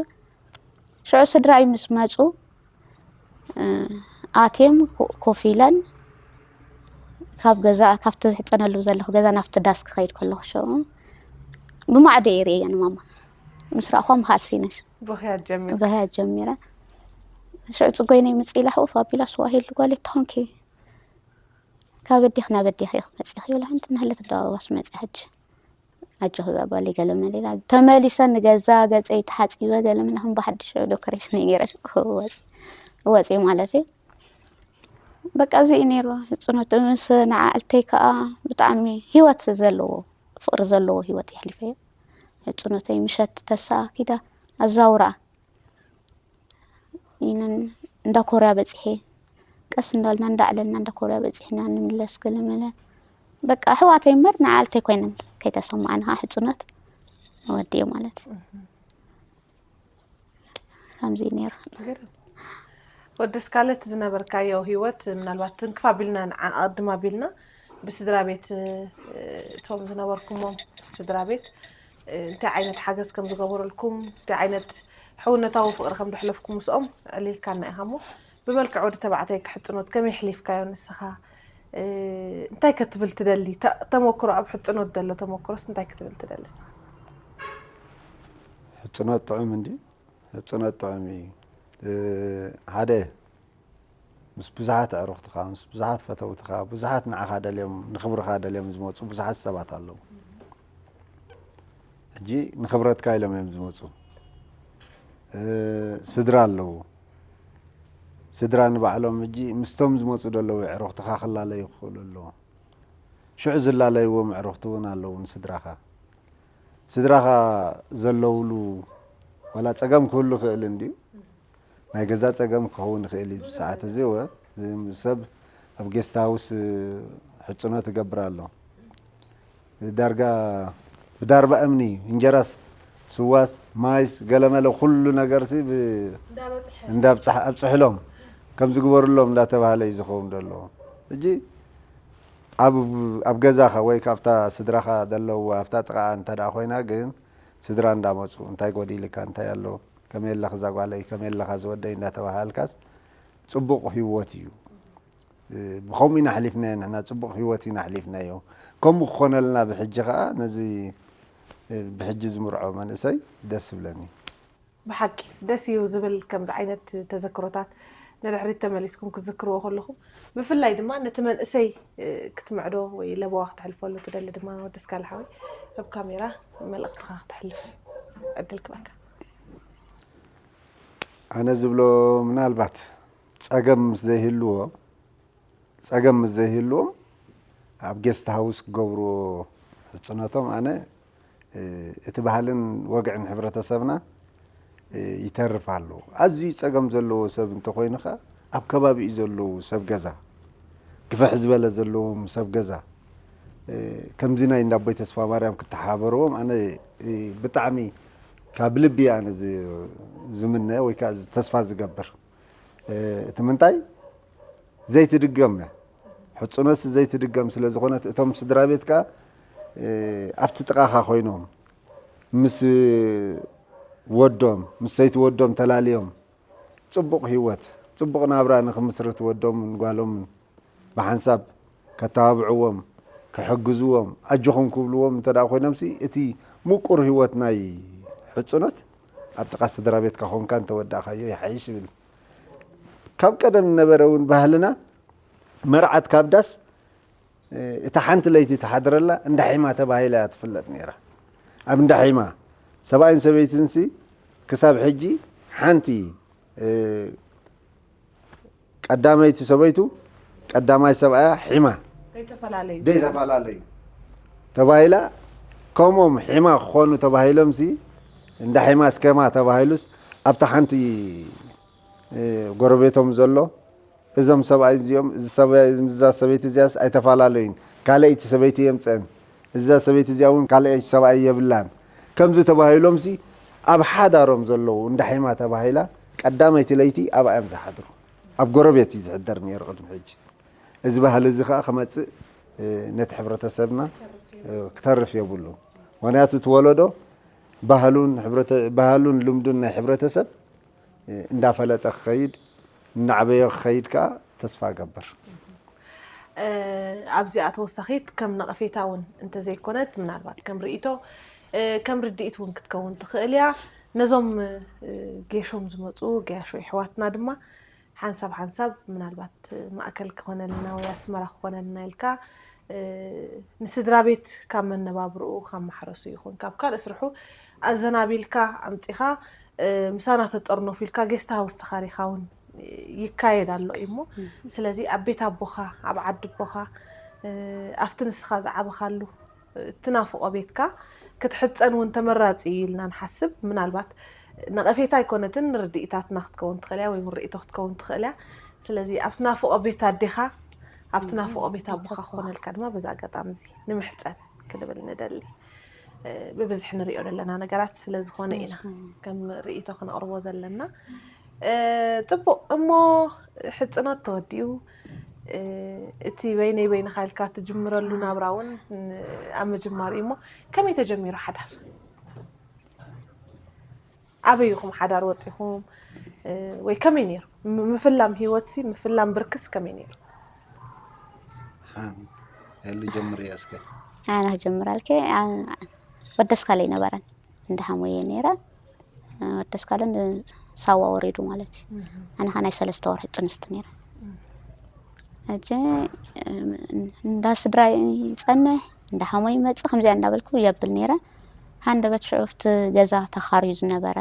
ሽዑ ስድራይ ምስ መጹ፣ እ፣ ኣትዮም ኮ-፣ ኮፍ ኢለን ካብ ገዛ፣ ካብቲ ዝሕጸነሉ ዘለኹ ገዛ ናብቲ ዳስ ክኸይድ ከለኹ ሽዑ ብማዕዶ እየ ርእየን ማማ። ምስ ረኣኹም ብካልሲ ነሽ ብኽያት ጀሚሩ። ብኽያት ጀሚረ። ሽዑ ጽጎይነይ ምጽእ ኢላ ሕቑፍ ኣቢላ፣ "ስዋ ሄሉ ጓለይ ተኾንኪ ካብ ኣዴኺ ናብ ኣዴኺ ኢኺ መጺኺ?" ይብላ፣ "ሓንቲ እናሃለት ደዋዋስ መጺኣ ሕጂ ኣጆኺ እዛ ጓለይ" ገለ መለ ኢላ። ተመሊሰ ንገዛ ገጸይ ተሓጺበ ገለ መለ ከም ብሓድሽ ዶኮሬሽን እየ ገይረ ወጺ-፣ ወጺ ማለት እዩ። በቃ እዚ እዩ ነይሩ። ህጽኖት ምስ ንዓልተይ ከኣ ብጣዕሚ ህይወት ዘለዎ ፍቕሪ ዘለዎ ህይወት የሕሊፈዮ። ህጽኖተይ ምሸት ተሰኣኪዳ ኣዛውራ ኢለን እንዳ ኮርያ በጺሐ። ቀስ እንዳልና እንዳዕለልና እንዳ ኮርያ በጺሕና ንምለስ ገለ መለ። በቃ ኣሕዋተይ እምበር ንዓልተይ ኮይነን ከይተሰማዕና ከዓ ሕጽኖት ወዲኡ ማለት እዩ። ከምዚ እዩ ነይሩ። ግርም። ወዲ እስካለት ዝነበርካዮ ህይወት ምናልባት ትንክፍ ኣቢልና ንዓ-፣ ኣቐድም ኣቢልና ብስድራ ቤት፣ እ፣ እቶም ዝነበርኩሞም ስድራ ቤት፣ እ፣ እንታይ ዓይነት ሓገዝ ከም ዝገበረልኩም፣ እንታይ ዓይነት ሕውነታዊ ፍቕሪ ከም ዘሕለፍኩም ምስኦም ኣዕሊልካና ኢኻ እሞ፣ ብመልክዕ ወዲ ተባዕታይ ክሕጽኖት ከመይ ኣሕሊፍካዮ ንስኻ? እ፣ እንታይ ከትብል ትደሊ? ተ-፣ ተመክሮ፣ ኣብ ሕጽኖት ዘሎ ተመክሮስ እንታይ ክትብል ትደሊ ንስኻ? ሕጽኖት ጥዑም እንድዩ። ሕጽኖት ጥዑም እዩ። እ፣ ሓደ ምስ ብዙሓት ኣዕሩኽትኻ፣ ምስ ብዙሓት ፈተውትኻ፣ ብዙሓት ንዓኻ ደልዮም፣ ንኽብርኻ ደልዮም ዝመጹ ብዙሓት ሰባት ኣለዉ። ሕጂ ንኽብረትካ ኢሎም እዮም ዝመጹ። እ፣ ስድራ ኣለዉ። ስድራ ንባዕሎም ሕጂ ምስቶም ዝመጹ ዘለዉ ኣዕሩኽትኻ ክላለዩ ክኽእሉ ኣለዎም። ሽዑ ዝላለይዎም ኣዕሩኽቲ እውን ኣለዉ ንስድራኻ። ስድራኻ ዘለውሉ ዋላ ጸገም ክህሉ ይኽእል እንድዩ። ናይ ገዛ ጸገም ክኸውን ይኽእል እዩ። ብሰዓት እዚ እወ፣ ሰብ ኣብ ጌስት ሃውስ ሕጽኖት ይገብር ኣሎ። ዳርጋ ብዳርባ እምኒ እዩ። እንጀራስ፣ ስዋስ፣ ማይስ፣ ገለመለ ኩሉ ነገርሲ ብ-፣ እንዳበጽሐ። እንዳብጽሕ-፣ ኣብጽሕሎም ከም ዝግበሩሎም እንዳተባሃለ እዩ ዝኸውን ዘሎ። ሕጂ ኣብ፣ ኣብ ገዛኻ ወይ ካብታ ስድራኻ ዘለውዋ ኣብታ ጥቓኣ እንተ ደኣ ኮይና ግን ስድራ እንዳመጹ እንታይ ጎዲልካ፣ እንታይ ኣሎ፣ ከመይ ኣለኺ እዛ ጓለይ፣ ከመይ ኣለኻ ዝወደይ እንዳተባሃልካስ ጽቡቕ ህይወት እዩ። እ፣ ብኸምኡ ኢና ኣሕሊፍናዮ ንሕና፣ ጽቡቕ ህይወት ኢና ኣሕሊፍናዮ። ከምኡ ክኾነልና ብሕጂ ኸኣ ነዚ፣ እ፣ ብሕጂ ዝምርዖ መንእሰይ ደስ ይብለኒ። ብሓቂ ደስ እዩ ዝብል ከምዚ ዓይነት ተዘክሮታት ንድሕሪት ተመሊስኩም ክትዝክርዎ ከለኹም፣ ብፍላይ ድማ ነቲ መንእሰይ፣ እ፣ ክትምዕዶ ወይ ለበዋ ክተሕልፈሉ ትደሊ ድማ ወዲ እስካለ ሓወይ ኣብ ካሜራ መልእኽትኻ ክተሕልፍ ዕድል ክበካ። ኣነ ዝብሎ ምናልባት ጸገም ምስ ዘይህልዎ፣ ጸገም ምስ ዘይህልዎም ኣብ ጌስት ሃውስ ክገብርዎ ሕጽኖቶም ኣነ፣ እ፣ እቲ ባህልን ወግዕን ሕብረተሰብና፣ እ፣ ይተርፍ ኣሎ። ኣዝዩ ጸገም ዘለዎ ሰብ እንተኾይኑ ኸኣ ኣብ ከባቢኡ ዘለዉ ሰብ ገዛ፣ ግፍሕ ዝበለ ዘለዎም ሰብ ገዛ፣ እ፣ ከምዚ ናይ እንዳ ኣቦይ ተስፋ ማርያም ክተሓባበርዎም ኣነ፣ እ፣ ብጣዕሚ ካብ ልቢ ኣነ ዝ-፣ ዝምነ ወይ ከኣ ዝ-፣ ተስፋ ዝገብር። እ፣ እቲ ምንታይ ዘይትድገም እያ። ሕጽኖትሲ ዘይትድገም ስለ ዝኾነት እቶም ስድራ ቤት ከኣ፣ እ፣ ኣብቲ ጥቓኻ ኮይኖም ምስ ወዶም፣ ምስ ሰይቲ ወዶም ተላልዮም ጽቡቕ ህይወት፣ ጽቡቕ ናብራ ንኽምስርት ወዶምን ጓሎምን ብሓንሳብ ከተባብዕዎም፣ ክሕግዝዎም፣ ኣጆኹም ክብልዎም እንተ ደኣ ኮይኖምሲ፣ እቲ ምቁር ህይወት ናይ ሕጽኖት ኣብ ጥቓ ስድራ ቤትካ ኾንካ እንተወዳእካዮ ይሓይሽ ይብል። ካብ ቀደም ዝነበረ እውን ባህልና መርዓት ካብ ዳስ፣ እ፣ እታ ሓንቲ ለይቲ ትሓድረላ እንዳ ሒማ ተባሂላ እያ ትፍለጥ ነይራ። ኣብ እንዳ ሒማ ሰብኣይን ሰበይትንሲ ክሳብ ሕጂ ሓንቲ፣ እ፣ ቀዳመይቲ ሰበይቱ፣ ቀዳማይ ሰብኣያ ሒማ ዘይተፈላለዩ። ዘይተፈላለዩ ተባሂላ፣ ከምኦም ሒማ ክኾኑ ተባሂሎምሲ፣ እንዳ ሒማ እስከማ ተባሂሉስ፣ ኣብታ ሓንቲ፣ እ፣ ጎረቤቶም ዘሎ፣ እዞም ሰብኣይ እዚኦም፣ እዚ ሰብኣይ፣ እዛ ሰበይቲ እዚኣስ ኣይተፈላለዩን፣ ካልኣይቲ ሰበይቲ የምጽአን፣ እዛ ሰበይቲ እዚኣ እውን ካልኣይቲ ሰብኣይ የብላን፣ ከምዚ ተባሂሎምሲ፣ ኣብ ሓዳሮም ዘለዉ እንዳ ሒማ ተባሂላ፣ ቀዳመይቲ ለይቲ ኣብኣ እዮም ዝሓድሩ። ኣብ ጎረቤት እዩ ዝሕደር ነይሩ ቅድሚ ሕጂ። እዚ ባህሊ እዚ ከዓ ክመፅእ ነቲ ሕብረተሰብና ክተርፍ የብሉ። ምክንያቱ እቲ ወለዶ ባህሉን ልምዱን ናይ ሕብረተሰብ እንዳፈለጠ ክኸይድ፣ እናዕበዮ ክኸይድ ከዓ ተስፋ እገብር። ኣብዚኣ ተወሳኺት ከም ነቐፌታ እውን እንተዘይኮነት ምናልባት ከም ርእይቶ ከም ርድኢት እውን ክትከውን ትኽእል እያ። ነዞም ጌሾም ዝመፁ ገያሾ ይሕዋትና ድማ ሓንሳብ ሓንሳብ ምናልባት ማእከል ክኾነልና ወይ ኣስመራ ክኾነልና ኢልካ ንስድራ ቤት ካብ መነባብርኡ ካብ ማሕረሱ ይኹን ካብ ካልእ ስርሑ ኣዘናቢልካ ኣምፂኻ ምሳና ተጠርነፉ ኢልካ ጌስት ሃውስ ተኻሪኻ እውን ይካየድ ኣሎ እዩ እሞ ስለዚ ኣብ ቤት ኣቦኻ ኣብ ዓዲ ኣቦኻ ኣብቲ ንስኻ ዝዓበኻሉ ትናፍቆ ቤትካ ክትሕፀን እውን ተመራፂ እዩ ኢልና ንሓስብ። ምናልባት ነቐፌታ ኣይኮነትን ርድኢታትና ክትከውን ትኽእል እያ ወይ እውን ርእይቶ ክትከውን ትኽእል እያ። ስለዚ ኣብ ትናፍቆ ቤት ኣዴኻ ኣብ ትናፍቆ ቤት ኣቦኻ ክኾነልካ ድማ በዚ ኣጋጣሚ እዚ ንምሕፀን ክንብል ንደሊ። ብብዝሒ ንሪኦ ዘለና ነገራት ስለ ዝኾነ ኢና ከም ርእይቶ ክነቕርቦ ዘለና። ጥቡቕ እሞ ሕፅኖት ተወዲኡ እቲ በይነይ በይንኻ ኢልካ ትጅምረሉ ናብራ እውን ኣብ ምጅማር እዩ እሞ ከመይ ተጀሚሩ ሓዳር ኣበይ ኢኹም ሓዳር ወፂኹም ወይ ከመይ ነይሩ ምፍላም ህይወትሲ ምፍላም ብርክስ ከመይ ነይሩ ያሉ ጀምር ያስከ ኣነ ክጀምራልከ ወደስካለይ ነበረን እንደ ሓሞየ ነይረ ወደስካለ ሳዋ ወሪዱ ማለት እዩ። ኣነ ኸ ናይ ሰለስተ ወርሒ ጥንስቲ ነይረ። ሕጂ እንዳ ስድራ ይጸንሕ እንዳ ሓሞ ይመጽእ ከምዚኣ እንዳበልኩ የብል ነይረ። ሃንደበት ሽዑ ኣብቲ ገዛ ተኻርዩ ዝነበረ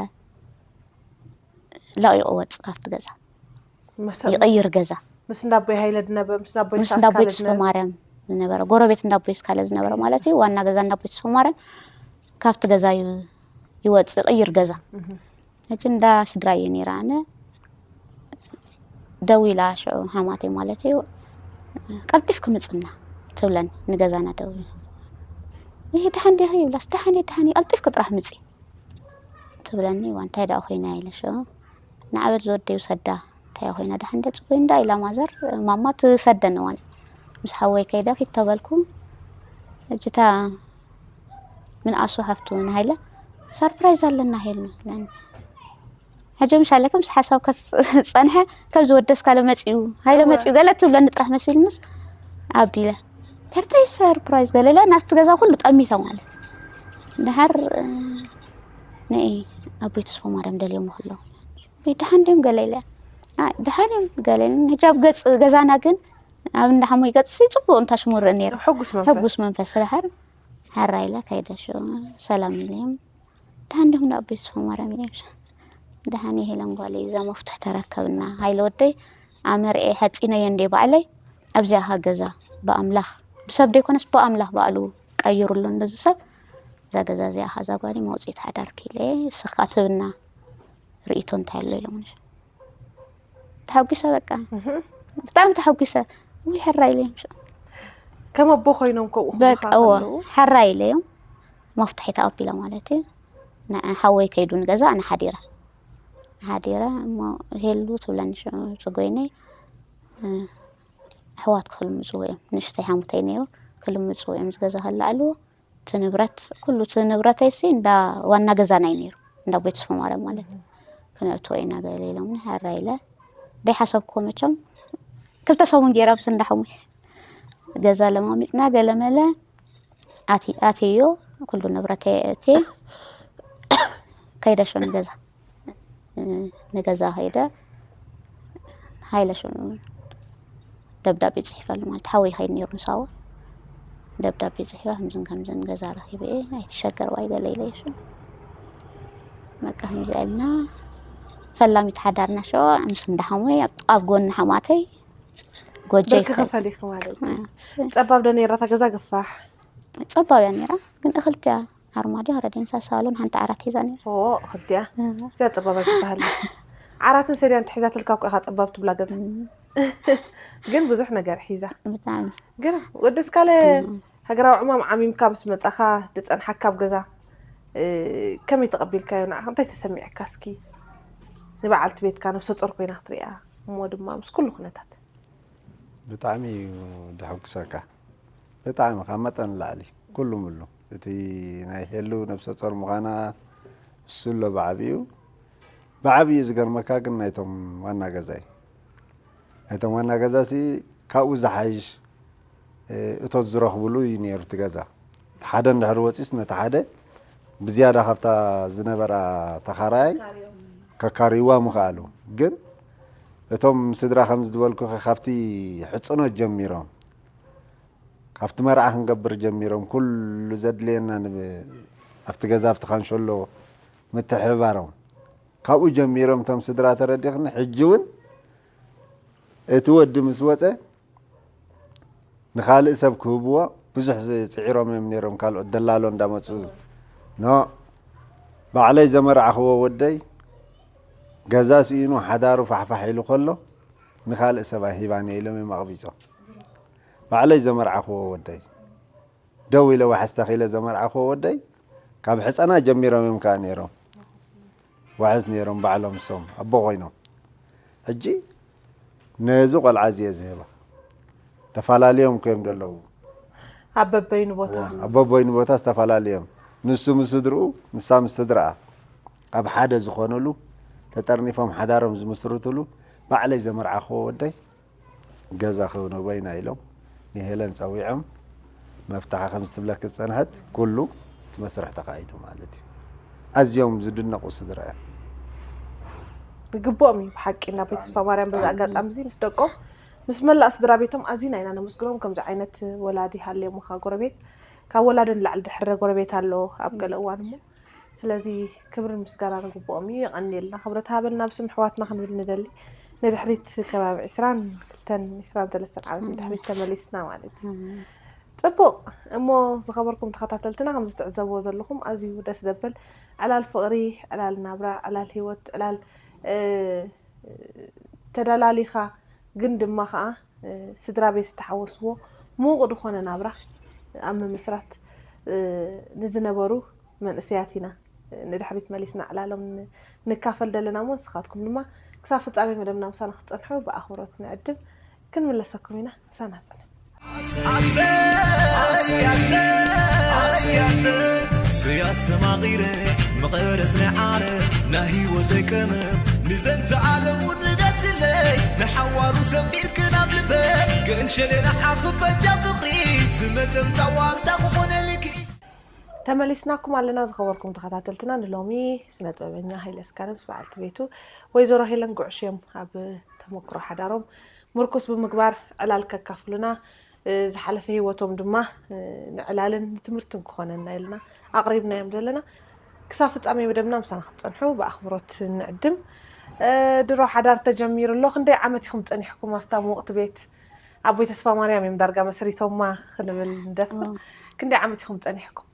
ለቒቑ ወጽእ ካብቲ ገዛ ይቕይር ገዛ ምስ እንዳቦይ ሃይለ ድነበ ምስ እንዳቦይ ምስ እንዳቦይ ተስፋ ማርያም ዝነበረ ጎረቤት እንዳቦይ ስካለ ዝነበረ ማለት እዩ። ዋና ገዛ እንዳቦይ ተስፋ ማርያም ካብቲ ገዛ ይወፅእ ይቕይር ገዛ። ሕጂ እንዳ ስድራ እየ ነይረ ኣነ። ደዊላ ሽዑ ሃማተይ ማለት እዩ። ቀልጢፍኪ ምፅና ትብለኒ ንገዛና ደዊላ። ይሄ ድሓን ዲኺ ይብላስ ድሓን እየ ድሓን እየ ቀልጢፍኪ ጥራሕ ምፂ ትብለኒ። እዋ እንታይ ደኣ ኮይና ኢለ ሽዑ ንዓበድ ዝወደይ ውሰዳ እንታይ ኮይና ድሓን እንደ ፅቡይ እንዳ ኢላ ማዘር ማማ ትሰደኒ ማለት ምስ ሓወይ ከይደ ኪድ ተበልኩ። እጅታ ምን ኣሱ ሃፍቱ ምን ሃይለ ሰርፕራይዝ ኣለና ሄሉ ለኒ ሕጂ ምሻለ ከምስ ሓሳብ ከፀንሐ ከምዚ ወደስ ካለ መፅኡ ሃይለ መፅኡ ገለ ትብለኒ ጥራሕ መሲልንስ ኣብዲለ ተርተይ ሰርፕራይዝ ገለ ኢለ ናብቲ ገዛ ኩሉ ጠሚተ ማለት ድሓር ንኢ ኣቦይ ተስፎ ማርያም ደልዮሞ ከለዉ ደሓን ድዮም ገለ ኢለ ደሓን እዮም ገለ ኢለ ሕጂ ኣብ ገፅ ገዛና ግን ኣብ እንዳ ሓሙይ ገፅሲ ፅቡቅ እንታሽሙርእ ነይረ ሕጉስ መንፈስ ሕጉስ መንፈስ ድሓር ሓራ ኢለ ከይደ ሽዑ ሰላም ኢለዮም ደሓን ዲኹም ዶ ኣቦይ ተስፎ ማርያም ኢለዮም ሽዑ ደሓን እየ ሄለን ጓለይ እዛ መፍቱሕ ተረከብና ሃይለ ወደይ ኣመርኤ ሓፂነዮ እንዴ ባዕለይ ኣብዚኣ ኻ ገዛ ብኣምላኽ ብሰብ ደይኮነስ ብኣምላኽ ባዕሉ ቀይሩሉ እንደዚ ሰብ እዛ ገዛ እዚኣ ኻ እዛ ጓለይ መውፅኢት ሓዳርኪ ኢለ ስኻ ትብና ርእይቶ እንታይ ኣሎ ኢሎም ተሓጒሰ በቃ ብጣዕሚ ተሓጒሰ ውይ ሕራ ኢለዮም ከም ኣቦ ኮይኖም ከምኡ በቃ እዎ ሕራ ኢለዮም መፍትሒ ተቐቢለ ማለት እዩ ሓወይ ከይዱ ንገዛ ኣነ ሓዲረ ሓዲረ እሞ ሄሉ ትብለኒ ሽዑ ፅጎይነይ ኣሕዋት ክልምፅዎ እዮም ንእሽተይ ሓሙተይ ነይሩ ክልምፅዎ እዮም ዝገዛ ከለዓልዎ እቲ ንብረት ኩሉ እቲ ንብረተይሲ እንዳ ዋና ገዛና እዩ ነይሩ እንዳ ኣቦይ ተስፋ ማርያም ማለት እዩ ክነእትዎ ኢና ገለ ኢሎምኒ ሕራ ኢለ ደይሓሰብክዎ መቸም ክልተ ሰሙን ገይረ ምስ እንዳ ሓሙይ ገዛ ለማሚጥና ገለ መለ ኣትዮ ኩሉ ንብረተይ ኣእትየ ከይደ ሸኑ ገዛ ንገዛ ከይደ ሃይለ ሽዑ ደብዳቤ ፅሒፈሉ ማለት ሓወይ ከይድ ነይሩ ምሳዋ ደብዳቤ ፅሒፈ ከምዝን ከምዝን ገዛ ረኪበ እየ ኣይትሸገር ዋይ ገለ ኢለ ሽዑ በቃ ከምዚ ኢልና ፈላሚት ሓዳርና ሽዑ ምስ እንዳሓሙይ ኣብ ጎኒ ሓማተይ ጎጆ ብርኪ ይፈል- ከፈሊኪ ማለት እዩ። ጸባብ ዶ ነይራ እታ ገዛ ገፋሕ? ጸባብ እያ ነይራ ግን እኽልቲ እያ ኣርማድዮ ረዴንሳ ሳሎን ሓንቲ ዓራት ሒዛ ነይራ ኦ ክልቲያ እዚኣ ጸባብ ኣይትበሃል። ዓራትን ሰድያን ተሒዛትልካ እኮ ኢኻ ጸባብ ትብላ ገዛ። ግን ብዙሕ ነገር ሒዛ። ብጣዕሚ ግን ወዲ እስካለ ሃገራዊ ዕማም ዓሚምካ ምስ መጻኻ ዝጸንሓካ ኣብ ገዛ ከመይ ተቐቢልካዮ ንዓኻ እንታይ ተሰሚዕካ እስኪ ንበዓልቲ ቤትካ ነብሰ ጾር ኮይና ክትሪኣ እሞ ድማ ምስ ኩሉ ኩነታት ብጣዕሚ እዩ ደሐጉሰካ። ብጣዕሚ ካብ መጠን ንላዕሊ ኩሉ ምሉ። እቲ ናይ ሄሉ ነብሰ ጾር ምዃና እሱ ኣሎ ብዓቢኡ። ብዓቢኡ ዝገርመካ ግን ናይቶም ዋና ገዛ እዩ። ናይቶም ዋና ገዛ ሲ ካብኡ ዝሓይሽ፣ እ፣ እቶት ዝረኽብሉ እዩ ነይሩ እቲ ገዛ። እቲ ሓደ እንድሕር ወፂኡስ ነቲ ሓደ ብዝያዳ ካብታ ዝነበራ ተኻራያይ ከካርይዋ ምኽኣሉ። ግን እቶም ስድራ ከም ዝበልኩኺ ካብቲ ሕፅኖት ጀሚሮም፣ ካብቲ መርዓ ክንገብር ጀሚሮም ኩሉ ዘድልየና ንብ-፣ ኣብቲ ገዛ ኣብቲ ካንሸሎ ምትሕብባሮም ካብኡ ጀሚሮም እቶም ስድራ ተረዲኽኒ። ሕጂ እውን እቲ ወዲ ምስ ወፀ ንኻልእ ሰብ ክህብዎ ብዙሕ ዝ-፣ ፅዒሮም እዮም ነይሮም። ካልኦት ደላሎ እንዳመፁ፣ ኖ፣ ባዕለይ ዘመርዓኽዎ ወደይ ገዛ ስኢኑ ሓዳሩ ፋሕፋሕ ኢሉ ከሎ ንኻልእ ሰብኣይ ሂባን እየ ኢሎም እዮም ኣቕቢፆም። ባዕለይ ዘመርዓኽዎ ወደይ፣ ደው ኢለ ዋሕስ ተኺለ ዘመርዓኽዎ ወደይ ካብ ሕፀና ጀሚሮም እዮም ከዓ ነይሮም። ዋሕስ ነይሮም ባዕሎም፣ እሶም ኣቦ ኮይኖም። ሕጂ ነዚ ቆልዓ እዚ እየ ዝህባ። ተፈላለዮም እኮ እዮም ዘለዉ። ኣብ በበይኑ ቦታ። ዋ፣ ኣብ በበይኑ ቦታ ዝተፈላለዮም። ንሱ ምስ ስድርኡ፣ ንሳ ምስ ስድርኣ ኣብ ሓደ ዝኾኑሉ፣ ተጠርኒፎም ሓዳሮም ዝምስርቱሉ፣ ባዕለይ ዘመርዓኽዎ ወደይ ገዛ ክህነቦ ኢና ኢሎም ንሄለን ጸዊዖም፣ መፍትሒ ከም ዝትብለኪ ዝጸንሐት ኩሉ እቲ መስርሕ ተኻይዱ ማለት እዩ። ኣዝዮም ዝድነቑ ስድራ እዮም። ይግብኦም እዩ ብሓቂ። ናብ ቤት ተስፋ ማርያም በዚ ኣጋጣሚ እዚ ምስ ደቆም፣ ምስ መላእ ስድራ ቤቶም ኣዚና ኢና ነመስግኖም። ከምዚ ዓይነት ወላዲ ሃልዮምኻ፣ ጎረቤት፣ ካብ ወላዲ ንላዕሊ ድሕረ ጎረቤት ኣሎ ኣብ ገለ እዋን እሞ፣ ስለዚ ክብርን ምስጋና ንግብኦም እዩ። የቐንየልና፣ ክብረት ሃበልና ብስም ኣሕዋትና ክንብል ንደሊ። ንድሕሪት ከባቢ ዕስራን ክልተን፣ ዕስራን ሰለስተን ዓመት ንድሕሪት ተመሊስና ማለት እዩ። ጽቡቕ። እሞ ዝኸበርኩም ተኸታተልትና፣ ከም ዝትዕዘብዎ ዘለኹም ኣዝዩ ደስ ዘብል ዕላል ፍቕሪ፣ ዕላል ናብራ፣ ዕላል ህይወት፣ ዕላል፣ እ፣ ተደላሊኻ ግን ድማ ኸኣ፣ እ፣ ስድራ ቤት ዝተሓወስዎ ምዉቕ ዝኾነ ናብራ ኣብ ምምስራት፣ እ፣ ንዝነበሩ መንእሰያት ኢና ንድሕሪት መሊስና ዕላሎም ን-፣ ንካፈል ዘለና እሞ፣ ንስኻትኩም ድማ ክሳብ ፍጻሜ መደብና ምሳና ክትጸንሑ ብኣኽብሮት ንዕድም። ክንምለሰኩም ኢና፣ ምሳና ጽንሑ። ኣሰይ ኣሰይ ኣሰይ ኣሰይ ኣሰይ ኣሰይ ኣሰማቒረ መቐረት ናይ ዓረ ናይ ህይወተይ ቀመር ንዘንተ ዓለም እውን ደስለይ ንሓዋሩ ሰፊርክን ኣብ ልበይ ገንሸለ ንዓኺ በጃ ፍቕሪ ዝመጸም ጻዋታ ክኾነልኪ። ተመሊስናኩም ኣለና ዝኸበርኩም ተኸታተልትና። ንሎሚ ስነ ጥበበኛ ሃይለ ስካነ ምስ በዓልቲ ቤቱ ወይዘሮ ሄለን ጉዕሽ እዮም ኣብ ተመክሮ ሓዳሮም ምርኩስ ብምግባር ዕላል ከካፍሉና፣ እ፣ ዝሓለፈ ህይወቶም ድማ፣ እ፣ ንዕላልን ንትምህርትን ክኾነና ኢልና ኣቕሪብናዮም ዘለና። ክሳብ ፍጻሜ መደብና ምሳና ክትጸንሑ ብኣኽብሮት ንዕድም። እ፣ ድሮ ሓዳር ተጀሚሩ ኣሎ። ክንደይ ዓመት ኢኹም ጸኒሕኩም ኣብታ ምውቕቲ ቤት? ኣቦይ ተስፋ ማርያም እዮም ዳርጋ መስሪቶማ ክንብል ንደፍር። እዎ። ክንደይ ዓመት ኢኹም ጸኒሕኩም?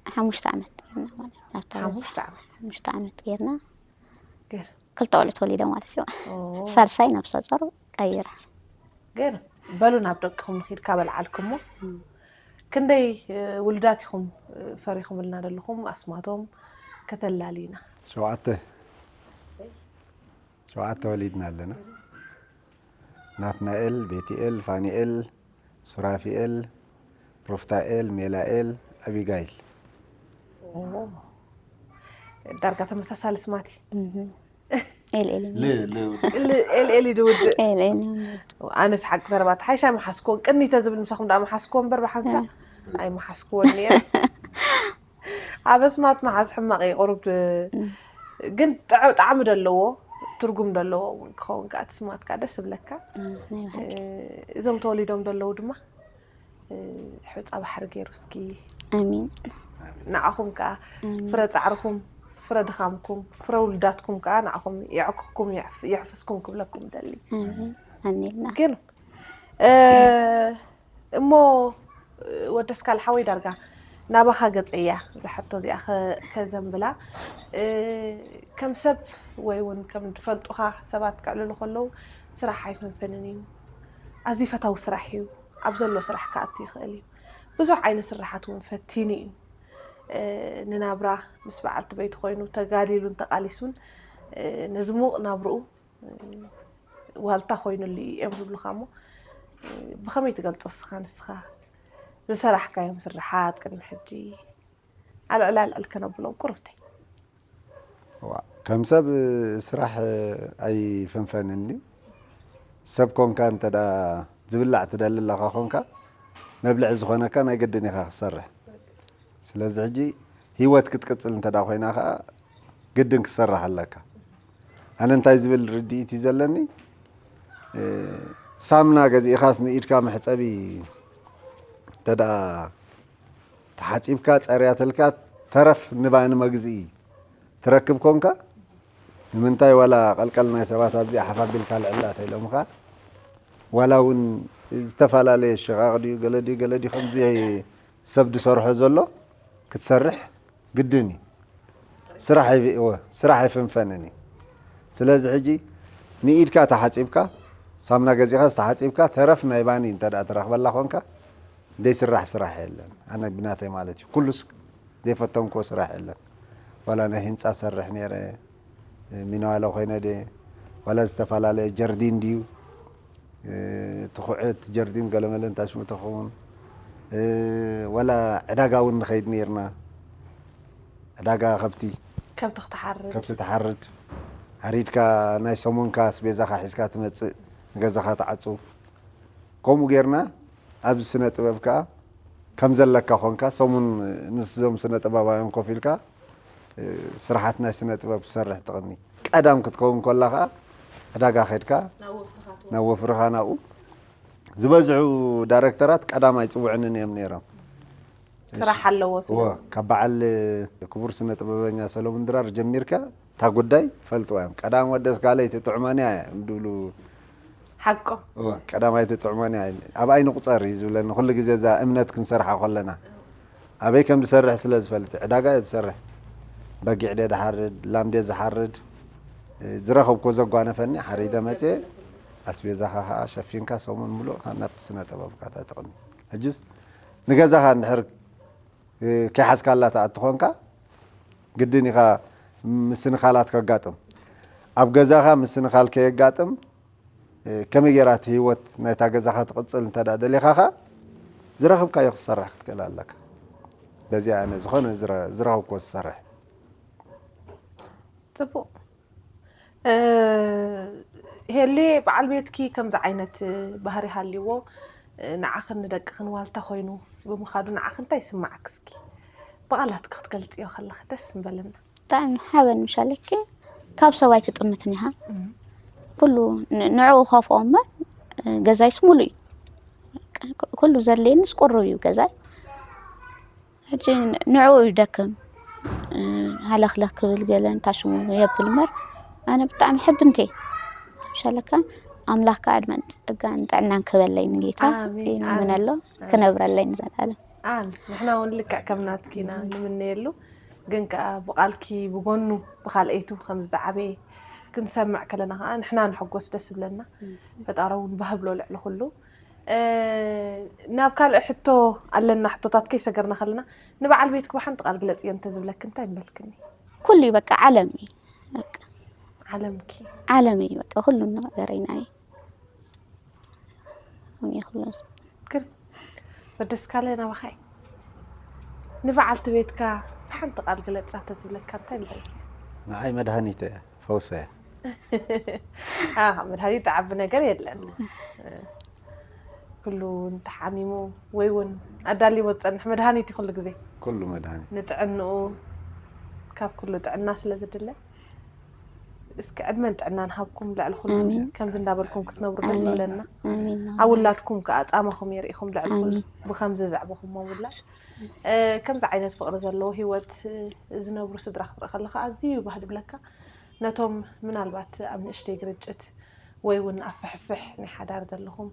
ሓሙሽተ ዓመት ጌርና ማለት ኣብታ ገዛ። ሓሙሽተ ዓመት። ሓሙሽተ ዓመት ጌርና። ገይር። ክልተ ቆልዑ ተወሊደ ማለት እዩ። ኦ። ሳልሳይ ነብሰ ጾር ቀይራ። ገይር። በሉ ናብ ደቅኹም ንኺድ ካብ ኣልዓልኩሞ። እም። ክንደይ፣ እ፣ ውሉዳት ኢኹም፣ እ፣ ፈሪኹምልና ዘለኹም ኣስማቶም ከተላልዩና? ሸውዓተ። እሰይ። ሸውዓተ ወሊድና ኣለና። ናትናኤል፣ ቤትኤል፣ ፋኒኤል፣ ሱራፊኤል፣ ሩፍታኤል፣ ሜላኤል፣ ኣቢጋይል። ኦ። ዳርጋ ተመሳሳሊ ስማት እዩ። እህ። ኤልኤል እዩ። ል-፣ ል-፣ ል-፣ ኤልኤል እዩ ድውድእ። ኤልኤል እዩ ድውድእ። ኣነስ ሓቂ ዘረባ ተሓይሽ ኣይመሓስክዎን። ቅኒተ ዝብል ምሳኹም ደኣ መሓስክዎ እምበር ብሓንሳእ እ። ኣይመሓስክዎን እየ። ኣብ ኣስማት ምሓዝ ሕማቕ እዩ፣ ቁሩብ እም። ግን ጥዕ-፣ ጣዕሚ ደለዎ፣ ትርጉም ደለዎ እውን ክኸውን ከኣ እቲ ስማት ከኣ ደስ ዝብለካ። እም፣ ናይ ብሓቂ። እ፣ እዞም ተወሊዶም ደለዉ ድማ፣ እ፣ ሑጻ ባሕሪ ገይሩ እስኪ ኣሚን። ንዓኹም ከኣ ኣሚን። ፍረ ጻዕርኹም፣ ፍረ ድኻምኩም፣ ፍረ ውሉዳትኩም ከኣ ንዓኹም የዕኩኽኩም፣ የዕፍ-፣ የሕፍስኩም ክብለኩም ደሊ። ኣሚን። ኣኒልና። ግን፣ እ፣ እሞ፣ እ፣ ወደስካል ሓወይ ዳርጋ ናባኻ ገጸያ እዛ ሕቶ እዚኣ ከ-፣ ከዘንብላ። እ፣ ከም ሰብ ወይ እውን ከም ዝፈልጡኻ ሰባት ከዕልሉ ከለዉ ስራሕ ኣይፍንፍንን እዩ። ኣዝዩ ፈታዊ ስራሕ እዩ። ኣብ ዘሎ ስራሕ ክኣቱ ይኽእል እዩ። ብዙሕ ዓይነት ስራሓት እውን ፈቲኑ እዩ። እ፣ ንናብራ ምስ በዓልቲ ቤቱ ኮይኑ ተጋዲሉን ተቓሊሱን፣ እ፣ ነዚ ምዉቕ ናብርኡ፣ እ፣ ዋልታ ኮይኑሉ እዩ እዮም ዝብሉኻ እሞ፣ ብኸመይ ትገልጾ እስኻ ንስኻ? ዝሰራሕካዮም ስርሓት ቅድሚ ሕጂ ኣልዕል ኣልዕል ከነብሎም ቁሩብተይ። ዋ፣ ከም ሰብ ስራሕ ኣይፍንፈንን እዩ። ሰብ ኮንካ እንተ ደኣ ዝብላዕ ትደሊ ኣለኻ ኮንካ፣ መብልዒ ዝኾነካ ናይ ግድን ኢኻ ክትሰርሕ። ስለዚ ሕጂ ህይወት ክትቅጽል እንተ ደኣ ኮይና ከኣ ግድን ክትሰርሕ ኣለካ። ኣነ እንታይ ዝብል ርድኢት እዩ ዘለኒ፣ እ፣ ሳምና ገዚእኻስ ንኢድካ መሕጸቢ እንተ ደኣ ተሓጺብካ ጸርያትልካ ተረፍ ንባኒ መግዝኢ ትረክብ ኮንካ፣ ንምንታይ ዋላ ቀልቀል ናይ ሰባት ኣብዚኣ ሓፍ ኣቢልካ ልዕላ ተኢሎምኻ፣ ዋላ እውን ዝተፈላለየ ሽቓቕ ድዩ ገለ ድዩ ገለ ድዩ ከምዚ ሰብ ዝሰርሖ ዘሎ ክትሰርሕ ግድን እዩ። ስራሕ ኣይብ-፣ እወ፣ ስራሕ ኣይፍንፈንን እዩ። ስለዚ ሕጂ ንኢድካ ተሓጺብካ፣ ሳምና ገዚኻስ ተሓጺብካ፣ ተረፍ ናይ ባኒ እንተ ደኣ ትረኽበላ ኮንካ፣ ዘይስራሕ ስራሕ የለን። ኣነ ብናተይ ማለት እዩ። ኩሉስ ዘይፈተንክዎ ስራሕ የለን። ዋላ ናይ ህንጻ ሰርሕ ነይረ፣ ሚነዋለ ኮይነ ድየ፣ ዋላ ዝተፈላለየ ጀርዲን ድዩ፣ ትኹዕት ጀርዲን ገለመለ እንታይ ሽሙ ተኸውን፣ ዋላ ዕዳጋ እውን ንኸይድ ነይርና። ዕዳጋ ከብቲ፣ ከብቲ ክትሓርድ። ከብቲ ትሓርድ፣ ሓሪድካ ናይ ሰሙንካ ኣስቤዛኻ ሒዝካ ትመጽእ፣ ንገዛኻ ትዓጹ። ከምኡ ጌርና ኣብዚ ስነ ጥበብ ከኣ ከም ዘለካ ኾንካ ሰሙን ምስዞም ስነ ጥበባውያን ኮፍ ኢልካ፣ እ፣ ስራሓት ናይ ስነ ጥበብ ትሰርሕ ትቕኒ። ቀዳም ክትከውን ከላ ከኣ ዕዳጋ ኸድካ ናብ ወፍርኻ ትወ- ናብ ወፍርኻ ናብኡ። ዝበዝሑ ዳይሬክተራት ቀዳም ኣይጽውዕንን እዮም ነይሮም። ስራሕ ኣለዎ ስለ እወ፣ ካብ በዓል ክቡር ስነ ጥበበኛ ሰሎሙን ድራር ጀሚርካ እታ ጉዳይ ፈልጥዋ እዮም። ቀዳም ወደስ ጋለይ ትጥዕመኒ እያ እዮም ድብሉ። ሓቆ። እወ፣ ቀዳማይ ትጥዕመኒ እያ። ኣብኣይ ንቁጸር እዩ ዝብለኒ ኩሉ ግዜ እዛ እምነት ክንሰርሓ ከለና። ኣበይ ከም ዝሰርሕ ስለ ዝፈልጥ ዕዳጋ እየ ዝሰርሕ። በጊዕ ድየ ዝሓርድ፣ ላም ድየ ዝሓርድ፣ ዝረኸብኮ ዘጓነፈኒ ሓሪደ መጽየ ኣስቤዛኻ ከዓ ሸፊንካ ሰሙን ሙሉእ ናብቲ ስነ ጥበብካ ተጥቕኒ። ሕጅስ ንገዛኻ እንድሕር ከይሓዝካላ ትኣቲ ኾንካ ግድን ኢኻ ምስንኻላት ከጋጥም። ኣብ ገዛኻ ምስንኻል ከየጋጥም ከመይ ጌራ እቲ ህይወት ናይታ ገዛኻ ትቕጽል እንተ ደኣ ደሊኻ ኸኣ ዝረኸብካዮ ክትሰርሕ ክትክእል ኣለካ። በዚኣ ኣነ ዝኾነ ዝረ-፣ ዝረኸብክዎ ዝሰርሕ። ጽቡቕ። እ፣ ሄሊ በዓል ቤትኪ ከምዚ ዓይነት ባህሪ ሃልይዎ፣ እ፣ ንዓኽን ንደቅኽን ዋልታ ኮይኑ ብምኻዱ ንዓኺ እንታይ ይስምዓኪ እስኪ ብቓላትኪ ክትገልጽዮ ከለኺ ደስ ምበለና። ብጣዕሚ ሓበን ምሻለኪ ካብ ሰብ ኣይትጥምትን ኢኻ። ኩሉ ን-፣ ንዕኡ ከፍኦ እምበር፣ እ፣ ገዛይስ ሙሉእ እዩ። ኩሉ ዘድልየኒስ ቁሩብ እዩ ገዛይ። ሕጂ ንዕኡ ይደክም፣ እ፣ ሃለኽለኽ ክብል ገለ እንታይ ሽሙ የብል እምበር፣ ኣነ ብጣዕሚ ሕብንቲ እየ። ምሻለካ ኣምላኽ ከዓ ዕድመን ጸጋን ጥዕናን ክበለይ ንጌታ ኣሜን፣ ይለምን ኣሜን፣ ኣሎ፣ ኣሜን። ክነብረለይ ንዘለኣለም። ኣሜን። ንሕና እውን ልክዕ ከም ናትኪ ኢና ንምነየሉ፣ ግን ከዓ ብቓልኪ ብጎኑ ብኻልኣይቱ ከም ዝዓበየ ክንሰምዕ ከለና ከዓ ንሕና ንሕጎስ፣ ደስ ይብለና። ፈጣሪ እውን ባህብሎ ልዕሊ ኩሉ። እ፣ ናብ ካልእ ሕቶ ኣለና፣ ሕቶታት ከይሰገርና ከለና ንበዓል ቤትኪ ብሓንቲ ቃል ግለጽዮ እንተዝብለኪ እንታይ ምበልክኒ? ኩሉ እዩ በቃ ዓለም እዩ። በቃ ዓለምኪ። ዓለም እዩ በቃ ኩሉ ነገረይና እዩ። ከምኡ እዩ ኩሉ። ግን ወደስ ካለ ናባኻ እዩ። ንበዓልቲ ቤትካ ብሓንቲ ቃል ግለጻ እንተዝብለካ እንታይ ምበልካ? ንዓይ መድሃኒት እያ፣ ፈውሰ እያ። ኣኻ መድሃኒት ትዓቢ ነገር የለን። ኩሉ እንተሓሚሙ ወይ እውን ኣዳሊዎ ዝጸንሕ መድሃኒት እዩ ኩሉ ግዜ። ኩሉ መድሃኒት። ንጥዕንኡ ካብ ኩሉ ጥዕና ስለ ዝድለ። እስኪ ዕድመን ጥዕናን ሃብኩም ልዕሊ ኩሉ ኣሜን። ከምዚ እንዳበልኩም ክትነብሩ ደስ ኣሜን። ይብለና። ኣሜን። ኣብ ውላድኩም ከዓ ጻማኹም የርእኹም ልዕሊ ኩሉ ኣሜን። ብከምዚ ዘዕበኹሞ ውላድ። እ፣ ከምዚ ዓይነት ፍቕሪ ዘለዎ ህይወት፣ እ፣ ዝነብሩ ስድራ ክትርኢ ከለኻ ኣዝዩ ባህ ድብለካ። ነቶም ምናልባት ኣብ ንእሽተይ ግርጭት ወይ እውን ኣብ ፍሕፍሕ ናይ ሓዳር ዘለኹም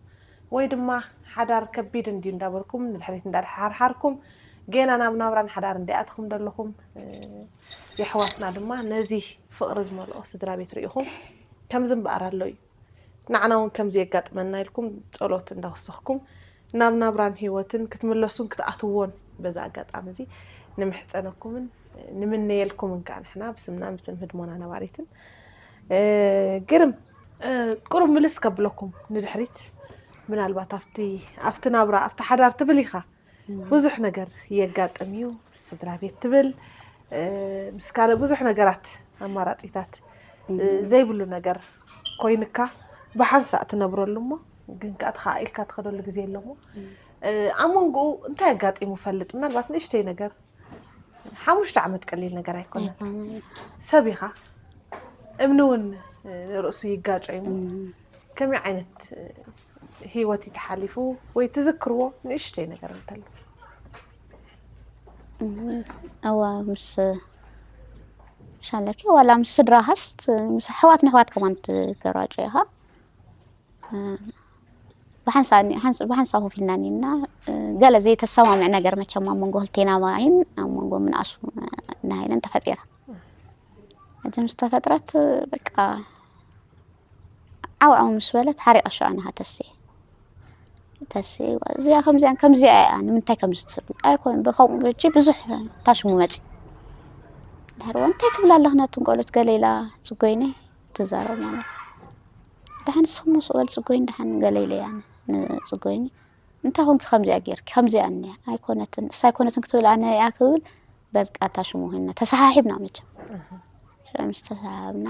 ወይ ድማ ሓዳር ከቢድ እንድዩ እንዳበልኩም ንድሕሪት እንዳሓርሓርኩም ጌና ናብ ናብራን ሓዳር እንዲኣትኹም ዘለኹም፣ እ፣ የሕዋትና ድማ ነዚ ፍቕሪ ዝመልኦ ስድራ ቤት ርኢኹም ከምዚ እምበኣር ኣሎ እዩ። ንዓና እውን ከምዚ የጋጥመና ኢልኩም ጸሎት እንዳወሰኽኩም ናብ ናብራን ህይወትን ክትምለሱን ክትኣትዎን በዚ ኣጋጣሚ እዚ ንምሕጸነኩምን ንምነየልኩምን ከዓ ንሕና ብስምናን ብስም ህድሞና ነባሪትን። እ፣ ግርም ቁሩብ ምልስ ከብለኩም ንድሕሪት፣ ምናልባት ኣብቲ ኣብቲ ናብራ ኣብቲ ሓዳር ትብል ኢኻ፣ ብዙሕ ነገር የጋጥም እዩ። ስድራ ቤት ትብል፣ ምስ ካልእ ብዙሕ ነገራት፣ ኣማራፂታት ዘይብሉ ነገር ኮይንካ ብሓንሳእ ትነብረሉ እሞ፣ ግን ከኣ ተኸኣኢልካ ትኸደሉ ግዜ ኣሎ እሞ፣ ኣብ መንጎኡ እንታይ ኣጋጢሙ ፈልጥ? ምናልባት ንእሽተይ ነገር፣ ሓሙሽተ ዓመት ቀሊል ነገር ኣይኮነን። ሰብ ኢኻ፣ እምኒ እውን ንርእሱ ይጋጮ እዩ። ከመይ ዓይነት ህይወት እዩ ተሓሊፉ ወይ ትዝክርዎ ንእሽተይ ነገር እንተሎ? እዋ ምስ ሻለኪ ዋላ ምስ ስድራ ሃስት ምስ ኣሕዋት ንኣሕዋት ከማን ትገራጮ ኢኻ። ብሓንሳ ብሓንሳ ኮፍ ኢልና ኒና፣ ገለ ዘይተሰማምዕ ነገር መቸም ኣብ መንጎ ክልቴና ማይን ኣብ መንጎ ምንኣሱ ናሃይለን ተፈጢራ። ሕጂ ምስ ተፈጥረት በቃ ዓው ዓው ምስ በለት ሓሪቐ ሸዋ ንሃ ተሴ ተሴ እዚኣ ከምዚኣ ከምዚኣ እያ ንምንታይ ከምዚ ትብል ኣይኮን ብከምኡ በጂ ብዙሕ ታሽሙ መፂ ድሕርዋ እንታይ ትብላ ኣለኽና ትንቆሎት ገለ ኢላ ፅጎይነይ ትዛረብ ማለት ደሓን ስሙ ስበል ፅጎይን ደሓን ገለ ኢለ እያ ንፅጎይኒ እንታይ ኮንኪ ከምዚኣ ጌርኪ ከምዚኣ እኒያ ኣይኮነትን እሳ ኣይኮነትን ክትብል ኣነ እያ ክብል በቃ እታ ሽሙ ኮይና ተሰሓሒብና መቸም ሽዑ ምስ ተሰሓሓብና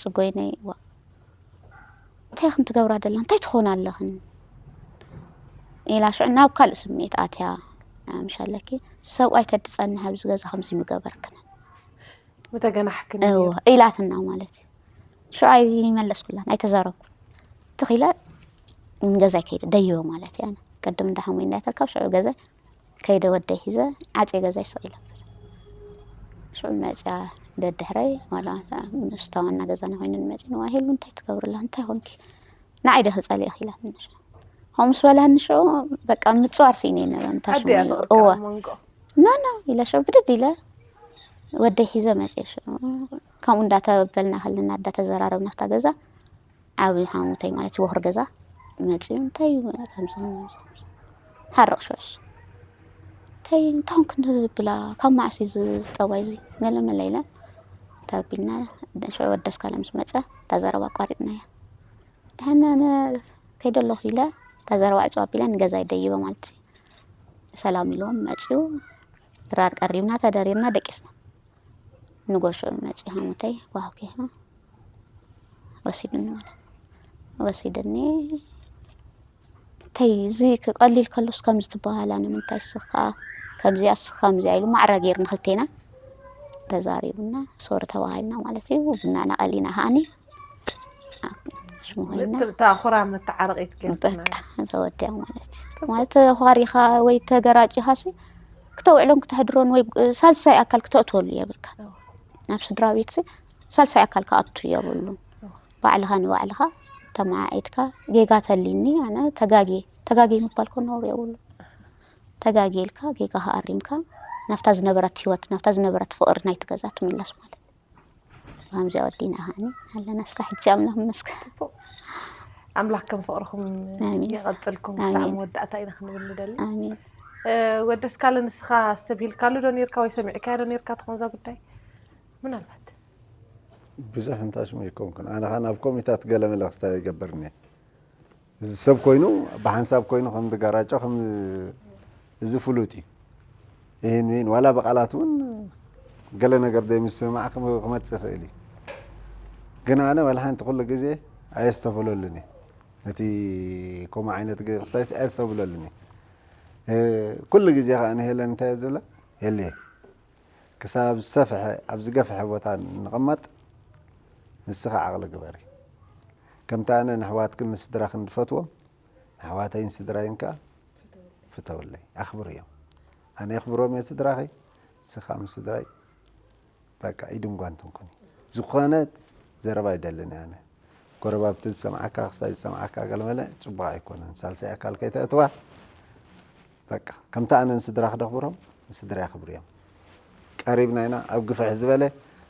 ፅጎይነይ ዋ እንታይ ክን ትገብራ ደላ እንታይ ትኾና ኣለኽን ኢላ ሽዑ ናብ ካልእ ስምዒት ኣትያ ምሻለኪ ሰብኣይ ተድፀኒ ኣብዚ ገዛ ከምዚ ምገበርክን ምተገናሕክን ኢላትና ማለት እዩ ሽዑ ኣይመለስኩላን ኣይተዛረብኩን ትኺለ ገዛይ ከይደ ደይበ ማለት እያ ቅድም እንዳሓሙይ እንዳይተልካብ ሽዑ ገዛይ ከይደ ወደይ ሒዘ ዓፅየ ገዛይ ስቕ ኢለ ሽዑ መፅያ ደድሕረይ ዋላ ምስታ ዋና ገዛና ኮይነን መፂ ንዋሂሉ እንታይ ትገብርላ እንታይ ኮንኪ ንዓይ ደ ክፀልእኺ ኢላትኒ ከምኡ ምስ በላኒ ሽዑ በቃ ምፅዋር ስኢነ ነበረ እንታይ ሽሙ እዎ ኖ ኖ ኢለ ሽዑ ብድድ ኢለ ወደይ ሒዘ መፅየ ሽዑ ከምኡ እንዳተበልና ከለና እንዳተዘራረብና ኣብታ ገዛ ዓብዪ ሓሙተይ ማለት እዩ ወኽሪ ገዛ መፂኡ እንታይ ከምዚ ሓርቕ ሽዑስ እንታይ እንታይ ኾንክ ብላ ካብ መዓስ እዩ ዝጠባይ እዚ ገለ መለ ኢለ ተቢልና ሽዑ ወደስ ካለ ምስ መፀ እታ ዘረባ ኣቋሪፅናያ ድሓን ኣነ ከይደ ኣለኹ ኢለ እታ ዘረባ ዕፅው ኣቢለ ንገዛ ይደይበ ማለት እዩ ሰላም ኢልዎም መፂኡ ድራር ቀሪብና ተደሪርና ደቂስና ንጎ ሽዑ መፂ ሃሙተይ ጓህኪ ወሲድኒ ማለት ወሲድኒ እንተይ እዚ ክቀሊል ከሎስ ከምዚ ትበሃላ ንምንታይ ስኻ ከምዚኣ ስኻ ከምዚኣ ኢሉ ማዕረ ገይሩ ንክልቴና ተዛሪቡና ሶሪ ተባሂልና ማለት እዩ ቡናና ቀሊና ከዓኒ ሽሙ ኮይና እታ ኩራ መተዓረቂት ገርና በቃ ተወዲያ ማለት እዩ ማለት ተኳሪኻ ወይ ተገራጭኻ ሲ ክተውዕሎን ክተሕድሮን ወይ ሳልሳይ ኣካል ክተእትወሉ የብልካ ናብ ስድራ ቤት ሳልሳይ ኣካል ክኣቱ የብሉን ባዕልኻ ንባዕልኻ ተመዓዒድካ ጌጋ ተሊኒ ኣነ ተጋጌ ተጋጌ ምባል ኮ ነውሪ የብሉን ተጋጌ ኢልካ ጌጋኻ ኣሪምካ ናብታ ዝነበረት ህይወት ናብታ ዝነበረት ፍቕሪ ናይቲ ገዛ ትምለስ ማለት ከምዚኣ ወዲና ሃኒ ኣለና እስካ ሕጂ ኣምላኽ ይመስገን ኣምላኽ ከም ፍቕርኹም ይቐፅልኩም ክሳዕ መወዳእታ ኢና ክንብል ንደሊ ኣሜን ወደስካለ ንስኻ ኣስተብሂልካሉ ዶ ነርካ ወይ ሰሚዕካዮ ዶ ነርካ ትኾን እዛ ጉዳይ ምናልባት ብዙሕ እንታሽሙ ይኮንኩን ኣነ ኸ ናብ ኮሚታት ገለ መለ ክስታ ይገብርኒ እዚ ሰብ ኮይኑ ብሓንሳብ ኮይኑ ከም ዝጋራጮ ከም እዚ ፍሉጥ እዩ ይህን ይህን ዋላ ብቃላት እውን ገለ ነገር ደይ ምስማዕ ክመፅእ ይኽእል እዩ ግን ኣነ ዋላ ሓንቲ ኩሉ ግዜ ኣየስተብህለሉን እየ ነቲ ከምኡ ዓይነት ክስታይስ ኣየስተብህለሉን እየ ኩሉ ግዜ ከዓ ንሄለን እንታይ ዝብላ የለየ ክሳብ ዝሰፍሐ ኣብ ዝገፍሐ ቦታ ንቕመጥ ንስኻ ዓቕሊ ግበሪ ከምቲ ኣነ ንሕዋትክን ንስድራኽን ዝፈትዎም ንኣሕዋተይን ስድራይን ከኣ ፍተውለይ ኣኽብርዮም ኣነ የኽብሮም እየ ስድራኺ ንስኻ ምስ ስድራይ በቃ ኢድን ጓንትን ኩኒ ዝኾነ ዘረባ ይደልን ኣነ ጎረባብቲ ዝሰምዓካ ክሳይ ዝሰምዓካ ገለመለ ፅቡቅ ኣይኮነን ሳልሳይ ኣካል ከይተእትዋ በቃ ከምቲ ኣነ ንስድራ ክደኽብሮም ንስድራ የኽብርዮም ቀሪብና ኢና ኣብ ግፍሕ ዝበለ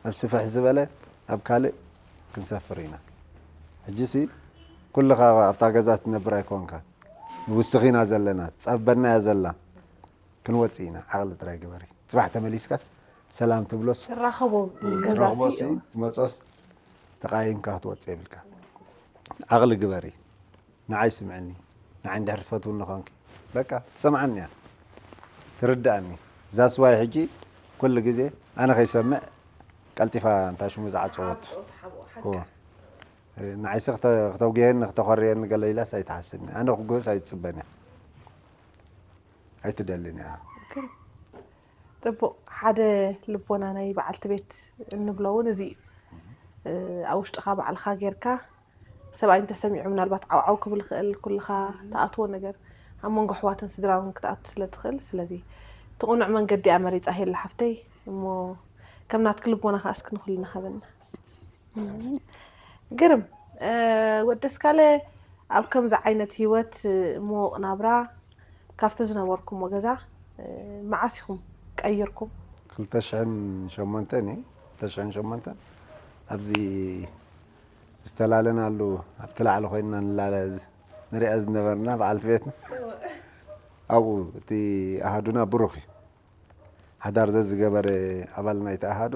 ኣብ ስፍሕ ዝበለ ኣብ ካልእ ክንሰፍር ኢና ሕጂሲ ኩልኻ ኣብታ ገዛ ትነብር ኣይኮንካ ንውስኺ ኢና ዘለና ትጸበና እያ ዘላ ክንወጽእ ኢና ዓቕሊ ጥራይ ግበሪ ጽባሕ ተመሊስካስ ሰላም ትብሎስ ትራኸቦ ገዛ ረኽቦሲ ትመጾስ ተቃይምካ ክትወጽእ የብልካ ዓቕሊ ግበሪ፣ ንዓይ ስምዕኒ፣ ንዓይ እንድሕር ትፈትውኒ ኾንኪ በቃ ትሰምዓኒ እያ፣ ትርድኣኒ። እዛ ስዋይ ሕጂ ኩሉ ግዜ ኣነ ከይሰምዕ ቀልጢፋ እንታ ሽሙ ዝዓጸወት። እዎ። ንዓይሲ ክተ- ክተውግየኒ ክተኾርየኒ ገለ ኢላስ ኣይትሓስብኒ። ኣነ ክጉህስ ኣይትጽበን እያ። ኣይትደልን እያ። ግርም። ጽቡቕ። ሓደ ልቦና ናይ በዓልቲ ቤት እንብሎ እውን እዚ እዩ። ኣብ ውሽጥኻ ባዕልኻ ጌርካ ሰብኣይ እንተሰሚዑ ምናልባት ዓውዓው ክብል ይኽእል፣ ኩልኻ ትኣትዎ ነገር ኣብ መንጎ ኣሕዋትን ስድራን ክትኣቱ ስለ ትኽእል። ስለዚ እቲ ቅኑዕ መንገዲ እያ መሪጻ ሄሉ ሓፍተይ። እሞ ከም ናትኪ ልቦና ከኣ እስኪ ንኹልና ሃበና። ግርም። ወዲ ኣስካለ ኣብ ከምዚ ዓይነት ህይወት ምዉቕ ናብራ ካብቲ ዝነበርኩሞ ገዛ መዓስ ኢኹም ቀይርኩም? ክልተ ሽሕን ሸሞንተን እዩ። ክልተ ሽሕን ሸሞንተን ኣብዚ ዝተላለናሉ ኣብቲ ላዕሊ ኮይንና ንላለ ንሪኣ ዝነበርና በዓልቲ ቤት ኣብኡ እቲ ኣሃዱና ብሩኽ እዩ። ሓዳር ዘዝገበረ ኣባል ናይቲ ኣሃዱ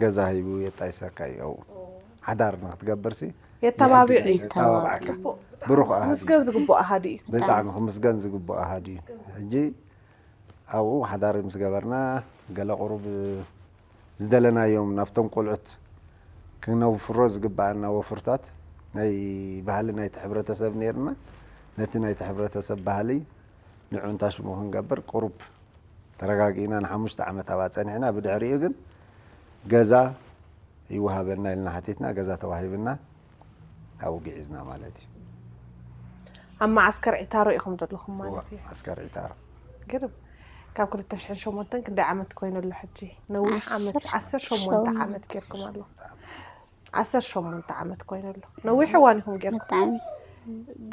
ገዛ ሂቡ የጣይሰካ እዩ። ኣብኡ ሓዳር ንክትገብርሲ የተባቢዑ እዩ። የተባብዓካ። ጽቡቕ። ብሩኽ ኣሃዱ እዩ። ምስገን ዝግብኦ ኣሃዱ እዩ። ብጣዕሚ ክምስገን ዝግብኦ ኣሃዱ እዩ። ሕጂ ኣብኡ ሓዳር ምስ ገበርና ገለ ቁሩብ ዝደለናዮም ናብቶም ቆልዑት ክነውፍሮ ዝግብኣና ወፍርታት ናይ ባህሊ ናይቲ ሕብረተሰብ ነይርና። ነቲ ናይቲ ሕብረተሰብ ባህሊ ንዑ እንታሽሙ ክንገብር ቁሩብ ተረጋጊእና ንሓሙሽተ ዓመት ኣብኣ ጸኒሕና። ብድሕሪኡ ግን ገዛ ይወሃበና ኢልና ሓቲትና፣ ገዛ ተዋሂብና ኣብኡ ግዒዝና ማለት እዩ። ኣብ መዓስከር ዒታሮ ኢኹም ዘለኹም ማለት እዩ። ዓስከር ዒታሮ። ግርም። ካብ ክልተ ሽሕን ሸሞንተን ክንደይ ዓመት ኮይኑ ኣሎ ሕጂ? ነዊሕ ዓመት፣ ዓሰርተ ዓሰርተ ሸሞንተ ሸሞንተ። ዓመት ጌርኩም ኣለኹም። ዓሰርተ ሸሞንተ ዓመት ኮይኑ ኣሎ። ነዊሕ እዋን ኢኹም ጌርኩም። ብጣዕሚ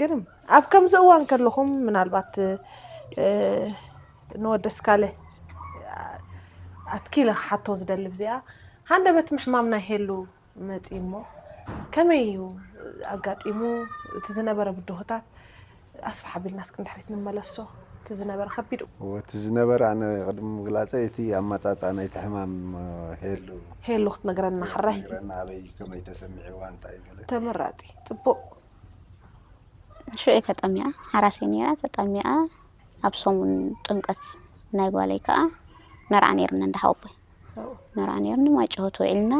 ግርም። ኣብ ከምዚ እዋን ከለኹም ምናልባት እ፣ ንወዲ ኣስካለ ኣትኪለ ክሓቶ ዝደሊ ብዚኣ፣ ሃንደበት ምሕማም ናይ ሄሉ መጺ እሞ ከመይ እዩ ኣጋጢሙ? እቲ ዝነበረ ብድሆታት ኣስፍሕ ኣቢልና እስኪ ንድሕሪት ንመለሶ። እቲ ዝነበረ ከቢድ እዩ። እወ፣ እቲ ዝነበረ ኣነ ቅድሚ ምግላጸይ እቲ ኣመጻጽኣ ናይቲ ሕማም ሄሉ ሄሉ ክትነግረና ሕራይ። ነግረና ኣበይ ከመይ ተሰሚዕዋ እንታይ ገለ ተመራጺ ጽቡቕ። ሽዑ ተጠሚኣ ሓራሰይ ነይራ። ተጠሚኣ ኣብ ሰሙን ጥምቀት ናይ ጓለይ ከዓ መርዓ ነይርና እንዳ ሓወቦይ። መርዓ ነይርኒ ማይ ጭሆት ውዒልና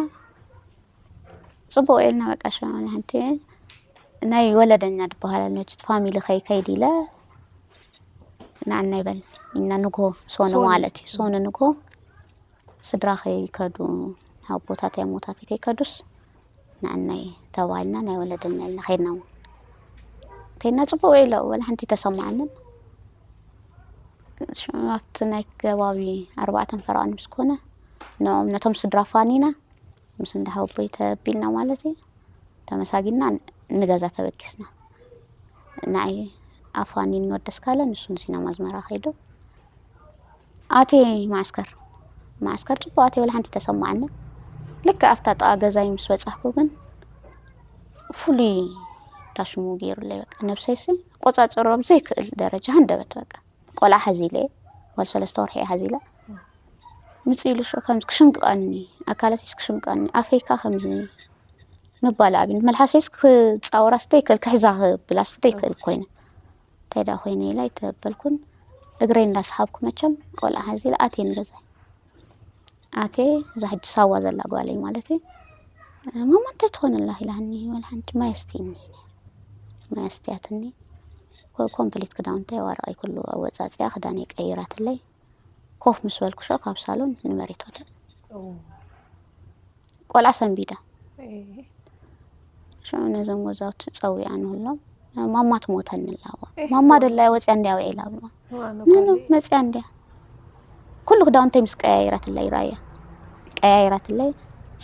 ጽቡቅ ውዒልና በቃ ሸ ሓንቲ ናይ ወለደኛ ዝበሃል ኣሎ እቲ ፋሚሊ ከይከይድ ኢለ ንዓናይ በል ኢና ንግሆ ሶኑ ሶኑ። ማለት እዩ ሶኑ ንግሆ ስድራ ከይከዱ ኣቦታተይ ኣሞታተይ ከይከዱስ ንዓናይ ተባሂልና ናይ ወለደኛ ኢልና ከይድና ከይድና ጽቡቅ ውዒሎ ወላ ሓንቲ ተሰማዓንን ሽዑ ኣብቲ ናይ ከባቢ ኣርባዕተን ፈረቓን ምስ ኮነ ንኦም ነቶም ስድራ ፋኒና ምስ እንዳ ሓወቦይ ተቢልና ማለት እዩ ተመሳጊና ንገዛ ተበጊስና ንዓይ ኣፋኒን ወደስካለ ንሱ ንሲናማ ኣዝመራ ከይዱ ኣቴ ማዕስከር ማዕስከር ጽቡቅ ኣቴ ወላ ሓንቲ ተሰማዓኒ ልክ ኣብታ ጥቃ ገዛይ ምስ በጻሕኩ ግን ፍሉይ ታሽሙ ገይሩለይ በቃ ነብሰይሲ ቆጻጽሮ ብዘይክእል ደረጃ ሃንደበት በቃ ቆልዓ ሓዚለ ጓል ሰለስተ ወርሒ እየ ሓዚለ ምጽእ ኢሉ ሽዑ ከምዚ ክሽምቅቀኒ ኣካላትይስ ክሽምቀኒ ኣፈይካ ከምዚ ምባል ኣብዩ መልሓሰይስ ክጻወራ ስተይክእል ክሕዛ ክብላ ስተይክእል ኮይነ እንታይ ደኣ ኮይነ ኢላ ኣይተበልኩን እግረይ እንዳሰሓብኩ መቸም ቆልዓ ሓዚለ ኣትየ ንገዛይ ኣትየ እዛ ሕጂ ሳዋ ዘላ ጓለይ ማለት እዩ ማማ እንታይ ትኾን ኣላ ኢላኒ ወላ ሓንቲ ማይ ኣስትይኒ ማይ ኣስትያትኒ ኮምፕሊት ክዳውንተይ ኣዋርቐይ ኩሉ ኣወፃፅያ ክዳነይ ቀይራትለይ ኮፍ ምስ በልኩ ሽዑ ካብ ሳሎን ንመሬት ወድቕ ቆልዓ ሰንቢዳ ሽዑ ነዞም ገዛውቲ ፀዊዓ ንብሎም ማማ ትሞተኒ ኣላዋ ማማ ደላያ ወፅያ እንድያ ውዒላ ብልዋ ኖ መፅያ እንድያ ኩሉ ክዳውንተይ ምስ ቀያይራትለይ ራያ ቀያይራትለይ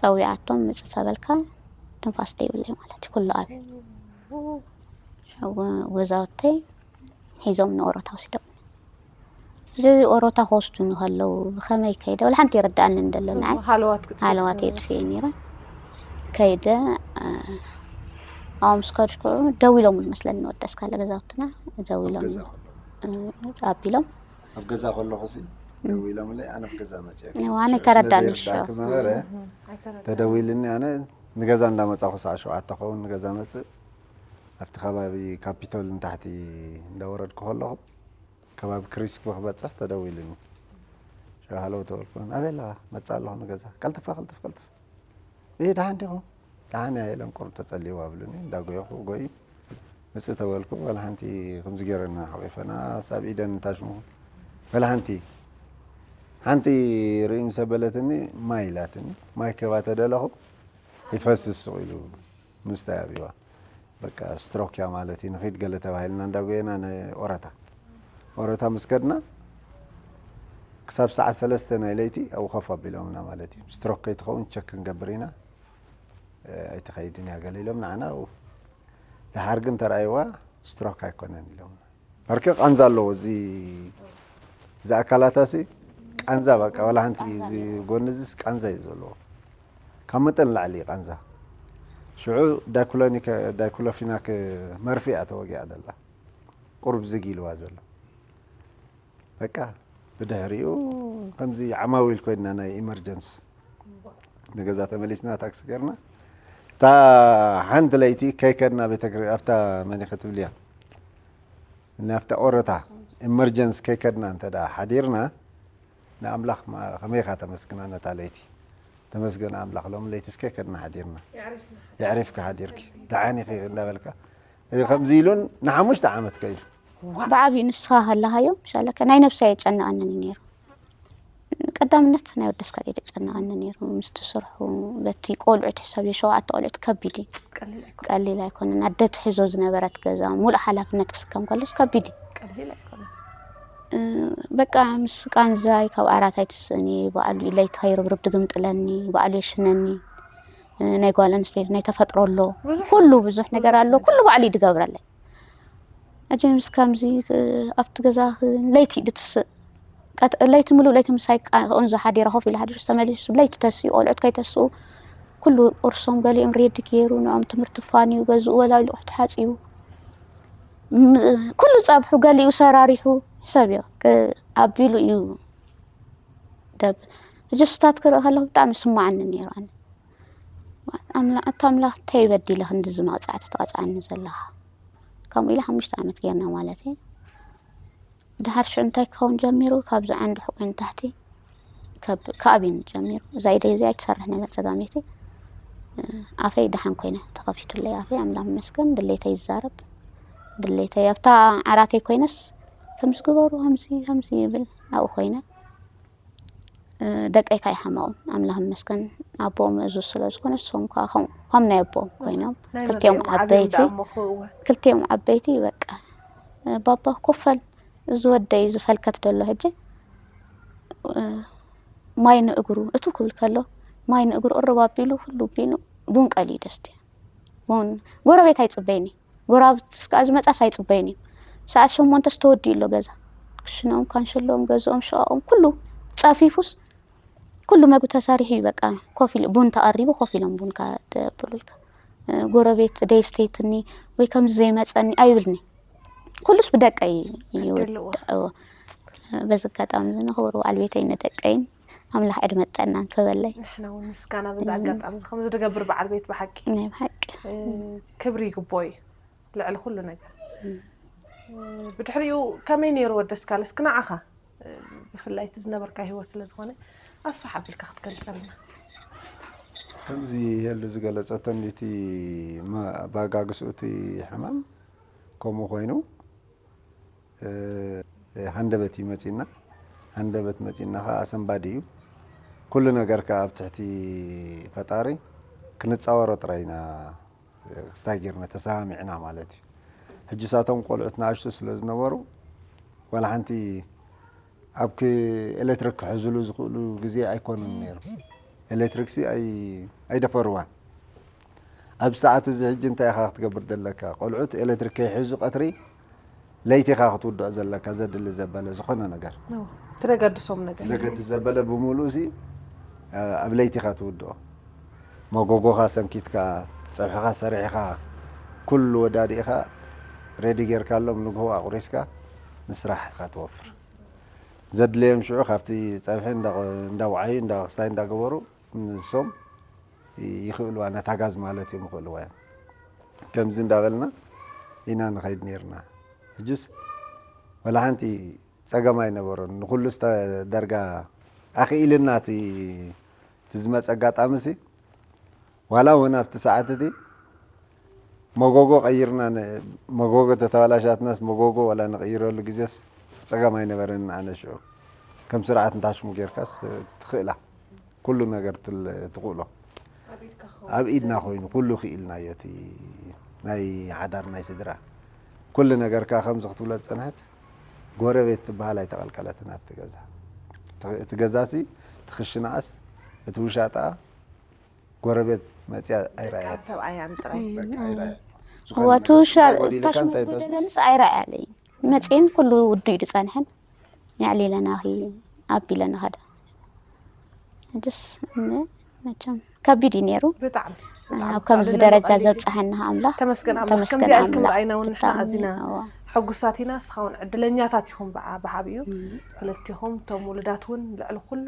ፀዊዓቶም ምፅ ተበልካ ትንፋስ ደይብለይ ማለት እዩ ኩሉ ኣብዩ ገዛውተይ ሒዞም ንኦሮታ ወሲዶም እዚ ኦሮታ ክወስዱኒ ከለዉ ብኸመይ ከይደ ወላ ሓንቲ ይርድኣኒ እንደሎ ንዓይ ሃለዋት ክትፍጽም ሃለዋት የጥፍየ ነይረ ከይደ ኣብኦም ስከድኩ ደው ኢሎም ዝመስለኒ ወደስካለ ገዛውትና ደው ኢሎም ኣቢሎም ኣብ ገዛ ከለኹ ሲ ደው ኢሎምለይ ኣነ ኣብ ገዛ መፅአ ዋነ ተረዳኒ ሽዑ ነበረ ተደዊልኒ ኣነ ንገዛ እንዳመፃኹ ሰዓ ሸውዓተ ኸውን ንገዛ መፅእ ኣብቲ ከባቢ ካፒቶል ንታሕቲ እንዳወረድኩ ከለኹ ከባቢ ክሪስኮ ክበፅሕ ተደዊሉኒ። ሽዑ ሃለው ተበልኩ። ኣበይ ኣለኻ? መፅእ ኣለኹ ንገዛ። ቀልጥፋ፣ ቀልጥፍ፣ ቀልጥፍ። እይ፣ ደሓን ዲኹም? ደሓን እያ ኢሎም ቁሩብ ተጸልይዋ ኣብሉኒ። እንዳጎየኹ ጎይ ምጽእ ተበልኩ። ወላ ሓንቲ ከምዚ ገይረና ሓቂፈና ሳብ ኢደን እንታሽሙ ወላ ሓንቲ ሓንቲ ርእይ ምስ ኣበለትኒ ማይ ኢላትኒ። ማይ ከባ ተደለኹ ይፈስስ ሱቕ ኢሉ ምስታይ ኣብይዋ። በቃ ስትሮክ እያ ማለት እዩ። ንኺድ ገለ ተባሂልና እንዳጎየና ንኦረታ ኦረታ ምስ ከድና ክሳብ ሰዓት ሰለስተ ናይ ለይቲ ኣብኡ ኮፍ ኣቢሎምና ማለት እዩ። ስትሮክ ከይትኸውን ቸክ ክንገብር ኢና። ኣይትኸይድን እያ ገለ ኢሎም ንዓና ኣብኡ። ደሓር ግን ተራእይዋ ስትሮክ ኣይኮነን ኢሎም። በርኪ ቃንዛ ኣለዎ እዚ እዚ ኣካላታሲ ቃንዛ በቃ ዋላ ሓንቲ እዚ ጎኒ እዚስ ቃንዛ እዩ ዘለዎ። ካብ መጠን ላዕሊ እዩ ቃንዛ። ሽዑ ዳይኩሎኒከ ዳይኩሎፊናክ መርፊ እያ ተወጊኣ ደላ። ቁሩብ ዝግ ኢልዋ ዘሎ። በቃ ብድሕሪኡ ከምዚ ዓማዊል ኮይንና ናይ ኢመርጀንስ ንገዛ ተመሊስና ታክሲ ገርና እታ ሓንቲ ለይቲ ከይከድና ቤተክር ኣብታ መን ክትብልያ ናብታ ኦረታ ኢመርጀንስ ከይከድና እንተ ደኣ ሓዲርና ንኣምላኽ ማ- ከመይ ኢኻ ተመስግና ነታ ለይቲ? ተመስገን ኣምላኽ ሎሚ ለይቲ እስከ ከድና ሓዲርና። የዕሪፍካ ሓዲርኪ ደሓን ኢኺ እንዳበልካ እዚ ከምዚ ኢሉን ንሓሙሽተ ዓመት ከይዱ። ብዓብዩ ንስኻ ከለኻዮ ሻለከ ናይ ነብሳ የጨንቐኒ ነይሩ። ቀዳምነት ናይ ወደስካ ደጨንቐኒ ነይሩ። ምስቲ ስርሑ በቲ ቆልዑ ትሕሰብ ሸውዓተ ቆልዑ ከቢድ እዩ። ቀሊል ኣይኮነን። ቀሊል ኣይኮነን። ኣደ ትሕዞ ዝነበረት ገዛ ሙሉእ ሓላፍነት ክስከም ከሎስ ከቢድ እዩ። ቀሊል ኣይኮነን። እ፣ በቃ ምስ ቃንዛይ ካብ ዓራት ኣይትስእኒ፣ ባዕሉ ለይቲ ከይርብርብ ድግምጥለኒ፣ ባዕሉ የሽነኒ። እ፣ ናይ ጓል ኣንስተይቲ ናይ ተፈጥሮ ኣሎ። ብዙሕ ኩሉ ብዙሕ ነገር ኣሎ። ኩሉ ባዕሉ እዩ ድገብረለይ። ኣጀ ምስ ከምዚ፣ እ፣ ኣብቲ ገዛ ክ-፣ ለይቲ እዩ ድትስእ። ቀት-፣ ለይቲ ሙሉእ ለይቲ ምሳይ ቃ-፣ ቃንዛ ሓዲራ ኮፍ ኢላ ሓዲሩ ተመሊሱ ለይቲ ተስኡ፣ ቆልዑት ከይተስኡ ኩሉ ቁርሶም ገሊኦም ሬዲ ገይሩ ንኦም ትምህርቲ ፋንዩ ገዝኡ ወላ ልቑሕ ተሓጺቡ። ም-፣ ኩሉ ጸብሑ ገሊኡ ሰራሪሑ ሕሰብ እዮ። ክ-፣ ኣቢሉ እዩ ደብ-፣ ሕጂ እሱታት ክርኢ ከለኹ ብጣዕሚ ይስማዓኒ ነይሩ። ኣነ ኣምላ-፣ ኣታ ኣምላኽ እንታይ በዲለ ክንድዚ መቕጻዕቲ ትቐጽዓኒ ዘለኻ? ከምኡ ኢለ ሓሙሽተ ዓመት ጌርና ማለት እዩ። ድሓር ሽዑ እንታይ ክኸውን ጀሚሩ? ካብዚ ዓንዲ ሕቆይ ንታሕቲ ካብ-፣ ክኣቢን ጀሚሩ። እዛ ኢደይ እዚኣ ኣይትሰርሕ ነገር ጸጋመይቲ። እ፣ ኣፈይ ደሓን ኮይነ ተኸፊቱለይ ኣፈይ፣ ኣምላኽ ይመስገን። ድሌተይ ይዛረብ። ድሌተይ ኣብታ ዓራተይ ኮይነስ ከምዚ ግበሩ፣ ከምዚ፣ ከምዚ ይብል ኣብኡ ኮይነ። እ፣ ደቀይ ከይሓመቑ ኣምላኽ ይመስገን። ኣቦኦም እዙዝ ስለ ዝኾነ ንሶም ከኣ ከም-፣ ከም ናይ ኣቦኦም ኮይኖም ናይ ክልቲኦም መርዓዮም ዓብዮም ዓበይቲ፣ ደኣ እሞ ክእወ። ክልቲኦም ዓበይቲ በቃ፣ እ፣ ባባ ኮፈል እዚ ወደይ ዝፈልከት ደሎ ሕጂ፣ እ፣ ማይ ንእግሩ እቱ ክብል ከሎ ማይ ንእግሩ ቅርብ ኣቢሉ ኩሉ ቢሉ ቡን ቀልዩ ደስትዮ። ቡን ጎረቤት ኣይጽበይኒ። ጎረባብቲ እስከ ዝመጻስ ኣይጽበይን እዩ። ሰዓት ሸሞንተ ዝተወዲኡ ኣሎ ገዛ። ክሽኖም፣ ካንሸሎም፣ ገዝኦም፣ ሸቓቖም ኩሉ ጸፊፉስ ኩሉ መግቢ ተሰሪሑ እዩ። በቃ ኮፍ ኢሉ ቡን ተቐሪቡ ኮፍ ኢሎም ቡን ከብሉልካ። እ፣ ጎረቤት ደይ ስተይትኒ ወይ ከምዚ ዘይመጸኒ ኣይብልኒ። ኩሉስ ብደቀይ እዩ ይወድእዎ። በዚ ኣጋጣሚ እዚ ንኽቡር በዓል ቤተይ ንደቀይን ኣምላኽ ዕድመ ጥዕናን ክህበለይ። ንሕና እውን ምስጋና በዚ ኣጋጣሚ እዚ ከምዚ ዝገብር በዓል ቤት ብሓቂ ናይ ብሓቂ። እ፣ ክብሪ ይግብኦ እዩ ልዕሊ ኩሉ ነገር። እ፣ ብድሕሪኡ ከመይ ነይሩ ወደስካለስ ክናዓኻ? እ፣ ብፍላይ እቲ ዝነበርካ ህይወት ስለ ዝኾነ ኣስፋሕ ኣቢልካ ክትገልጸልና። ከምዚ የሉ ዝገለጸቶ እንዲቲ መ-፣ ኣባጋግስኡ እቲ ሕማም ከምኡ ኮይኑ፣ እ፣ ሃንደበት እዩ መጺና። ሃንደበት መጺና ከኣ ኣሰንባዲ እዩ። ኩሉ ነገር ከኣ ኣብ ትሕቲ ፈጣሪ ክንጻወሮ ጥራይ ኢና፣ ክስታይ ጌርና ተሰማሚዕና ማለት እዩ። ሕጂ ሳቶም ቆልዑት ንኣሽቱ ስለ ዝነበሩ፣ ዋላ ሓንቲ ኣብ ክ-፣ ኤሌክትሪክ ክሕዝሉ ዝኽእሉ ግዜ ኣይኮኑን ነይሩ። ኤሌክትሪክሲ ኣይ-፣ ኣይደፈርዋን። ኣብ ሰዓት እዚ ሕጂ እንታይ ኢኻ ክትገብር ዘለካ? ቆልዑት ኤሌክትሪክ ከይሕዙ ቀትሪ ለይቲ ኢኻ ክትውድኦ ዘለካ ዘድሊ ዘበለ ዝኾነ ነገር። ኖ፣ ትረገድሶም ነገር። ዘገድስ ዘበለ ብምሉእ ሲ፣ እ፣ ኣብ ለይቲ ኢኻ ትውድኦ። መጎጎኻ ሰንኪትካ፣ ጸብሕኻ ሰሪሕኻ፣ ኩሉ ወዳዲእኻ፣ ሬዲ ጌርካሎም ንግሆ ኣቑሪስካ ንስራሕ ኢኻ ትወፍር። ዘድለዮም ሽዑ ካብቲ ጸብሒ እንዳ-፣ እንዳውዓዩ፣ እንዳ-፣ ክስታይ እንዳገበሩ ንሶም ይኽእልዋ፣ ነታ ጋዝ ማለት እዮም ይኽእልዋ እዮም። ከምዚ እንዳበልና ኢና ንኸይድ ነርና። ሕጅስ ወላ ሓንቲ ጸገም ኣይነበሮን። ንኹሉ ስተ-፣ ደርጋ ኣኽኢልና እቲ፣ እቲ ዝመጸ ኣጋጣሚሲ፣ ዋላ እውን ኣብቲ ሰዓት እቲ መጎጎ ቀይርና ነ-፣ መጎጎ ተተበላሻትናስ መጎጎ ዋላ ንቕይረሉ ግዜስ ጸገም ኣይነበረን። ኣነ ሽዑ ከም ስርዓት እንታሽሙ ጌርካስ ትኽእላ፣ ኩሉ ነገር ትል-፣ ትኽእሎ። ኣብ ኢድካ ክኸውን ኣብ ኢድና ኮይኑ ኩሉ ክኢልናዮ እቲ ናይ ሓዳር ናይ ስድራ። ኩሉ ነገር ከኣ ከምዚ ክትብሎ ዝጸንሐት፣ ጎረቤት ትበሃል ኣይተቐልቀለትን ኣብቲ ገዛ። እቲ፣ እቲ ገዛሲ፣ እቲ ክሽናኣስ፣ እቲ ውሻጣ ጎረቤት መጽያ ኣይረኣየት። ሰብኣያን ጥራይ። በቃ ኣይረኣየት። ዝኾነ እዋ፣ እቲ ነገር ውሻ-፣ እንታይ ጎዲልካ፣ ታሽሙ እንታይ ተስ- ጎደለንስ ኣይረኣያለይን። መጽየን ኩሉ ውዱ ኢሉ ጸንሐን። የዕሊለና ኺ ኣቢለና ኸዳ። ሕጅስ እነ መቸም ከቢድ እዩ ነይሩ። ብጣዕሚ፣ ብጣዕሚ ኣብ ከምዚ ልዕልና ደረጃ መቐሊት። ዘብጽሐና ኣምላኽ ተመስገን ኣምላኽ። ተመስገን ከምዚኣ ኢልክም ኣምላኽ። ረኣይና እውን ንሕና ብጣዕሚ፣ ኣዚና እዋ። ሕጉሳት ኢና። ንስኻ እውን ዕድለኛታት ኢኹም ብዓ-፣ ብዓቢኡ። እም። ክልቲኹም እቶም ውሉዳት እውን ልዕሊ ኩሉ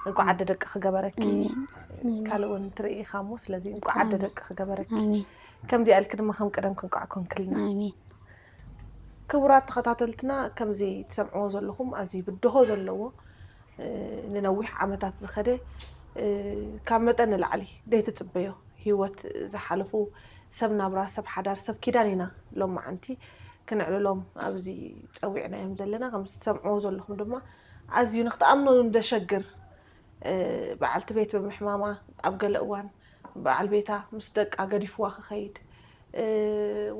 እንኳዕ ኣደ ደቂ ክገበረኪ። ኣሜን። ኣሜን። ካልእ እውን ትርኢ ኢኻ እሞ፣ ስለዚ እንኳዕ ኣደ ኣሜን። ደቂ ክገበረኪ። ኣሜን። ከምዚኣ ኢልኪ ድማ ከም ቀደምኪ እንኳዕ ኮንክልና። ኣሜን። ክቡራት ተኸታተልትና፣ ከምዚ ትሰምዕዎ ዘለኹም ኣዝዩ ብድሆ ዘለዎ፣ እ፣ ንነዊሕ ዓመታት ዝኸደ፣ እ፣ ካብ መጠን ንላዕሊ ዘይትጽበዮ ህይወት ዝሓለፉ ሰብ ናብራ፣ ሰብ ሓዳር፣ ሰብ ኪዳን ኢና ሎማዓንቲ ክነዕልሎም ኣብዚ ጸዊዕናዮም ዘለና። ከምዚ ትሰምዕዎ ዘለኹም ድማ ኣዝዩ ንክትኣምኖ ዘሸግር፣ እ፣ በዓልቲ ቤት ብምሕማማ ኣብ ገለ እዋን በዓል ቤታ ምስ ደቃ ገዲፍዋ ክኸይድ፣ እ፣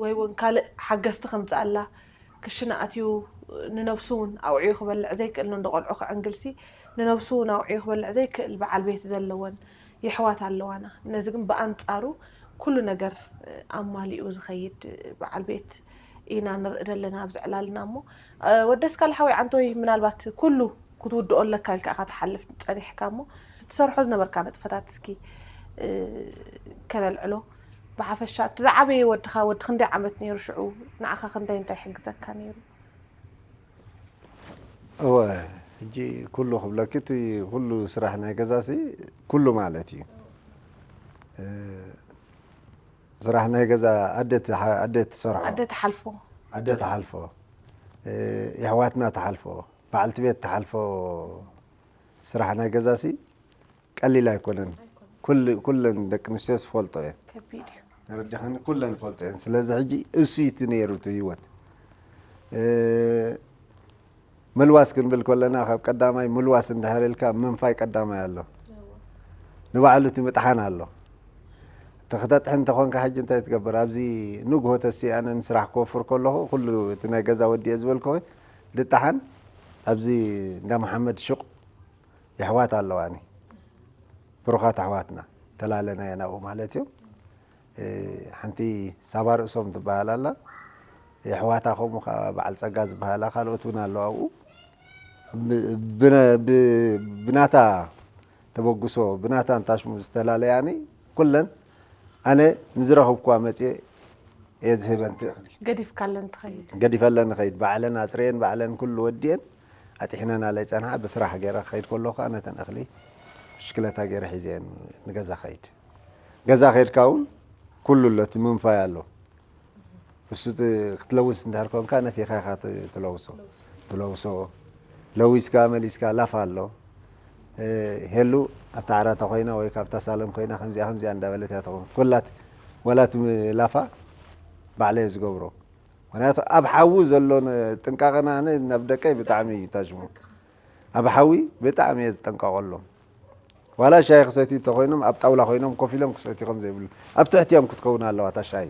ወይ እውን ካልእ ሓገዝቲ ከምጽኣላ ክሽነ ኣትዩ ንነብሱ እውን ኣውዕዩ ክበልዕ ዘይክእል፣ ንደቆልዑ ክዕንግልሲ ንነብሱ እውን ኣውዕዩ ክበልዕ ዘይክእል በዓል ቤት ዘለወን የሕዋት ኣለዋና። ነዚ ግን ብኣንጻሩ ኩሉ ነገር፣ እ፣ ኣማሊኡ ዝኸይድ በዓል ቤት ኢና ንርኢ ዘለና ኣብዚ ዕላልና። እሞ፣ እ፣ ወደስካል ሓወይ ዓንቶይ፣ ምናልባት ኩሉ ክትውድኦ ኣለካ ኢልካ ኢኻ ትሓልፍ ጸኒሕካ። እሞ፣ ትሰርሖ ዝነበርካ ንጥፈታት እስኪ፣ እ፣ ከነልዕሎ። ብሓፈሻ፣ እቲ ዝዓበየ ወድኻ፣ ወዲ ክንደይ ዓመት ነይሩ ሽዑ? ንዓኻ ክንደይ እንታይ ይሕግዘካ ነይሩ? እወ፣ ሕጂ ኩሉ ክብለኪ፣ እቲ ኩሉ ስራሕ ናይ ገዛሲ ኩሉ ማለት እዩ። እ፣ ስራሕ ናይ ገዛ ኣደ ትሓ-፣ ኣደ ትሰርሖ። ኣደ ትሓልፎ። ኣደ ትሓልፎ። እ፣ የሕዋትና ትሓልፎ። በዓልቲ ቤት ትሓልፎ ስራሕ ናይ ገዛሲ ቀሊል ኣይኮነን። ኣይኮነን። ኩል-፣ ኩለን ደቂ ኣንስትዮ ዝፈልጦ እየን። ከቢድ እዩ። ተረዲኻኒ? ኩለን ዝፈልጦ እየን። ስለዚ ሕጂ እሱ እዩ እቲ ነይሩ እቲ ህይወት። እ፣ ምልዋስ ክንብል ከለና፣ ካብ ቀዳማይ ምልዋስ እንድሕር ኢልካ፣ ምንፋይ ቀዳማይ ኣሎ። እዎ። ንባዕሉ እቲ ምጥሓን ኣሎ። እቲ ክተጥሕን እንተኾንካ፣ ሕጂ እንታይ ትገብር? ኣብዚ ንግሆ ተሲ ኣነ ንስራሕ ክወፍር ከለኹ፣ ኩሉ እቲ ናይ ገዛ ወዲኤ ዝበልኩ ድጠሓን፣ ኣብዚ እንዳ መሓመድ ሹቕ የሕዋት ኣለዋኒ። ብሩኻት ኣሕዋትና፣ ተላለናየን ኣብኡ ማለት እዩ። እ፣ ሓንቲ ሳባ ርእሶም ትበሃል ኣላ። የሕዋታ ከምኡ ኸዓ በዓል ጸጋ ዝበሃላ ካልኦት እውን ኣለዋ ኣብኡ። ብ-፣ ብነ-፣ ብ-፣ ብናታ ተበግሶ፣ ብናታ እንታሽሙ ዝተላለያኒ ኩለን ኣነ ንዝረኸብኩዋ መጽየ እየ ዝህበን እቲ እኽሊ። ገዲፍካለን ትኸይድ። ገዲፈለን ንኸይድ። ባዕለን ኣጽርየን፣ ባዕለን ኩሉ ወዲኤን ኣጢሕነናለይ ጸንሓ። ብስራሕ ገይረ ክኸይድ ከለኹ ከኣ ነተን እኽሊ ብሽክለታ ገይረ ሒዘየን ንገዛ ኸይድ። ገዛ ኸይድካ እውን ኩሉ ኣሎ፣ እቲ ምንፋይ ኣሎ። እሱ ት-፣ ክትለውስ እንድሕር ኮንካ ነፊኻ ኢኻ ት-፣ ትለውሶ። ትለውሶ። ለዊስካ መሊስካ ላፋ ኣሎ። እ፣ ሄሉ ኣብታ ዓራታ ኮይና ወይ ካብታ ሳሎን ኮይና ከምዚኣ ከምዚኣ እንዳበለት እያ ትኸውን። ኩላት ወላ እቲ ላፋ ባዕለይ እየ ዝገብሮ። ምኽንያቱ ኣብ ሓዊ ዘሎ ን-፣ ጥንቃቐና ኣነ ናብ ደቀይ ብጣዕሚ እዩ ታሽሙ። ኣብ ሓዊ ብጣዕሚ እየ ዝጠንቀቐሎም። ዋላ ሻሂ ክሰትዩ እንተኾይኖም ኣብ ጣውላ ኮይኖም ኮፍ ኢሎም ክሰትዩ ከም ዘይብሉ ኣብ ትሕቲ እዮም ክትከውን ኣለዋ እታ ሻሂ።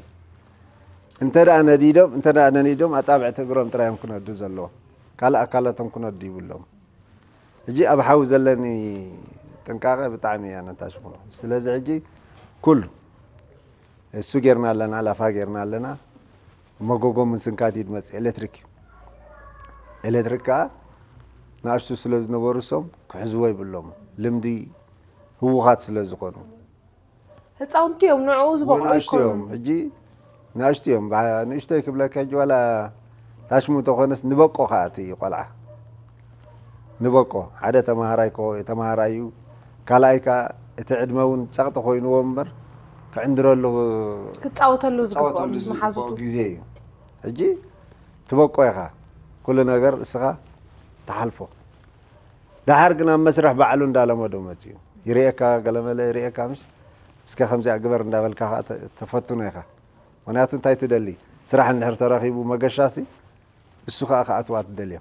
እንተ ደኣ ነዲዶም፣ እንተ ደኣ ነኒዶም ኣጻብዕቲ እግሮም ጥራይ እዮም ክነዱ ዘለዎ። ካልእ ኣካላቶም ክነዱ ይብሎም። ሕጂ ኣብ ሓዊ ዘለኒ ጥንቃቐ ብጣዕሚ እያ ነታሽሙ። ስለዚ ሕጂ ኩሉ እሱ ጌርና ኣለና፣ ላፋ ጌርና ኣለና። መጎጎ ምስንካት እዩ ዝመጽእ፣ ኤሌክትሪክ እዩ። ኤሌክትሪክ ከኣ ንኣሽቱ ስለ ዝነበሩ እሶም ክሕዝዎ ይብሎም፣ ልምዲ ህዉኻት ስለ ዝኾኑ። ህፃውንቲ እዮም፣ ንዕኡ ዝበቕዑ ንኣሽቱ እዮም። ኣይኮኑን። ሕጂ ንኣሽቱ እዮም። ብዓ-፣ ንእሽቶይ ክብለካ ሕጂ ዋላ ታሽሙ እንተኾነስ ንበቆ ከኣ እቲ ቆልዓ። ንበቆ ሓደ ተማሃራይ ኮ-፣ ተማሃራይ እዩ። ካልኣይ ከኣ እቲ ዕድመ እውን ጸቕጢ ኮይንዎ እምበር ክዕንድረሉ ክጻወተሉ ዝግብኦ ክጻወተሉ ምስ ዝግብኦ መሓዙቱ። ግዜ እዩ። ሕጂ ትበቆ ኢኻ፣ ኩሉ ነገር እስኻ ትሓልፎ። ደሓር ግን ኣብ መስርሕ ባዕሉ እንዳለመዶ መፅዩ ይርእየካ፣ ገለመለ ይርእየካ። ምሽ እስከ ከምዚኣ ግበር እንዳበልካ ከዓ ተ- ተፈትኖ ኢኻ። ምክንያቱ እንታይ ትደሊ? ስራሕ እንድሕር ተረኺቡ መገሻሲ እሱ ከዓ ክኣትዋ ትደልዮ።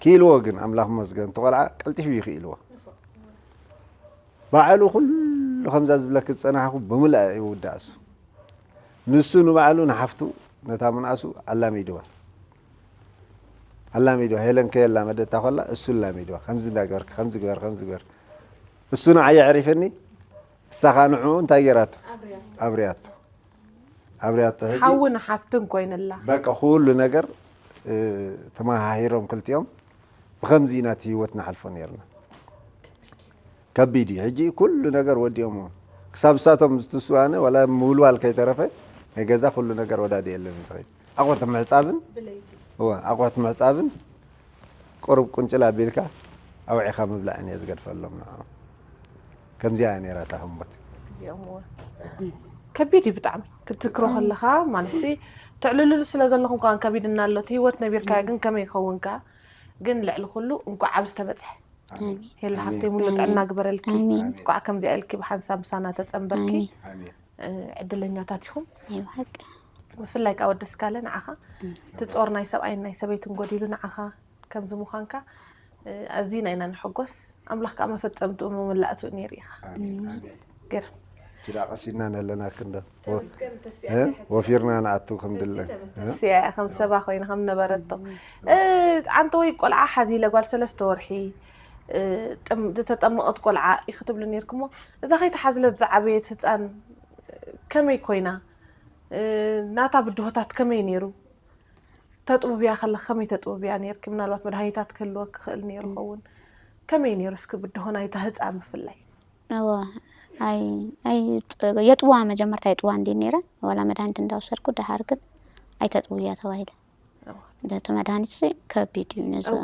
ክኢልዎ ግን ኣምላኽ መስገን፣ እቲ ቆልዓ ቀልጢፉ እዩ ክኢልዎ። ባዕሉ ኩሉ ከምዛ ዝብለክ ዝጸናሕኩ ብምልኣ ይውዳእ እሱ። ንሱ ንባዕሉ ንሓፍቱ ነታ ምንኣሱ ኣላሚድዋ። ኣላሚድዋ። ሄለን ከየላመደታ ከላ እሱ ኣላሚድዋ። ከምዚ እንዳገበርክ፣ ከምዚ ግበር፣ ከምዚ ግበር። እሱ ንዓይ የዕሪፈኒ፣ እሳ ኸኣ ንዕኡ እንታይ ገይራቶ? ኣብርያቶ። ኣብርያቶ። ሕጂ ሓውን ሓፍትን ኮይንላ። በቃ ኩሉ ነገር፣ እ፣ ተመሃሂሮም ክልቲኦም ብኸምዚ ኢና እቲ ህይወት ንሓልፎ ነይርና። ከቢድ እዩ። ሕጂ ኩሉ ነገር ወዲኦምዎ። ክሳብ እሳቶም ዝትስኡ ኣነ ዋላ ምውልዋል ከይተረፈ ናይ ገዛ ኩሉ ነገር ወዳዲኤለን ዝኸይድ። ኣቑሑት ምሕጻብን፣ ብለይቲ። እወ፣ ኣቑሑት ምሕጻብን ቁሩብ ቁንጭል ኣቢልካ ኣውዒኻ ምብላዕን እየ ዝገድፈሎም ንዕኦም። ከምዚኣ እያ ነይራ እታ ህሞት። እዚኦም እወ። ከቢድ እዩ ብጣዕሚ። ክትዝክሮ ከለኻ ማለት ሲ ትዕልልሉ ስለ ዘለኹም ከኣ ከቢድና ኣሎ። እቲ ህይወት ነቢርካዮ ግን ከመይ ይኸውን ከኣ? ግን ልዕሊ ኩሉ እንኳዕ ኣብ ዝተበጽሐ። ኣሜን። ሄላ ኣሜን። ሓፍተይ ሙሉ ኣሜን። ጥዕና ግበረልኪ። ኣሜን። እንኳዕ ከምዚኣ ኢልኪ ብሓንሳብ ምሳና ተጸንበርኪ። ኣሜን። ኣሜን። እ፣ ዕድለኛታት ኢኹም። ናይ ብሓቂ። ብፍላይ ከኣ ወዲ ስካለ ንዓኻ እም። እቲ ጾር ናይ ሰብኣይን ናይ ሰበይትን ጎዲሉ ንዓኻ ከምዚ ምዃንካ፣ እ፣ ኣዚና ኢና ንሕጎስ። ኣምላኽ ከኣ መፈጸምትኡ መመላእትኡ ነይሩ ኢኻ። ኣሜን። ኣሜን። ገርም። ኪዳ ቀሲድና ነለና ክንደ ተመስገን፣ ተስያ እ? ሕጂ ወፊርና ንኣቱ ከም ድለ። ተመስገን። እ? ተስያ ከም ሰባ ኮይና ከም ነበረቶ። እ፣ ኣንተ ወይ ቆልዓ ሓዚለ ጓል ሰለስተ ወርሒ፣ እ፣ ጥም-፣ ዝተጠመቐት ቆልዓ ኢኺ ትብሉ ነይርኩሞ። እዛ ከይተሓዝለት ዝዓበየት ህፃን ከመይ ኮይና? እ፣ ናታ ብድሆታት ከመይ ነይሩ? ተጥብብያ ከለኺ ከመይ ተጥብብያ ነይርኪ? ምናልባት መድሃኒታት ክህልወኪ ክኽእል ነይሩ ኸውን። ከመይ ነይሩ እስኪ ብድሆ ናይታ ህፃን ብፍላይ? እወ፣ ኣይ-፣ ኣይ-፣ የጥብዋ መጀመርታ የጥብዋ እንዲ ነይረ፣ ዋላ መድሃኒት እንዳወሰድኩ፣ ደሓር ግን ኣይተጥብያ ተባሂለ። እወ። እቲ መድሃኒት ሲ ከቢድ እዩ፣ ነዚ-፣ እወ።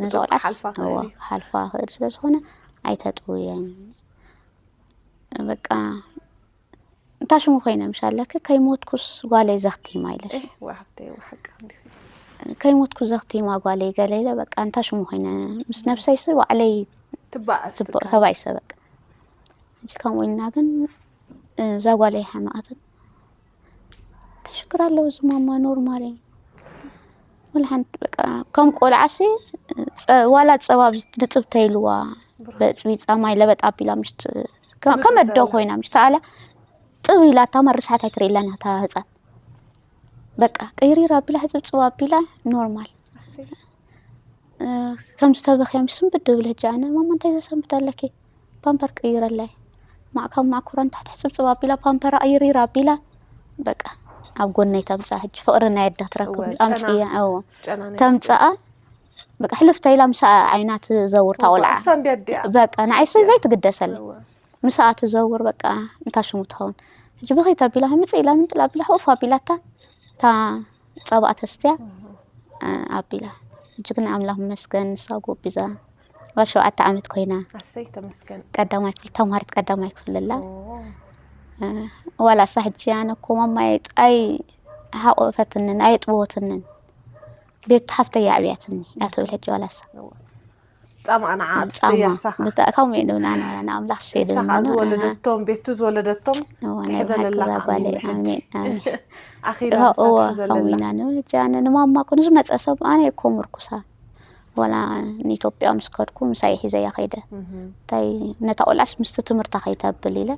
ነዚ ብጡቕ ቆልዓስ፣ ክሓልፋ እወ፣ ክእል እዩ። ክሓልፋ ክእል ስለ ዝኾነ ኣይተጥብየን። በቃ፣ እንታ ሽሙ ኮይነ ምሽ ኣለኪ፣ ከይሞትኩስ ጓለይ ዘኽቲማ ኢለሽ። ኤህ፣ ዋ ሓፍተይ፣ ዋ ሓቂ እንዲኺ። ከይሞትኩ ዘኽቲማ ጓለይ ገለ ኢለ፣ በቃ፣ እንታ ሽሙ ኮይነ ምስ ነብሰይሲ ባዕለይ ትበኣስ ትበ-፣ ትካ። ተባኢሰ፣ በቃ። ሕጂ ከምኡ ኢልና ግን፣ እዛ ጓለይ ሓመቐትን። እንታይ ሽግር ኣለዎ? እዚ ማማ ኖርማል እዩ። ወላ ሓንቲ በቃ፣ ከም ቆልዓሲ፣ ጸ-፣ ዋላ ጸባ ንጽብ ተይልዋ፣ ብርሃን። በጥቢጻ ማይ ለበጥ ኣቢላ ምሽት፣ ከ-፣ ንጽብ ከመዶ ተብላ። ኮይና ምሽት ኣላ፣ ጽብ ኢላ፣ እታ መርሳሓት ኣይትርኢ ኣላን እታ ህጻን። በቃ፣ ቅይሪር ኣቢላ፣ ሕጽብጽብ ኣቢላ፣ ኖርማል። ኣሰይ። እ፣ ከም ዝተበኽያ ምስ ስንብድ ድብል ሕጂ ኣነ፣ "ማማ እንታይ ዘሰንብድ ኣለኪ? ፓምፐር ቅይረላይ." ማዕ ካብ ማዕኮራ ንታሕቲ ሕጽብጽብ ኣቢላ፣ ፓምፐራ ቅይሪር ኣቢላ፣ በቃ፣ ኣብ ጎነይ ተምጽኣ። ሕጂ ፍቕሪ ናይ ኣዳ ትረክብ እወ፣ ኣምጽእያ፣ ጨና። እወ። ጨና ናይ ተምጽኣ፣ በቃ፣ ሕልፍ ተይላ ምሳኣ ዓይና ትዘውር እታ እወ፣ ቆልዓ። እሳ እንድያ ኣዲኣ። በቃ፣ ንዓይሲ እያ። ዘይትግደሰለይ። እወ። ምሳኣ ትዘውር፣ በቃ፣ እንታይ ሽሙ ትኸውን። ሕጂ ብኸይ ተቢላ፣ ምጽእ ኢላ፣ ምንጥል ኣቢላ፣ ሕኡፍ ኣቢላታ፣ እታ ጸባኣ ተስትያ፣ እህ። እ፣ ኣቢላ። ሕጂ ግን ኣምላኽ ይመስገን፣ ንሳ ጎቢዛ። ጓል ሸውዓተ ዓመት ኮይና። ኣሰይ፣ ተመስገን። ቀዳማይ ክፍሊ፣ ተምሃሪት ቀዳማይ ክፍሊ ኣላ። ኦ። እ፣ ዋላ እሳ ሕጂ ኣነ እኮ ማማ ኣይ-፣ ኣይሓቆፈትንን፣ ኣየጥበወትንን። ቤት ሓፍተይ ኣዕብያትኒ፣ እያ ትብል ሕጂ ዋላ እሳ። እዋ። ጻማ ንዓ ጻማ። ትፍትያ እሳኻ። ብታ-፣ ከምኡ እዩ ንብላ ንብላ፣ ንኣምላኽ እሳ ሸይድልና ከዓ ንብላ። ዝወለደቶም፣ ቤቱ ዝወለደቶም እዋ፣ ናይ ትሕዘለላ ብሓቂ እዛ ከዓ ጓለይ። ሚመ ሕጂ። ኣሜን፣ ኣሜን። ኣኺላ እዋ፣ ንሳ እዋ፣ ትሕዘለላ። ከምኡ ኢና ንብል። ሕጂ ኣነ ንማማ እኮ ንዝመጸ ሰብ ኣነ እኮ ምርኩሳ። ዋላ ንኢትዮጵያ ምስ ከድኩ ምሳይ ሒዘያ ከይደ። እህ። እንታይ ነታ ቆልዓስ ምስቲ ትምህርታ ከይተብል ኢለ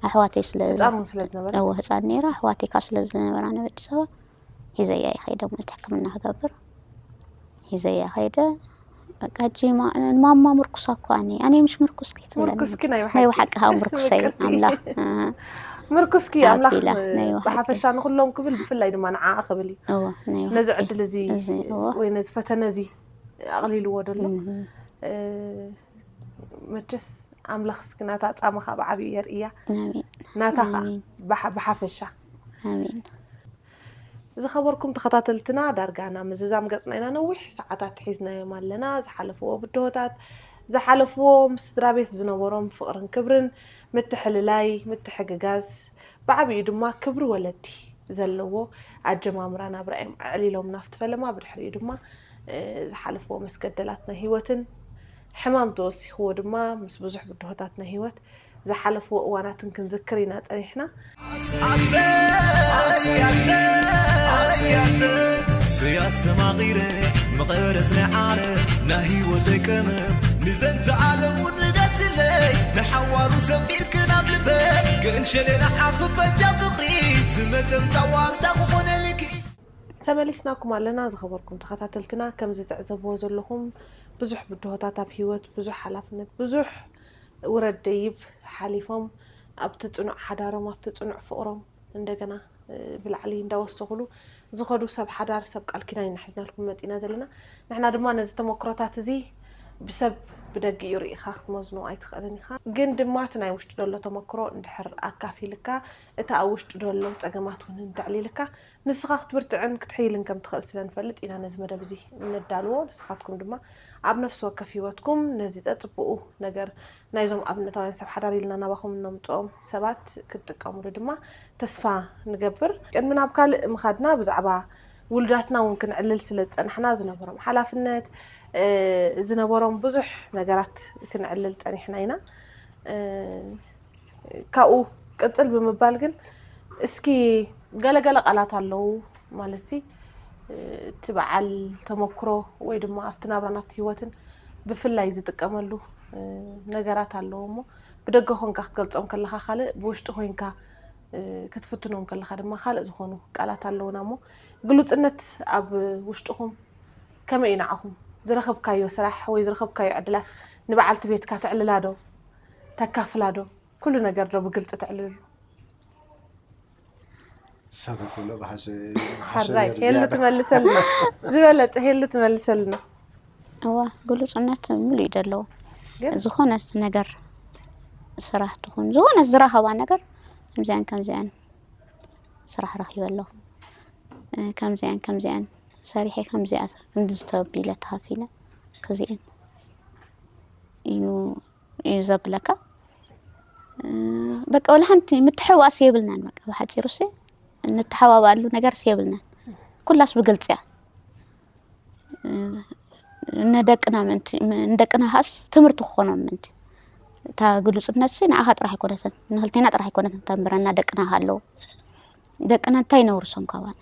ኣሕዋተይ ስለ ህጻን እውን ስለ ዝነበረ? እዎ፣ ህጻን ነይራ። ኣሕዋተይ ከዓ ስለ ዝነበራ ናብ ኣዲስ ኣበባ ሒዘያ እየ ከይደ፣ ማለት ሕክምና ክገብር ሒዘያ ከይደ። በቃ፣ ሕጂ ማ-፣ ማማ ምርኩሳ እኮ ኣነ፣ ኣነ ምሽ ምርኩስኪ ትብለኒ። ምርኩስኪ ናይ ናይ ብሓቂ። ብሓቂ ከዓ ምርኩሰይ ምቅርቲ። ኣምላኽ፣ እ፣ ምርኩስኪ ኣምላኽ ኣቢላ፣ ናይ ብሓቂ። ብሓፈሻ ንኹሎም ክብል፣ ብፍላይ ድማ ንዓኣ ክብል እዩ። እዎ፣ ናይ ነዚ ብሓቂ። ዕድል እዚ እዚ፣ እዎ። ወይ ነዚ ፈተነ እዚ ኣቕሊልዎ ደሎ። እህ። እ፣ መቸስ ኣምላኽ እስኪ ናታ ጻማኻ ብዓብዩ የርእያ። ኣሜን። ናታኻ ኣሜን። ብሓ-፣ ብሓፈሻ። ኣሜን። ዝኸበርኩም ተኸታተልትና፣ ዳርጋ ናብ ምዝዛም ገጽና ኢና ነዊሕ ሰዓታት ሒዝናዮም ኣለና። ዝሓለፍዎ ብድሆታት፣ ዝሓለፍዎ ምስ ስድራ ቤት ዝነበሮም ፍቕርን ክብርን፣ ምትሕልላይ፣ ምትሕግጋዝ፣ ብዓብዩ ድማ ክብሪ ወለዲ። ዘለዎ ኣጀማምራ ናብራ እዮም ኣዕሊሎም ናብቲ ፈለማ። ብድሕሪኡ ድማ ዝሓለፍዎ መስገደላት ናይ ህይወትን ሕማም ተወሲኽዎ ድማ ምስ ብዙሕ ብድሆታት ናይ ህይወት ዝሓለፍዎ እዋናትን ክንዝክር ኢና ጸኒሕና። ስያስተማቒረ መቐረት ናይ ዓረ ናይ ህይወተይ ቀመም ንዘንተ ዓለሙ ንደስለይ ንሓዋሩ ሰፊርክ ናብ ልበ ግን ሸሌና ዓኽበጃ ፍቕሪ ዝመጸም ጻዋልታ ክኾነልኪ። ተመሊስናኩም ኣለና ዝኸበርኩም ተኸታተልትና። ከምዚ ትዕዘብዎ ዘለኹም ብዙሕ ብድሆታት ኣብ ህይወት፣ ብዙሕ ሓላፍነት፣ ብዙሕ ውረድ ደይብ ሓሊፎም ኣብቲ ጽኑዕ ሓዳሮም፣ ኣብቲ ጽኑዕ ፍቕሮም እንደገና ብላዕሊ እንዳወሰኹሉ ዝኸዱ ሰብ ሓዳር ሰብ ቃል ኪዳን ኢና ሒዝናልኩም መጺና ዘለና። ንሕና ድማ ነዚ ተመክሮታት እዚ ብሰብ ብደጊኡ ርኢኻ ክትመዝኖ ኣይትኽእልን ኢኻ። ግን ድማ እቲ ናይ ውሽጢ ዘሎ ተመክሮ እንድሕር ኣካፊልካ እቲ ኣብ ውሽጢ ዘሎ ጸገማት እውን እንተዕሊልካ ንስኻ ክትብርትዕን ክትሕይልን ከም ትኽእል ስለ ንፈልጥ ኢና ነዚ መደብ እዚ እነዳልዎ። ንስኻትኩም ድማ ኣብ ነፍሲ ወከፍ ህይወትኩም ነዚ ጸጽብኡ ነገር ናይዞም ኣብነታውያን ሰብ ሓዳር ኢልና ናባኹም እነምጽኦም ሰባት ክትጥቀምሉ ድማ ተስፋ ንገብር። ቅድሚ ናብ ካልእ ምኻድና ብዛዕባ ውሉዳትና እውን ክንዕልል ስለ ዝጸናሕና ዝነበሮም ሓላፍነት ዝነበሮም ብዙሕ ነገራት ክንዕልል ጸኒሕና ኢና። ካብኡ ቅጽል ብምባል ግን እስኪ ገለገለ ቃላት ኣለዉ ማለት ሲ እቲ በዓል ተመክሮ ወይ ድማ ኣብቲ ናብራን ኣብቲ ህይወትን ብፍላይ ዝጥቀመሉ ነገራት ኣለዎ እሞ ብደገ ኮንካ ክትገልጾም ከለኻ ካልእ ብውሽጢ ኮይንካ ክትፍትኖም ከለኻ ድማ ካልእ ዝኾኑ ቃላት ኣለዉና እሞ ግሉጽነት ኣብ ውሽጥኹም ከመይ እዩ ንዓኹም ዝረኸብካዮ ስራሕ ወይ ዝረኸብካዮ ዕድላት ንበዓልቲ ቤትካ ተዕልላ ዶ ተካፍላ ዶ ኩሉ ነገር ዶ ብግልፂ ተዕልሉ? ሳተትብሎ ብሓሸ ሓራይ ሄሉ ትመልሰልና ዝበለጠ ሄሉ ትመልሰልና። እዋ ግሉፅነት ሙሉ እዩ ዘለዎ። ዝኾነ ነገር ስራሕ ትኹን ዝኾነ ዝረኸባ ነገር ከምዚያን ከምዚያን ስራሕ ረኪበ ኣለኹ ከምዚያን ከምዚያን ሰሪሐ ከምዚኣ ክንዲ ዝተወቢለ ተካፊለ ክዚኤን እዩ እዩ ዘብለካ። በቃ ወላ ሓንቲ ምትሕዋስ የብልናን። በቃ ብሓፂሩ ሲ እንተሓባባሉ ነገር ሲ የብልናን። ኩላስ ብግልፂ እያ። ንደቅና ምእንቲ ንደቅና ኻስ ትምህርቲ ክኾኖም ምእንቲ እታ ግሉፅነት ሲ ንዓኻ ጥራሕ ኣይኮነትን ንክልቴና ጥራሕ ኣይኮነትን ተንብረና ደቅና ሃለዉ ደቅና እንታይ ነውርሶም ካባና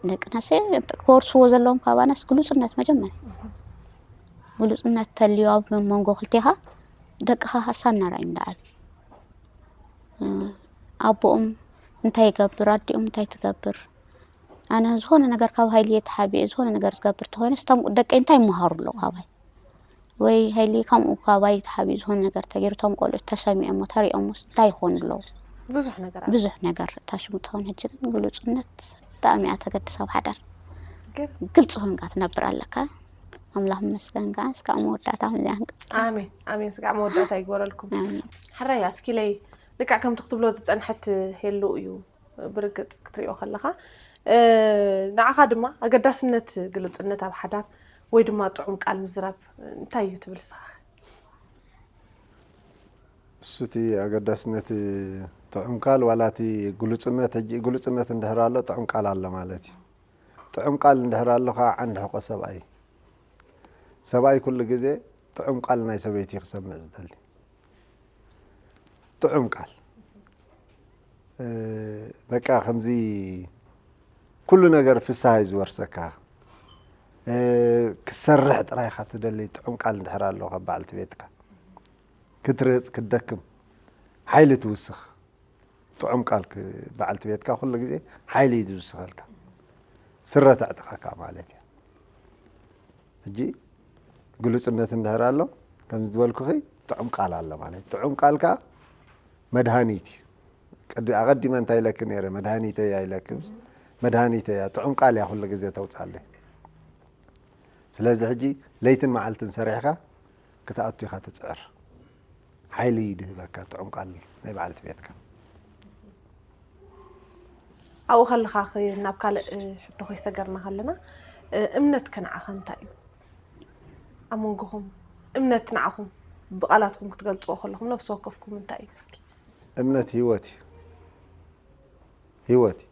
ደቅና ሲ ክወርስዎ ዘለዎም ካባናስ ግሉፅነት መጀመርያ ግሉፅነት ተልዩ ኣብ መንጎ ክልቴኻ ደቅኻ ኻሳ እናርኣዩ እንዳዓብ ኣቦኦም እንታይ ይገብር ኣዲኦም እንታይ ትገብር ኣነ ዝኾነ ነገር ካብ ሃይልየ ተሓቢኤ ዝኾነ ነገር ዝገብር ተኾይነ ስቶም ደቀይ እንታይ ይመሃሩ ኣለዉ ካባይ ወይ ሃይልየ ከምኡ ካባይ ተሓቢኡ ዝኾነ ነገር ተገይሩ እቶም ቆልዑት ተሰሚዖሞ ተሪኦሞስ እንታይ ይኾኑ ኣለዉ ብዙሕ ነገር ኣሎ። ብዙሕ ነገር እታ ሽሙ ትኾን ሕጂ ግን ግሉፅነት ብጣዕሚ እያ ተገድስ ኣብ ሓዳር ግን ግልፂ ኮንካ ትነብር ኣለካ ኣምላኽ ይመስገን ከዓ እስካዕ መወዳእታ ከምዚኣ ክንቅፅል ኣሜን ኣሜን ስጋዕ መወዳእታ ይግበረልኩም ኣሜን ሕራይ ኣስኪለይ ልክዕ ከምቲ ክትብሎ ዝፀንሐት ሄሉ እዩ ብርግፅ ክትሪኦ ከለኻ ንዓኻ ድማ ኣገዳስነት ግልፅነት ኣብ ሓዳር ወይ ድማ ጥዑም ቃል ምዝራብ እንታይ እዩ ትብል ስኻ እሱቲ ኣገዳስነት ጥዑም ቃል ዋላ እቲ ግሉፅነት ሕጂ ግሉፅነት እንድሕር ኣሎ ጥዑም ቃል ኣሎ ማለት እዩ ጥዑም ቃል እንድሕር ኣሎ ከዓ ዓንዲ ሕቆ ሰብኣይ ሰብኣይ ኩሉ ግዜ ጥዑም ቃል ናይ ሰበይቲ ክሰምዕ ዝደሊ ጥዑም ቃል በቃ ከምዚ ኩሉ ነገር ፍስሃ እዩ ዝወርሰካ ክትሰርሕ ጥራይ ኢኻ ትደሊ ጥዑም ቃል እንድሕር ኣሎ ካብ በዓልቲ ቤትካ ክትርህፅ ክትደክም ሓይሊ ትውስኽ ጥዑም ቃል በዓልቲ ቤትካ ኩሉ ግዜ ሓይሊ እዩ ዝውስኸልካ ስረ ተዕጥቐካ ማለት እያ ሕጂ ግሉፅነት እንድሕር ኣሎ ከምዚ ዝበልኩኺ ጥዑም ቃል ኣሎ ማለት ጥዑም ቃል ከዓ መድሃኒት እዩ ቅዲ ኣቐዲመ እንታይ ኢለኪ ነይረ መድሃኒተይ እያ ኢለኪ መድሃኒተይ እያ ጥዑም ቃል እያ ኩሉ ግዜ ተውፃለይ ስለዚ ሕጂ ለይትን መዓልትን ሰሪሕኻ ክትኣቱ ኢኻ ትፅዕር ሓይሊ እዩ ድህበካ ጥዑም ቃል ናይ በዓልቲ ቤትካ ኣብኡ ከለኻ ናብ ካልእ ሕቶ ከይሰገርና ከለና እምነት ከነዓኸ እንታይ እዩ ኣብ መንጎኹም እምነት ንዓኹም ብቃላትኩም ክትገልፅዎ ከለኹም ነፍሲ ወከፍኩም እንታይ እዩ እስኪ እምነት ህይወት እዩ ህይወት እዩ።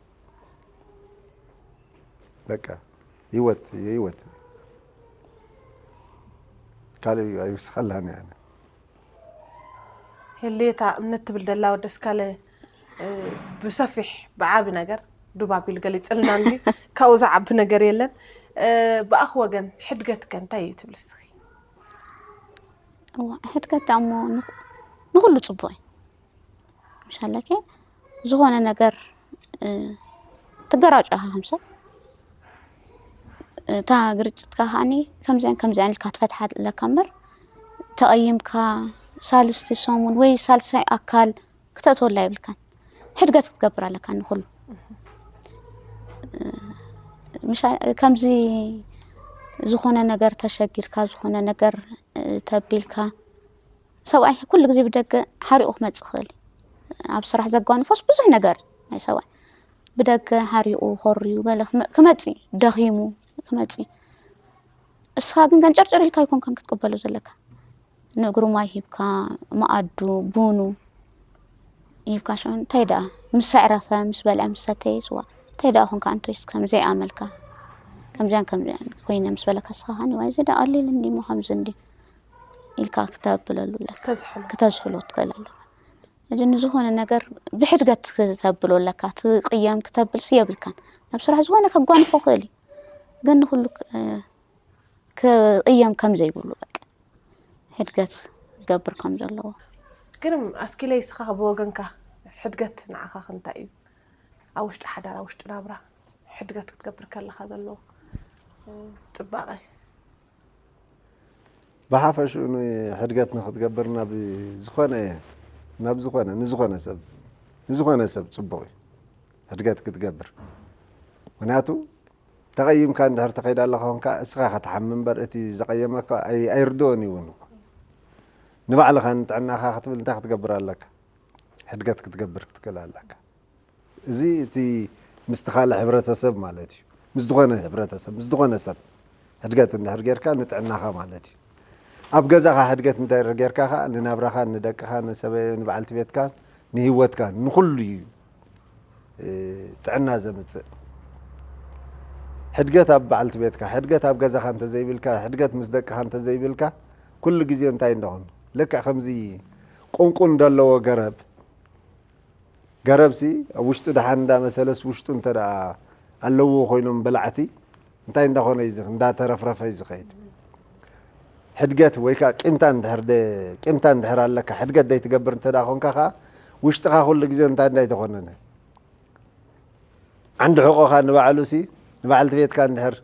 በቃ ህይወት ህይወት ካልእ ኣይውስኸላን እያ። ሄሌታ እምነት ትብል ደላ ወደስካለ ብሰፊሕ ብዓቢ ነገር ዱብ ኣቢሉ ገሊፅልና እንዲ ካብኡ ዝዓቢ ነገር የለን። ብኣኽ ወገን ሕድገት ከ እንታይ እዩ ትብል እስኺ? እዋ ሕድገት ዳሞ ንኹ- ንኹሉ ፅቡቅ እዩ። ምሻለከ ዝኾነ ነገር እ፣ ትገራጮ ኢኻ ከም ሰብ እታ ግርጭትካ ከዓኒ ከምዚያን ከምዚያን ኢልካ ትፈትሓ ኣለካ እምበር ተቐይምካ ሳልስቲ ሰሙን ወይ ሳልሳይ ኣካል ክተእትወላ የብልካን። ሕድገት ክትገብር ኣለካ ንኩሉ። እ፣ ምሻ- ከምዚ ዝኾነ ነገር ተሸጊርካ ዝኾነ ነገር እ፣ ተቢልካ ሰብኣይ ኩሉ ግዜ ብደገ ሓሪቑ ክመፅእ ይኽእል እዩ። ኣብ ስራሕ ዘጓንፎስ ብዙሕ ነገር ናይ ሰብኣይ ብደገ ሓሪቑ ኮርዩ ገለ ክመ- ክመፅእ እዩ፣ ደኺሙ ክመፅእ እዩ። እስኻ ግን ገንጨርጨር ኢልካ ኣይኮንካን ክትቅበሎ ዘለካ። ንእግሩ ማይ ሂብካ መኣዱ ቡኑ ሂብካ ሽዑ እንታይ ደኣ ምስ ኣዕረፈ ምስ በልዐ ምስ ሰተየ ይፅዋ እንታይ ደኣ ኮንካ ኣንቶይስ ከምዘይ ኣመልካ ከምዚያን ከምዚያን ኮይነ ምስ በለካ እስኻ ከዓኒ ዋይ እዚ ደኣ ቀሊል እንዲሞ ከምዚ እንዲ ኢልካ ክተብለሉ ኣለካ ተዝሕሎ ክተዝሕሎ ትኽእል ኣለካ። እዚ ንዝኾነ ነገር ብሕድገት ክተብሎ ኣለካ። ትቕየም ክተብልሲ የብልካን። ኣብ ስራሕ ዝኾነ ከጓንፎ ክእል እዩ ግን ንኩሉ ክ- ክቕየም ከም ዘይብሉ በቃ ሕድገት ክገብር ከም ዘለዎ። ግን ኣስኪለይ እስኻ ብወገንካ ሕድገት ንዓኻ ክንታይ እዩ? ኣብ ውሽጢ ሓዳር ኣብ ውሽጢ ናብራ ሕድገት ክትገብር ከለኻ ዘለዎ ፅባቐ ብሓፈሽኡ ንሕድገት ንክትገብር ናብ ዝኾነ ናብ ዝኾነ ንዝኾነ ሰብ ንዝኾነ ሰብ ፅቡቕ እዩ ሕድገት ክትገብር። ምክንያቱ ተቐይምካ እንድሕር ተኸይዳ ኣለኻ ኮንካ እስኻ ኢኻ ትሓሚ እምበር እቲ ዘቐየመካ ኣይ- ኣይርድኦን እዩ እውን እኮ። ንባዕልኻ ንጥዕናኻ ክትብል እንታይ ክትገብር ኣለካ? ሕድገት ክትገብር ክትክእል ኣለካ። እዚ እቲ ምስቲ ካልእ ሕብረተሰብ ማለት እዩ። ምስ ዝኾነ ሕብረተሰብ ምስ ዝኾነ ሰብ ሕድገት እንድሕር ጌርካ ንጥዕናኻ ማለት እዩ። ኣብ ገዛኻ ሕድገት እንድሕር ጌርካ ኸዓ ንናብራኻን ንደቅኻን ንሰበ ንበዓልቲ ቤትካን ንህይወትካን ንኹሉ እዩ ጥዕና ዘምፅእ። ሕድገት ኣብ በዓልቲ ቤትካ፣ ሕድገት ኣብ ገዛኻ እንተዘይብልካ፣ ሕድገት ምስ ደቅኻ እንተዘይብልካ ኩሉ ግዜ እንታይ እንደኾን ልክዕ ከምዚ ቁንቁን ደለዎ ገረብ ገረብሲ ኣብ ውሽጡ ደሓን እንዳመሰለስ ውሽጡ እንተ ደኣ ኣለዎ ኮይኖም በላዕቲ እንታይ እንዳኾነ እዩ ዝኽ- እንዳተረፍረፈ እዩ ዝኸይድ። ሕድገት ወይ ከዓ ቂምታ እንድሕር ደ- ቂምታ እንድሕር ኣለካ ሕድገት ደይትገብር እንተ ደኣ ኮንካ ከዓ ውሽጥኻ ኩሉ ግዜ እንታይ እንዳይተኾነነ ዓንዲ ሕቆኻ ንባዕሉሲ ንበዓልቲ ቤትካ እንድሕር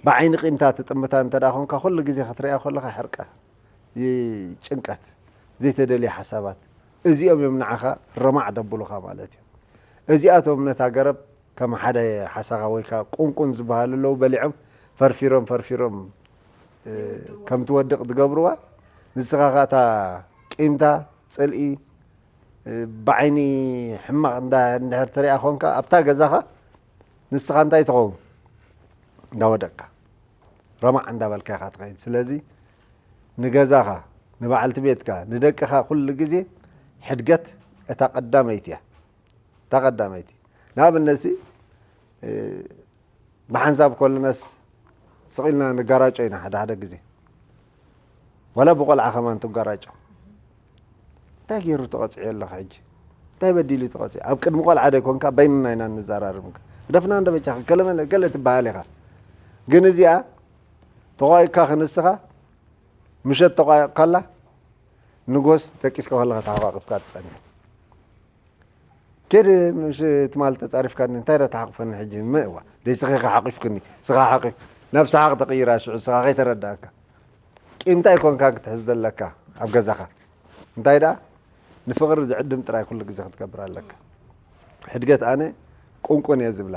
ብዓይኒ ቂምታ ትጥምታ እንተ ደኣ ኮንካ ኩሉ ግዜ ክትሪኣ ከለኻ ሕርቃ ጭንቀት፣ ዘይተደልየ ሓሳባት፣ እዚኦም እዮም ንዓኻ ረማዕ ደብሉኻ ማለት እዮም። እዚኣቶም ነታ ገረብ ከም ሓደ ሓሳኻ ወይ ከዓ ቁንቁን ዝበሃሉ ኣለዉ በሊዖም ፈርፊሮም ፈርፊሮም እ፣ ከም ትወድቕ ዝገብርዋ። ንስኻ ከዓ እታ ቂምታ፣ ፅልኢ፣ እ፣ ብዓይኒ ሕማቕ እንዳ- እንድሕር ትሪኣ ኮንካ ኣብታ ገዛኻ ንስኻ እንታይ ትኸውን እንዳወደቅካ ረማዕ እንዳበልካ ኢኻ ትኸይድ። ስለዚ ንገዛኻ ንበዓልቲ ቤትካ ንደቅኻ ኩሉ ግዜ ሕድገት እታ ቀዳመይቲ እያ። እታ ቀዳመይቲ ንኣብነት ሲ ብሓንሳብ ኮለናስ ስቕ ኢልና ንጋራጮ ኢና ሓደ ሓደ ግዜ ዋላ ብቆልዓ ከማን ትጋራጮ እንታይ ገይሩ ተቐፂዑ ኣለኻ ሕጂ እንታይ በዲሉ ተቐፂዑ ኣብ ቅድሚ ቆልዓ ዶ ይኮንካ በይንና ኢና ንዘራርብ ህደፍና እንዶ በጃኻ ገለ መለ ገለ ትበሃል ኢኻ ግን እዚኣ ተቋይካ ክንስኻ ምሸት ተቋይቕካላ ንጎስ ደቂስካ ከለኻ ተሓቋቂፍካ ትፀንሕ ኬድ ምሽ ትማል ተፃሪፍካኒ እንታይ ዳ ተሓቁፈኒ ሕጂ መእዋ ደይ ስኺ ሓቂፍክኒ ስኻ ሓቂፍ ናብ ሰሓቅ ተቅይራ ሽዑ ስኻ ከይተረዳእካ ቂምታ ይኮንካ ክትሕዝ ዘለካ ኣብ ገዛኻ እንታይ ደኣ ንፍቅሪ ዝዕድም ጥራይ ኩሉ ግዜ ክትገብር ኣለካ ሕድገት ኣነ ቁንቁን እየ ዝብላ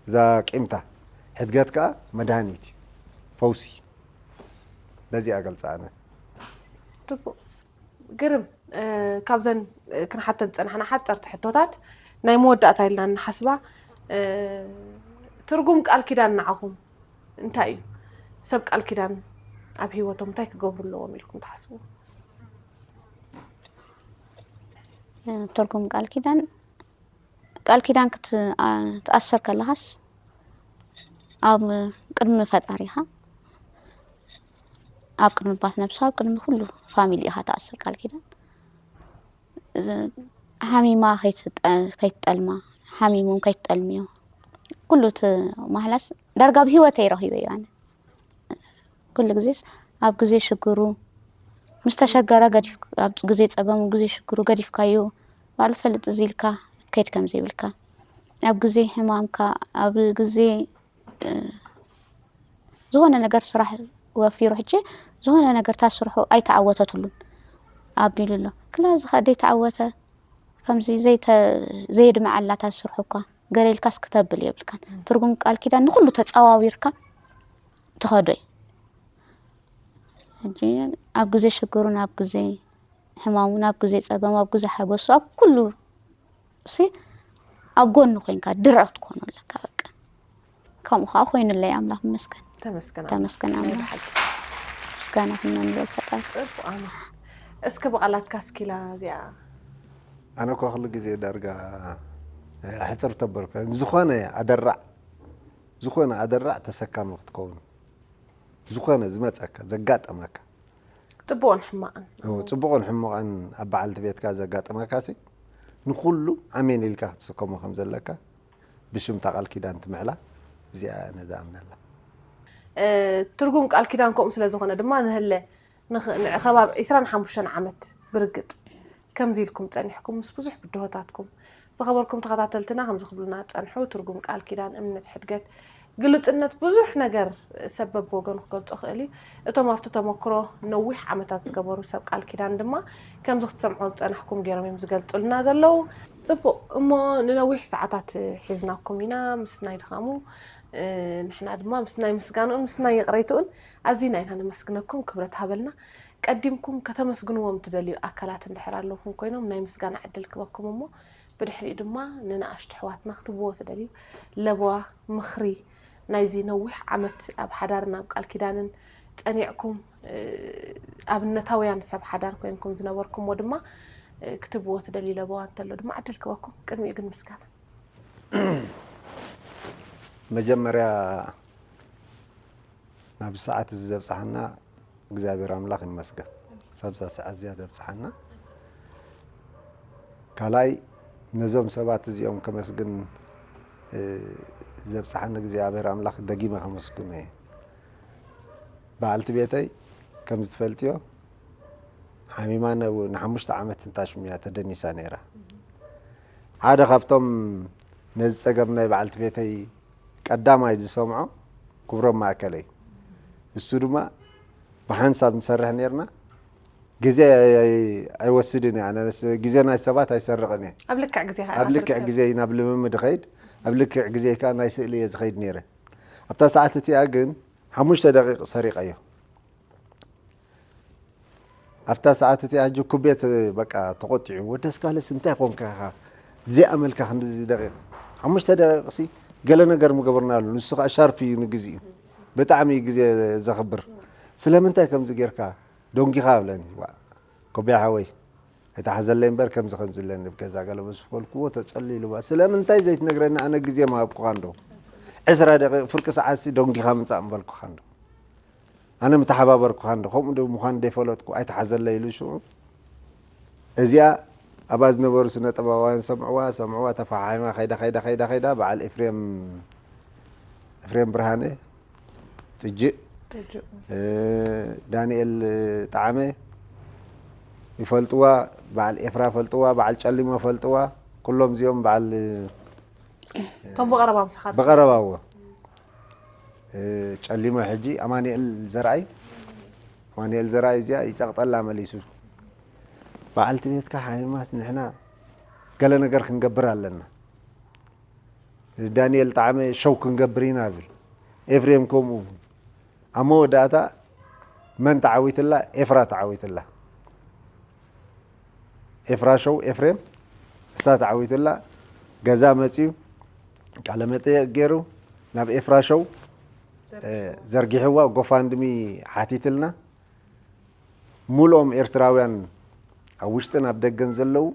እዛ ቂምታ ሕድገት ከዓ መድሃኒት እዩ ፈውሲ በዚኣ ገልፃ ኣነ ትቡእ ግርም ካብዘን ክንሓተን ዝፀናሕና ሓፀርቲ ሕቶታት ናይ መወዳእታ ኢልና እንሓስባ ትርጉም ቃል ኪዳን ንዓኹም እንታይ እዩ ሰብ ቃል ኪዳን ኣብ ህይወቶም እንታይ ክገብሩ ኣለዎም ኢልኩም ትሓስቡ ትርጉም ቃል ኪዳን ቃል ኪዳን ክትኣስር ከለኻስ ኣብ ቅድሚ ፈጣሪኻ፣ ኣብ ቅድሚ ኣባት ነብስኻ፣ ኣብ ቅድሚ ኩሉ ፋሚሊ ኢኻ ትኣስር ቃል ኪዳን። ሓሚማ ከይትጠልማ፣ ሓሚሙ ከይትጠልምዮ፣ ኩሉ እቲ ማሕላስ ዳርጋ ኣብ ሂወተይ ረኺበዮ ኣነ። ኩሉ ግዜስ ኣብ ግዜ ሽግሩ ምስ ተሸገረ፣ ኣብ ግዜ ጸገሙ፣ ግዜ ሽግሩ ገዲፍካዮ፣ ባዕሉ ፈልጥ እዚ ኢልካ ክትከይድ ከም ዘይብልካ፣ ኣብ ግዜ ሕማምካ፣ ኣብ ግዜ ዝኾነ ነገር ስራሕ ወፊሩ፣ ሕጂ ዝኾነ ነገር ታስርሑ ኣይተዓወተትሉን ኣቢሉ ኣሎ። ክላ እዚ ከኣ ደይተዓወተ፣ ከምዚ ዘይተ-፣ ዘየድምዓላ ታስርሑ እኳ ገለ ኢልካስ ክተብል የብልካን። ትርጉም ቃል ኪዳን ንኹሉ ተጸዋዊርካ ትኸዶ እዩ። ሕጂ ኣብ ግዜ ሽግሩን ኣብ ግዜ ሕማሙን ኣብ ግዜ ጸገሙ ኣብ ግዜ ሓጎሱ ኣብ ኩሉ ሲ ኣብ ጎኑ ኮይንካ ድርዕ ክትኮኖ ኣለካ። በቃ ከምኡ ከዓ ኮይኑለይ ኣምላኽ ይመስገን። ተመስገን ኣምላኽ። ተመስገን ናይ ኣምላኽ። ብሓቂ። ምስጋና ኩና ንበል ፈጣሪ። ጽቡቕ ኣምላኽ። እስከ ብቓላትካ እስኪላ እዚኣ። ኣነ እኮ ኩሉ ግዜ ዳርጋ ሕፅር ተበልኩ። ዝኾነ ኣደራዕ፣ ዝኾነ ኣደራዕ ተሰካሚ ክትከውን። ዝኾነ ዝመፀካ፣ ዘጋጠመካ። ጽቡቕን ሕማቕን። እዎ፣ ጽቡቕን ሕማቕን ኣብ በዓልቲ ቤትካ ዘጋጠመካ ሲ ንኹሉ ኣሜን ኢልካ ክትስከሞ ከም ዘለካ ብሽም እታ ቃል ኪዳን ትምዕላ። እዚኣ ኣነ ዝኣምነላ። እ፣ ትርጉም ቃል ኪዳን ከምኡ ስለ ዝኾነ ድማ ንህለ ንኽ-፣ ንዕ-፣ ከባቢ ዒስራን ሓሙሽተን ዓመት ብርግጽ ከምዚ ኢልኩም ጸኒሕኩም ምስ ብዙሕ ብድሆታትኩም ዝኸበርኩም ተኸታተልትና ከምዚ ክብሉና ጸንሑ። ትርጉም ቃል ኪዳን እምነት ሕድገት ግሉጽነት ብዙሕ ነገር ሰብ በብወገኑ ክገልጾ ክእል እዩ። እቶም ኣብቲ ተመክሮ ነዊሕ ዓመታት ዝገበሩ ሰብ ቃል ኪዳን ድማ ከምዚ ክትሰምዑ ዝጸናሕኩም ገይሮም እዮም ዝገልጹልና ዘለዉ። ጽቡቕ እሞ ንነዊሕ ሰዓታት ሒዝናኩም ኢና ምስ ናይ ድኻሙ፣ እ፣ ንሕና ድማ ምስ ናይ ምስጋንኡን ምስ ናይ ይቕሬትኡን ኣዚና ኢና ነመስግነኩም። ክብረት ሃበልና። ቀዲምኩም ከተመስግንዎም ትደልዩ ኣካላት እንድሕር ኣለውኩም ኮይኖም ናይ ምስጋና ዕድል ክበኩም እሞ ብድሕሪኡ ድማ ንንኣሽቱ ኣሕዋትና ክትብዎ ትደልዩ ለበዋ ምኽሪ ናይዚ ነዊሕ ዓመት ኣብ ሓዳርን ኣብ ቃል ኪዳንን ጸኒዕኩም፣ እ፣ ኣብነታውያን ሰብ ሓዳር ኮይንኩም ዝነበርኩሞ ድማ፣ እ፣ ክትብዎ ትደልዩ ለበዋ እንተሎ ድማ ዕድል ክበኩም። ቅድሚኡ ግን ምስጋና። መጀመርያ ናብ ሰዓት እዚ ዘብጽሓና እግዚኣብሔር ኣምላኽ ይመስገን። ሳብዛ ሰዓት እዚኣ ዘብጽሓና። ካልኣይ ነዞም ሰባት እዚኦም ከመስግን፣ እ፣ ዘብጽሓኒ እግዚኣብሔር ኣምላኽ ደጊመ ከመስግኖ እየ። በዓልቲ ቤተይ ከም ዝትፈልጥዮ ሓሚማ ነ-፣ ንሓሙሽተ ዓመት እንታሽም እያ ተደኒሳ ነይራ። ሓደ ካብቶም ነዚ ጸገም ናይ በዓልቲ ቤተይ ቀዳማይ ዝሰምዖ ክብሮም ማእከለይ። እሱ ድማ ብሓንሳብ ንሰርሕ ነይርና። ግዜ ኣይ-፣ ኣይ-፣ ኣይወስድን እየ። ኣነ ስ-፣ ግዜ ናይ ሰባት ኣይሰርቕን እየ። ኣብ ልክዕ ግዜ ከኣ ኣብ ልክዕ ትርከብ። ግዜ ናብ ልምምድ እኸይድ፣ ኣብ ልክዕ ግዜ ከኣ ናይ ስእሊ እየ ዝኸይድ ነይረ። ኣብታ ሰዓት እቲኣ ግን ሓሙሽተ ደቂቕ ሰሪቐዮ። ኣብታ ሰዓት እቲኣ ሕጂ ኩቤት በቃ ተቖጢዑ፣ "ወደስካልስ እንታይ ኮንካ ኢኻ? ዘይኣመልካ ክንድዚ ደቂቕ?" ሓሙሽተ ደቂቕሲ ገለ ነገር ምገበርናሉ። ንሱ ኸኣ ሻርፕ እዩ ንግዚኡ። ብጣዕሚ እዩ ግዜ ዘኽብር። "ስለምንታይ ከምዚ ጌርካ? ደንጊኻ?" በለኒ። "ዋእ፣ ኮቢያ ሓወይ፣ ኣይትሓዘለይ እምበር ከምዚ ከምዚ ኣለኒ ኣብ ገዛ" ገለ ምስ በልክዎ ተጸሊሉ። "ዋ፣ ስለምንታይ ዘይትነግረኒ? ኣነ ግዜ ምሃብኩኻ እንዶ። ዕስራ ደቂቕ ፍርቂ ሰዓትሲ ደንጊኻ ምጻእ ምበልኩኻ እንዶ። ኣነ ምተሓባበርኩኻ እንዶ። ከምኡ ዶ ምዃን ዘይፈለጥኩ? ኣይትሓዘለይ" ኢሉ ሽዑ። እዚኣ ኣብኣ ዝነበሩ ስነ ጥበባውያን ሰምዕዋ፣ ሰምዕዋ፣ ተፈሓሒማ፣ ከይዳ፣ ከይዳ፣ ከይዳ፣ ከይዳ፣ በዓል ኤፍሬም፣ ኤፍሬም ብርሃነ፣ ጥጅእ፣ ጥጅእ። እ፣ ዳንኤል ጣዕመ ይፈልጥዋ፣ በዓል ኤፍራ ፈልጥዋ፣ በዓል ጨሊሞ ፈልጥዋ፣ ኩሎም እዚኦም በዓል እቶም ብቐረባ ምሳኻ ዝሰርሑ። ብቐረባ እዎ። እ፣ ጨሊሞ ሕጂ ኣማኑኤል ዘርኣይ፣ ኣማኑኤል ዘርኣይ እዚኣ ይጸቕጠላ መሊሱ። በዓልቲ ቤትካ ሓሚማስ ንሕና ገለ ነገር ክንገብር ኣለና። ዳንኤል ጣዕመ ሸው ክንገብር ኢና እብል። ኤፍሬም ከምኡ እውን። ኣብ መወዳእታ መን ተዓዊትላ? ኤፍራ ተዓዊትላ። ኤፍራ ሸው ኤፍሬም እሳ ተዓዊትላ። ገዛ መጺኡ ቃለ መጠየቅ ገይሩ ናብ ኤፍራ ሸው፣ እ፣ ዘርጊሕዋ። ጎፋንድሚ ሓቲትልና። ሙሉኦም ኤርትራውያን ኣብ ውሽጥን ኣብ ደገን ዘለዉ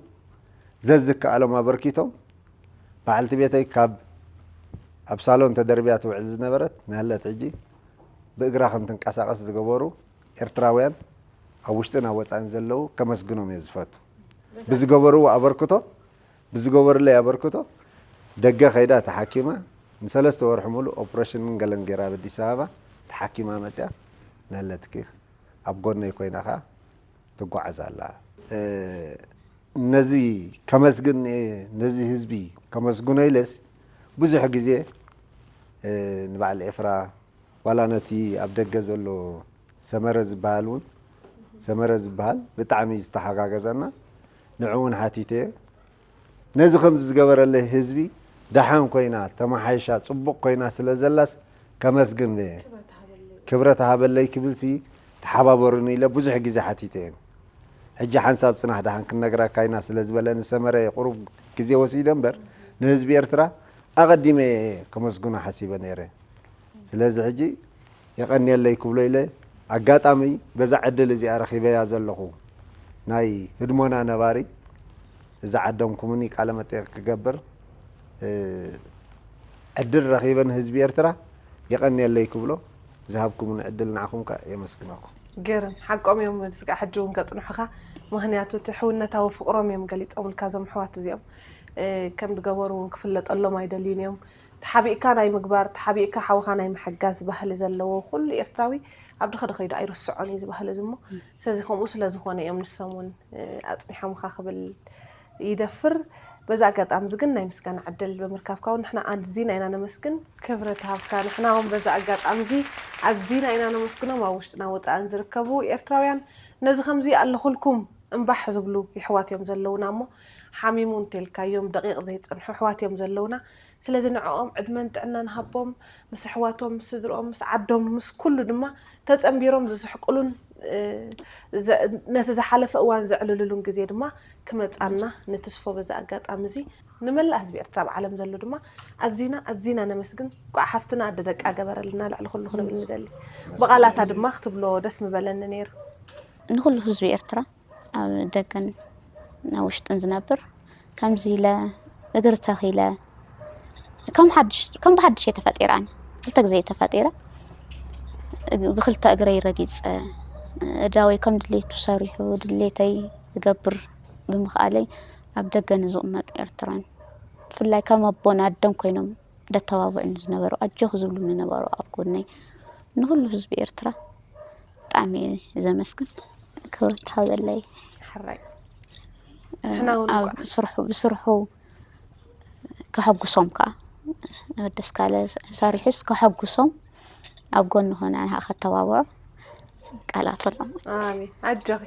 ዘዝከኣሎም ኣበርኪቶም በዓልቲ ቤተይ ካብ ኣብ ሳሎን ተደርብያ ትውዕል ዝነበረት ንህለት ሕጂ ብእግራ ከም ትንቀሳቐስ ዝገበሩ ኤርትራውያን ኣብ ውሽጥን ኣብ ወጻእን ዘለዉ ከመስግኖም እየ ዝፈቱ። ብዝገበርዎ ኣበርክቶ፣ ብዝገበሩለይ ኣበርክቶ ደገ ከይዳ ተሓኪማ ንሰለስተ ወርሒ ሙሉእ ኦፕሬሽንን ገለን ገይራ ኣብ ኣዲስ ኣበባ ተሓኪማ መጽያ ንህለት ኪኽ ኣብ ጎነይ ኮይና ኸኣ ትጓዓዝ ኣላ። እ፣ ነዚ ከመስግን እየ፣ ነዚ ህዝቢ ከመስግኖ ኢለስ ብዙሕ ግዜ፣ እ፣ ንበዓል ኤፍራ ዋላ ነቲ ኣብ ደገ ዘሎ ሰመረ ዝበሃል እውን፣ ሰመረ ዝበሃል ብጣዕሚ ዝተሓጋገዘና፣ ንዑ እውን ሓቲተ እየ። ነዚ ከምዚ ዝገበረለይ ህዝቢ ደሓን ኮይና፣ ተመሓይሻ፣ ጽቡቕ ኮይና ስለ ዘላስ ከመስግን እየ። ክብረት ሃበለይ ክብልሲ ተሓባበሩኒ ኢለ ብዙሕ ግዜ ሓቲተ እየ። ሕጂ ሓንሳብ ጽናሕ ደሓን ክንነግረካ ኢና ስለ ዝበለኒ ሰመረ ቁሩብ ግዜ ወሲደ እምበር ንህዝቢ ኤርትራ ኣቐዲመ እየ ከመስግኖ ሓሲበ ነይረ። ስለዚ ሕጂ የቐንየለይ ክብሎ ኢለ ኣጋጣሚ በዛ ዕድል እዚኣ ረኺበያ ዘለኹ ናይ ህድሞና ነባሪ እዛ ዓደምኩምኒ ቃለ መጠየቕ ክገብር፣ እ፣ ዕድል ረኺበ ንህዝቢ ኤርትራ የቐንየለይ ክብሎ ዝሃብኩምኒ ዕድል ንዓኹም ከኣ የመስግነኩም። ግርም ሓቆም እዮም። እዚ ከኣ ሕጂ እውን ከጽንሑኻ፣ ምኽንያቱ እቲ ሕውነታዊ ፍቕሮም እዮም ገሊጾምልካ እዞም ኣሕዋት እዚኦም። እ፣ ከም ዝገበሩ እውን ክፍለጠሎም ኣይደልዩን እዮም። ተሓቢእካ ናይ ምግባር፣ ተሓቢእካ ሓውኻ ናይ ምሕጋዝ ባህሊ ዘለዎ ኩሉ ኤርትራዊ ኣብ ድኸ ድኸይዱ ኣይርስዖን እዩ እዚ ባህሊ እዚ እሞ፣ ስለዚ ከምኡ ስለ ዝኾነ እዮም ንሶም እውን፣ እ፣ ኣጽኒሖምኻ ክብል ይደፍር። በዚ ኣጋጣሚ እዚ ግን ናይ ምስጋና ዕድል ብምርካብካ እውን ንሕና ኣዝና ኢና ነመስግን። ክብረት ሃብካ። ንሕና እውን በዚ ኣጋጣሚ እዚ ኣዝና ኢና ነመስግኖም። ኣብ ውሽጥና ወጻእን ዝርከቡ ኤርትራውያን ነዚ ከምዚ ኣለኹልኩም እምባሕ ዝብሉ የሕዋት እዮም ዘለዉና እሞ፣ ሓሚሙ እንተልካዮም ደቂቕ ዘይጸንሑ ኣሕዋት እዮም ዘለዉና። ስለዚ ንዕኦም ዕድመን ጥዕናን ሃቦም፣ ምስ ኣሕዋቶም፣ ምስ ስድርኦም፣ ምስ ዓዶም፣ ምስ ኩሉ ድማ ተጸንቢሮም ዝስሕቅሉን፣ እ፣ ዘ-፣ ነቲ ዝሓለፈ እዋን ዘዕልልሉን ግዜ ድማ ክመጻና ንትስፎ። በዚ ኣጋጣሚ እዚ ንመላእ ህዝቢ ኤርትራ ኣብ ዓለም ዘሎ ድማ ኣዚና፣ ኣዚና ነመስግን። እንቋዕ ሓፍትና ኣደ ደቃ ገበረልና ልዕሊ ኩሉ ክንብል ንደሊ። ብቓላታ ድማ ክትብሎ ደስ ምበለኒ ነይሩ። ንኹሉ ህዝቢ ኤርትራ ኣብ ደገን ኣብ ውሽጥን ዝነብር ከምዚ ኢለ እግሪ ተኺለ ከም ሓድሽ፣ ከም ብሓድሽ እየ ተፈጢረ። ኣነ ክልተ ግዜ እየ ተፈጢረ። እግ-፣ ብክልተ እግረይ ረጊጸ፣ እዳወይ ከም ድሌቱ ሰሪሑ፣ ድሌተይ ዝገብር ብምኽኣለይ ኣብ ደገ ንዝቕመጡ ኤርትራን ብፍላይ ከም ኣቦን ኣደን ኮይኖም ደተባብዑኒ ዝነበሩ፣ ኣጆኺ ዝብሉኒ ዝነበሩ ኣብ ጎነይ፣ ንኹሉ ህዝቢ ኤርትራ ብጣዕሚ እየ ዘመስግን። ክብረት ትሃበለይ። ሕራይ። እ፣ ንሕና እውን ኣብ እንኳዕ ስርሑ፣ ብስርሑ ከሐጉሶም ከኣ፣ ወዲ እስካለ ሰሪሑስ ከሐጉሶም፣ ኣብ ጎኒ ኾነ ንዓ ከተባብዖ ቃላት ኣለዎም። ኣሜን። ኣጆኺ፣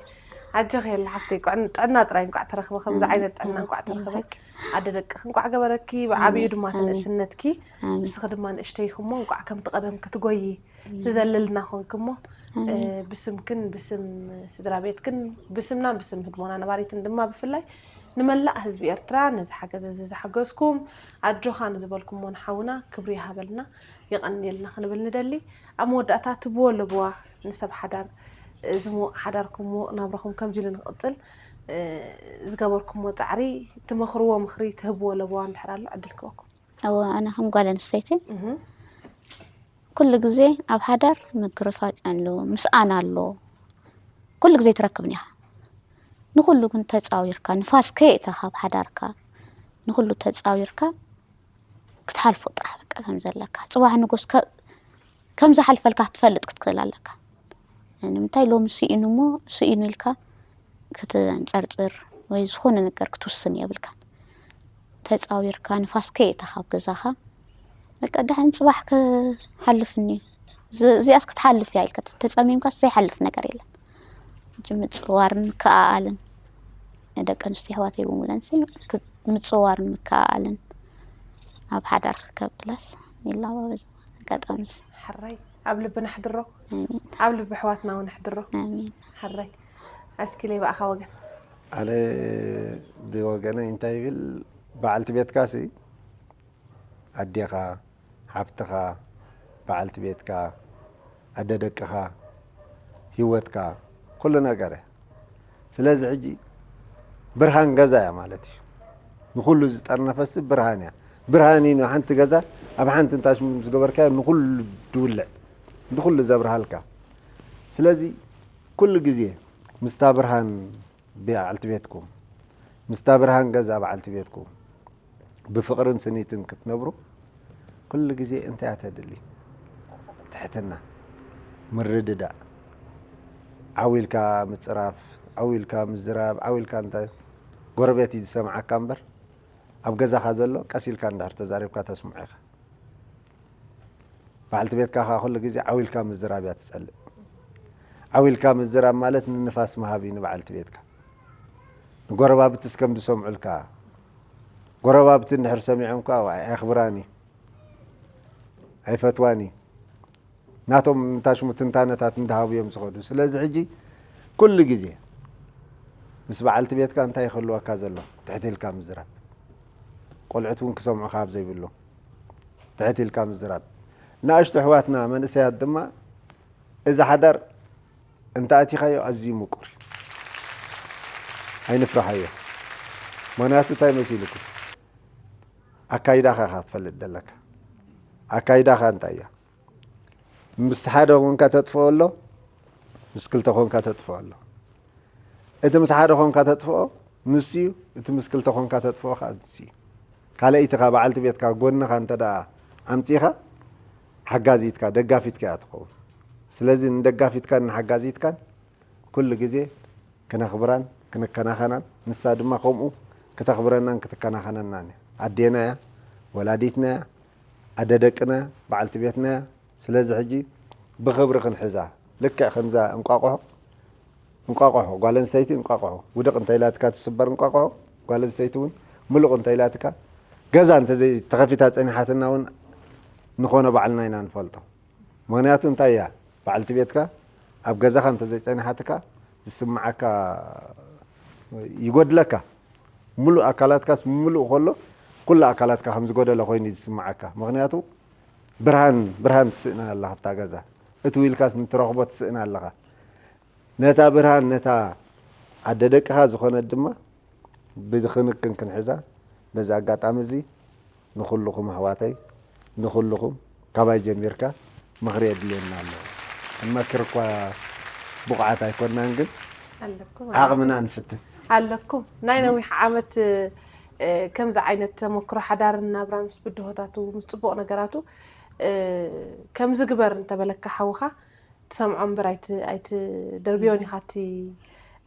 ኣጆኺ የላ ሓፍተይ፣ እንቋዕ ጥዕና ጥራይ እንቋዕ ተረኽበ፣ ከምዚ ኣሜን። ዓይነት ጥዕና እንቋዕ ኣሜን። ተረኽበ። ሓቂ። ኣደ ደቅኺ እንቋዕ ገበረኪ፣ ብዓብዩ ኣሜን። ድማ ኣሜን። ንእስነትኪ፣ ኣሜን። ንስኺ ድማ ንእሽተይ ኢኹሞ፣ እንቋዕ ከምቲ ቀደምኪ ትጎዪ፣ ኣሜን። ትዘልልና ኾንኪ እሞ፣ ኣሜን። እ፣ ብስምክን፣ ብስም ስድራ ቤትክን፣ ብስምናን ብስም ህድሞና ነባሪትን ድማ ብፍላይ ንመላእ ህዝቢ ኤርትራ፣ ነዚ ሓገዝ እዚ ዝሓገዝኩም፣ ኣጆኻ ንዝበልኩሞ ንሓውና ክብሪ ይሃበልና፣ የቐንየልና ክንብል ንደሊ። ኣብ መወዳእታ ትብዎ ኣለብዋ ንሰብ ሓዳር፣ እዚ ምዉቕ ሓዳርኩም፣ ምዉቕ ናብራኹም ከምዚ ኢሉ ንክቕጽል፣ እ፣ ዝገበርኩሞ ጻዕሪ ትመኽርዎ ምኽሪ ትህብዎ ኣለብዋ እንድሕር ኣሎ ዕድል ክበኩም። እወ፣ ኣነ ከም ጓል ኣንስተይቲ እህ። ኩሉ ግዜ ኣብ ሓዳር ምግርፋጭ ኣሎ፣ ምስኣን ኣሎ። ኩሉ ግዜ ትረክብን ኢኻ። ንኹሉ ግን ተጻዊርካ፣ ንፋስ ከየእተኻ ኣብ ሓዳርካ፣ ንኹሉ ተጻዊርካ ክትሓልፎ ጥራሕ በቃ ከም ዘለካ። ጽባሕ ንጎስ ከ-፣ ከም ዝሓልፈልካ ክትፈልጥ ክትክእል ኣለካ። ንምንታይ ሎሚ ስኢኑ እሞ ስኢኑ ኢልካ ክትንጸርጽር ወይ ዝኾነ ነገር ክትውስን የብልካን። ተጻዊርካ ንፋስ ከየእተኻ ኣብ ገዛኻ፣ በቃ ደሓን ጽባሕ ክሓልፍኒ፣ እዚ-፣ እዚኣስ ክትሓልፍ እያ ኢልካ ተጸሚምካስ ዘይሓልፍ ነገር የለን። ሕጂ ምጽዋርን ምክኣኣልን፣ ንደቂ ኣንስትዮ ኣሕዋተይ ብምሉአንሲ፣ ክ-፣ ምጽዋርን ምክኣኣልን ኣብ ሓዳር ከብላስ ይላባበዝ ኣጋጣሚ እዚ። ሕራይ፣ ኣብ ልብና ኣሕድሮ፣ ኣሜን። ኣብ ልቢ ኣሕዋትና እውን ኣሕድሮ። ኣሜን። ሕራይ፣ ኣስኪለይ ብኣኻ ወገን። ኣነ ብወገነይ እንታይ ይብል፣ በዓልቲ ቤትካሲ ኣዴኻ፣ ሓብትኻ፣ በዓልቲ ቤትካ፣ ኣደ ደቅኻ፣ ህይወትካ፣ ኩሉ ነገር እያ። ስለዚ ሕጂ ብርሃን ገዛ እያ ማለት እዩ። ንኹሉ ዝጠርነፈሲ ብርሃን እያ። ብርሃን እዩ። ንሓንቲ ገዛ ኣብ ሓንቲ እንታሽ ዝገበርካዮ ንኹሉ ድውልዕ፣ ንኹሉ ዘብርሃልካ። ስለዚ ኩሉ ግዜ ምስታ ብርሃን በዓልቲ ቤትኩም፣ ምስታ ብርሃን ገዛ በዓልቲ ቤትኩም ብፍቕርን ስኒትን ክትነብሩ ኩሉ ግዜ እንታይ እያ ተድሊ? ትሕትና፣ ምርድዳእ፣ ዓው ኢልካ ምጽራፍ፣ ዓው ኢልካ ምዝራብ፣ ዓው ኢልካ እንታይ ጎረቤት እዩ ዝሰምዓካ እምበር ኣብ ገዛኻ ዘሎ ቀስ ኢልካ እንድሕር ተዛሪብካ ተስምዖ ኢኻ። በዓልቲ ቤትካ ከኣ ኩሉ ግዜ ዓው ኢልካ ምዝራብ እያ ትጸልእ። ዓው ኢልካ ምዝራብ ማለት ንንፋስ ምሃብ እዩ ንበዓልቲ ቤትካ። ንጎረባብትስ ከም ዝሰምዑልካ። ጎረባብቲ እንድሕር ሰሚዖም ከኣ ኣየኽብራን እዩ፣ ኣይፈትዋን እዩ። ናቶም እንታሽሙ ትንታነታት እንዳሃቡ እዮም ዝኸዱ። ስለዚ ሕጂ ኩሉ ግዜ ምስ በዓልቲ ቤትካ እንታይ ይኽልወካ ዘሎ? ትሕት ኢልካ ምዝራብ። ቆልዑት እውን ክሰምዑኻ ኣብ ዘይብሉ ትሕት ኢልካ ምዝራብ። ንኣሽቱ ኣሕዋትና መንእሰያት ድማ እዚ ሓዳር እንተ ኣቲኻዮ ኣዝዩ ምቁር እዩ። ኣይንፍርሓዮ። ምኽንያቱ እንታይ መሲልኩም? ኣካይዳኻ ኢኻ ክትፈልጥ ዘለካ። ኣካይዳኻ እንታይ እያ? ምስ ሓደ ኮንካ ተጥፍኦ ኣሎ፣ ምስ ክልተ ኮንካ ተጥፍኦ ኣሎ። እቲ ምስ ሓደ ኮንካ ተጥፍኦ ንሱ እዩ፣ እቲ ምስ ክልተ ኮንካ ተጥፍኦ ከዓ ንሱ እዩ። ካልኣይትኻ በዓልቲ ቤትካ ጎንኻ እንተ ደኣ ኣምጺኻ ሓጋዚትካ፣ ደጋፊትካ እያ ትኸውን። ስለዚ ንደጋፊትካን ንሓጋዚትካን ኩሉ ግዜ ክነኽብራን ክንከናኸናን፣ ንሳ ድማ ከምኡ ክተኽብረናን ክትከናኸነናን እያ። ኣዴና እያ፣ ወላዲትና እያ፣ ኣደ ደቅና እያ፣ በዓልቲ ቤትና እያ። ስለዚ ሕጂ ብኽብሪ ክንሕዛ፣ ልክዕ ከምዛ እንቋቑሖ፣ እንቋቑሖ፣ ጓል ኣንስተይቲ እንቋቑሖ፣ ውድቕ እንተ ኢላትካ ትስበር እንቋቑሖ፣ ጓል ኣንስተይቲ እውን ምሉቕ እንተ ኢላትካ፣ ገዛ እንተዘይ ተኸፊታ ጸኒሓትና እውን ንኾኖ ባዕልና ኢና ንፈልጦ። ምኽንያቱ እንታይ እያ? በዓልቲ ቤትካ ኣብ ገዛኻ እንተዘይጸኒሓትካ ዝስምዓካ ይጎድለካ። ምሉእ ኣካላትካስ ምሉእ ከሎ ኩሉ ኣካላትካ ከም ዝጎደለ ኮይኑ እዩ ዝስምዓካ። ምኽንያቱ ብርሃን፣ ብርሃን ትስእና ኣለኻ ኣብታ ገዛ። እትው ኢልካስ ንትረኽቦ ትስእና ኣለኻ። ነታ ብርሃን፣ ነታ ኣደ ደቅኻ ዝኾነት ድማ ብኽንክን ክንሕዛ፣ በዚ ኣጋጣሚ እዚ ንኹልኹም ኣሕዋተይ፣ ንኹልኹም ካባይ ጀሚርካ ምኽሪ የድልየና ኣሎ። ክንመክር እኳ ብቑዓት ኣይኮናን፣ ግን ኣለኩም፣ ዓቕምና ንፍትን። ኣለኩም። ናይ ነዊሕ ዓመት፣ እ፣ ከምዚ ዓይነት ተመክሮ ሓዳርን ናብራን ምስ ብድሆታቱ፣ ምስ ጽቡቕ ነገራቱ፣ እ፣ ከምዚ ግበር እንተበለካ ሓውኻ ትሰምዖ እምበር ኣይት-፣ ኣይትደርብዮን ኢኻ እቲ፣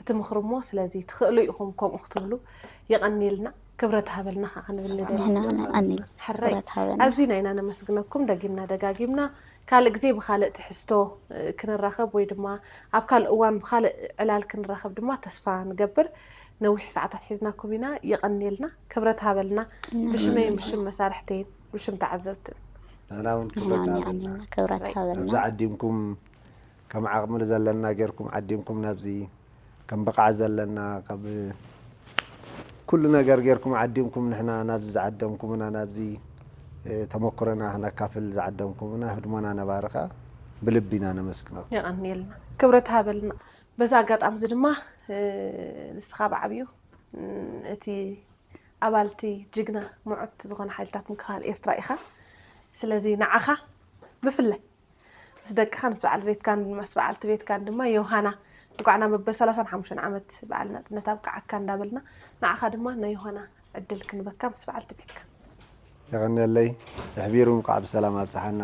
እቲ ምኽሪ እሞ፣ ስለዚ ትኽእሉ ኢኹም ከምኡ ክትብሉ። የቐንየልና፣ ክብረት ሃበልና ከዓ ክንብል ንደሊ። ንሕና ንቐንይ። ሕራይ። ክብረት ሃበልና። ኣዚና ኢና ነመስግነኩም ደጊምና ደጋጊምና። ካልእ ግዜ ብኻልእ ትሕዝቶ፣ እ፣ ክንራኸብ ወይ ድማ ኣብ ካልእ እዋን ብኻልእ ዕላል ክንራኸብ ድማ ተስፋ ንገብር። ነዊሕ ሰዓታት ሒዝናኩም ኢና። የቐንየልና፣ ክብረት ሃበልና። ንሕና ብሽመይን እውን ብሽም መሳርሕተይን ብሽም ተዓዘብትን። ንሕና እውን ንሕና ክብረት እውን ሃበልና። የቐንየልና፣ ክብረት ራይ። ሃበልና። ኣብዚ ዓዲምኩም ከም ዓቕሚ ዘለና ጌርኩም ዓዲምኩም ናብዚ ከም ብቕዓት ዘለና ካብ ኩሉ ነገር ጌርኩም ዓዲምኩም ንሕና ናብዚ ዝዓደምኩምና ናብዚ፣ እ፣ ተመክሮና ክነካፍል ዝዓደምኩምና ህድሞና ነባሪ ከኣ ብልቢ ኢና ነመስግነኩም። የቐንየልና። ክብረት ሃበልና። በዚ ኣጋጣሚ እዚ ድማ፣ እ፣ ንስኻ ብዓብዩ፣ እ፣ እቲ ኣባልቲ ጅግና ምዑት ዝኾነ ሓይልታት ምክልኻል ኤርትራ ኢኻ። ስለዚ ንዓኻ ብፍላይ ምስ ደቅኻ፣ ምስ በዓል ቤትካን ምስ በዓልቲ ቤትካን ድማ ዮሃና እንኳዕ ናብ መበል ሰላሳን ሓሙሽተን ዓመት በዓል ናጽነት ኣብቅዓካ እንዳበልና፣ ንዓኻ ድማ ናይ ዮሃና ዕድል ክንበካ ምስ በዓልቲ ቤትካ። የቐንየለይ። የሕቢሩ እንኳዕ ብሰላም ኣብጽሓና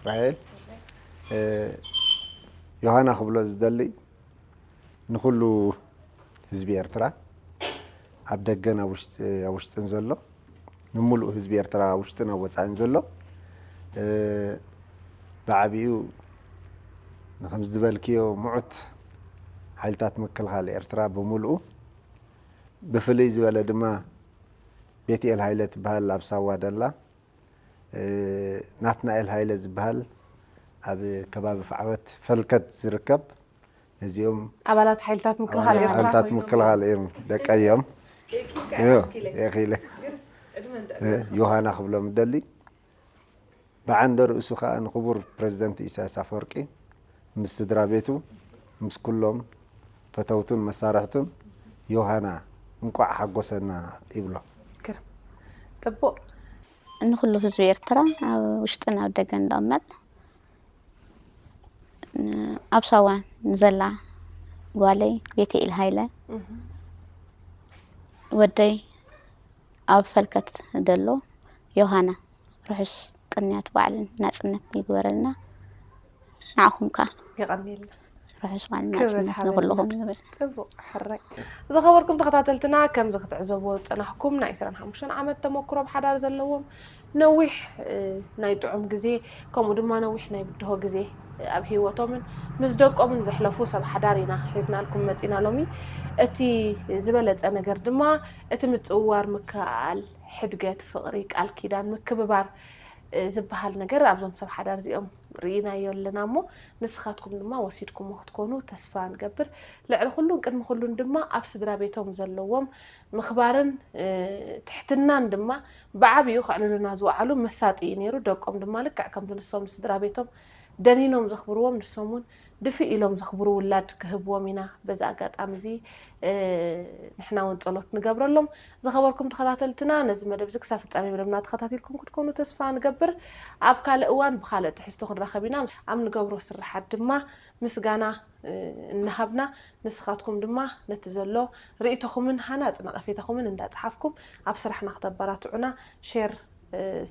ራሄል። እ፣ ዮሃና ክብሎ ዝደሊ ንኹሉ ህዝቢ ኤርትራ ኣብ ደገን ኣብ ውሽጥ-፣ ኣብ ውሽጥን ዘሎ፣ ንምሉእ ህዝቢ ኤርትራ ኣብ ውሽጥን ኣብ ወጻኢን ዘሎ፣ እ፣ ብዓቢኡ ንኸም ዝበልክዮ ምዑት ሓይልታት ምክልኻል ኤርትራ ብምሉኡ፣ ብፍልይ ዝበለ ድማ ቤትኤል ሃይለ ትበሃል ኣብ ሳዋ ደላ፣ እ፣ ናትናኤል ሃይለ ዝበሃል ኣብ ከባቢ ፍዓወት ፈልከት ዝርከብ፣ ነዚኦም ኣባላት ሓይልታት ምክልኻል ኣባላት ኤርትራ ሓይልታት ኮይኖም። ምክልኻል እዮም፣ ደቀይ እዮም። የኪልካ እዮ፣ ኣስኪለ። የኪለ። ግን ዕድመን እ፣ ጥዕናን። ዮሃና ክብሎም እደሊ። ብዓንደ ርእሱ ከኣ ንክቡር ፕረዚደንት ኢሳያስ ኣፈወርቂ ምስ ስድራ ቤቱ፣ ምስ ኩሎም ፈተውቱን መሳርሕቱን ዮሃና እንቋዕ ሓጎሰና ይብሎ። ግርም። ጽቡቕ። ንኹሉ ህዝቢ ኤርትራ ኣብ ውሽጥን ኣብ ደገን ዝቕመጥ፣ ን-፣ ኣብ ሳዋ ንዘላ ጓለይ ቤተኤል ሃይለ፣ ወደይ ኣብ ፈልከት ደሎ ዮሃና፣ ርሑስ ቅንያት በዓልን ናጽነት ይግበረልና። ንዓኹም ከኣ የቐንየልና። ርሑስ በዓልን ናጽነት ንኹልኹም ይግበረልና። ጽቡቕ ሕራይ። ዝኸበርኩም ተኸታተልትና፣ ከምዚ ክትዕዘብዎ ዝጸናሕኩም ናይ ዕስራን ሓሙሽተን ዓመት ተመክሮ ብሓዳር ዘለዎም፣ ነዊሕ ናይ ጥዑም ግዜ፣ ከምኡ ድማ ነዊሕ ናይ ብድሆ ግዜ ኣብ ህይወቶምን ምስ ደቆምን ዘሕለፉ ሰብ ሓዳር ኢና ሒዝናልኩም መጺና ሎሚ። እቲ ዝበለጸ ነገር ድማ እቲ ምጽውዋር፣ ምክእኣል፣ ሕድገት፣ ፍቕሪ፣ ቃል ኪዳን፣ ምክብባር ዝበሃል ነገር ኣብዞም ሰብ ሓዳር እዚኦም ርኢናዮ ኣለና። እሞ ንስኻትኩም ድማ ወሲድኩሞ ክትኮኑ ተስፋ ንገብር። ልዕሊ ኩሉን ቅድሚ ኩሉን ድማ ኣብ ስድራ ቤቶም ዘለዎም ምኽባርን ትሕትናን ድማ ብዓብዩ ከዕልሉና ዝወዓሉ መሳጢ እዩ ነይሩ። ደቆም ድማ ልክዕ ከምቲ ንሶም ንስድራ ቤቶም ደኒኖም ዘኽብርዎም፣ ንሶም እውን ድፍእ ኢሎም ዘኽብሩ ውላድ ክህብዎም ኢና በዚ ኣጋጣሚ እዚ ንሕና እውን ጸሎት ንገብረሎም። ዝኸበርኩም ተኸታተልትና፣ ነዚ መደብ እዚ ክሳብ ፍጻሜ መደብና ተኸታቲልኩም ክትኮኑ ተስፋ ንገብር። ኣብ ካልእ እዋን ብኻልእ ትሕዝቶ ክንራኸብ ኢና። ኣብ ንገብሮ ስርሓት ድማ ምስጋና እናሃብና፣ ንስኻትኩም ድማ ነቲ ዘሎ ርእይቶኹምን ሃናጺ ነቐፌታኹምን እንዳጸሓፍኩም ኣብ ስራሕና ክተበራትዑና፣ ሼር፣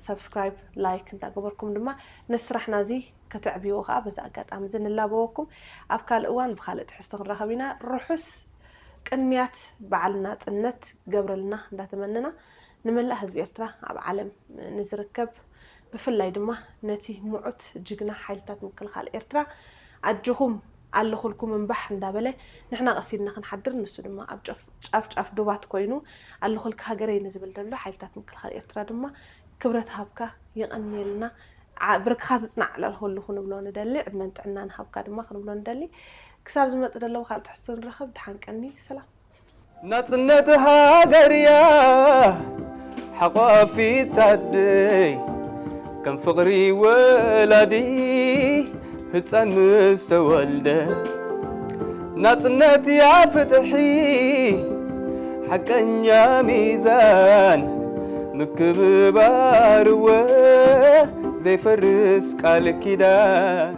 ሰብስክራይብ፣ ላይክ እንዳገበርኩም ድማ ነስራሕና እዚ ከተዕብይዎ ከዓ በዚ ኣጋጣሚ እዚ ንላበወኩም። ኣብ ካልእ እዋን ብኻልእ ትሕዝቶ ክንራኸብ ኢና። ርሑስ ቅንያት በዓል ናጽነት ገብረልና እንዳተመነና፣ ንመላእ ህዝቢ ኤርትራ ኣብ ዓለም ንዝርከብ፣ ብፍላይ ድማ ነቲ ምዑት ጅግና ሓይልታት ምክልኻል ኤርትራ ኣጆኹም ኣለኹልኩም እምባሕ እንዳበለ፣ ንሕና ቀሲንና ክንሓድር፣ ንሱ ድማ ኣብ ጫፍ ጫፍ ዶባት ኮይኑ ኣለኹልካ ሃገረይ ንዝብል ዘሎ ሓይልታት ምክልኻል ኤርትራ ድማ ክብረት ሃብካ፣ የቐንየልና። ብርክኻ ትጽናዕ ለልኹሉ ክንብሎ ንደሊ፣ ዕድመን ጥዕናን ሃብካ ድማ ክንብሎ ንደሊ። ክሳብ ዝመጽእ ደለዉ ካልእ ትሕዝቶ ንረኽብ። ደሓን ቀኒ፣ ሰላም። ናጽነት ሃገርያ ሓቋፊት ኣደይ፣ ከም ፍቕሪ ወላዲ ህጻን ምስ ተወልደ። ናጽነት ያ ፍትሒ ሓቀኛ ሚዛን፣ ምክብባር እወ ዘይፈርስ ቃል ኪዳን።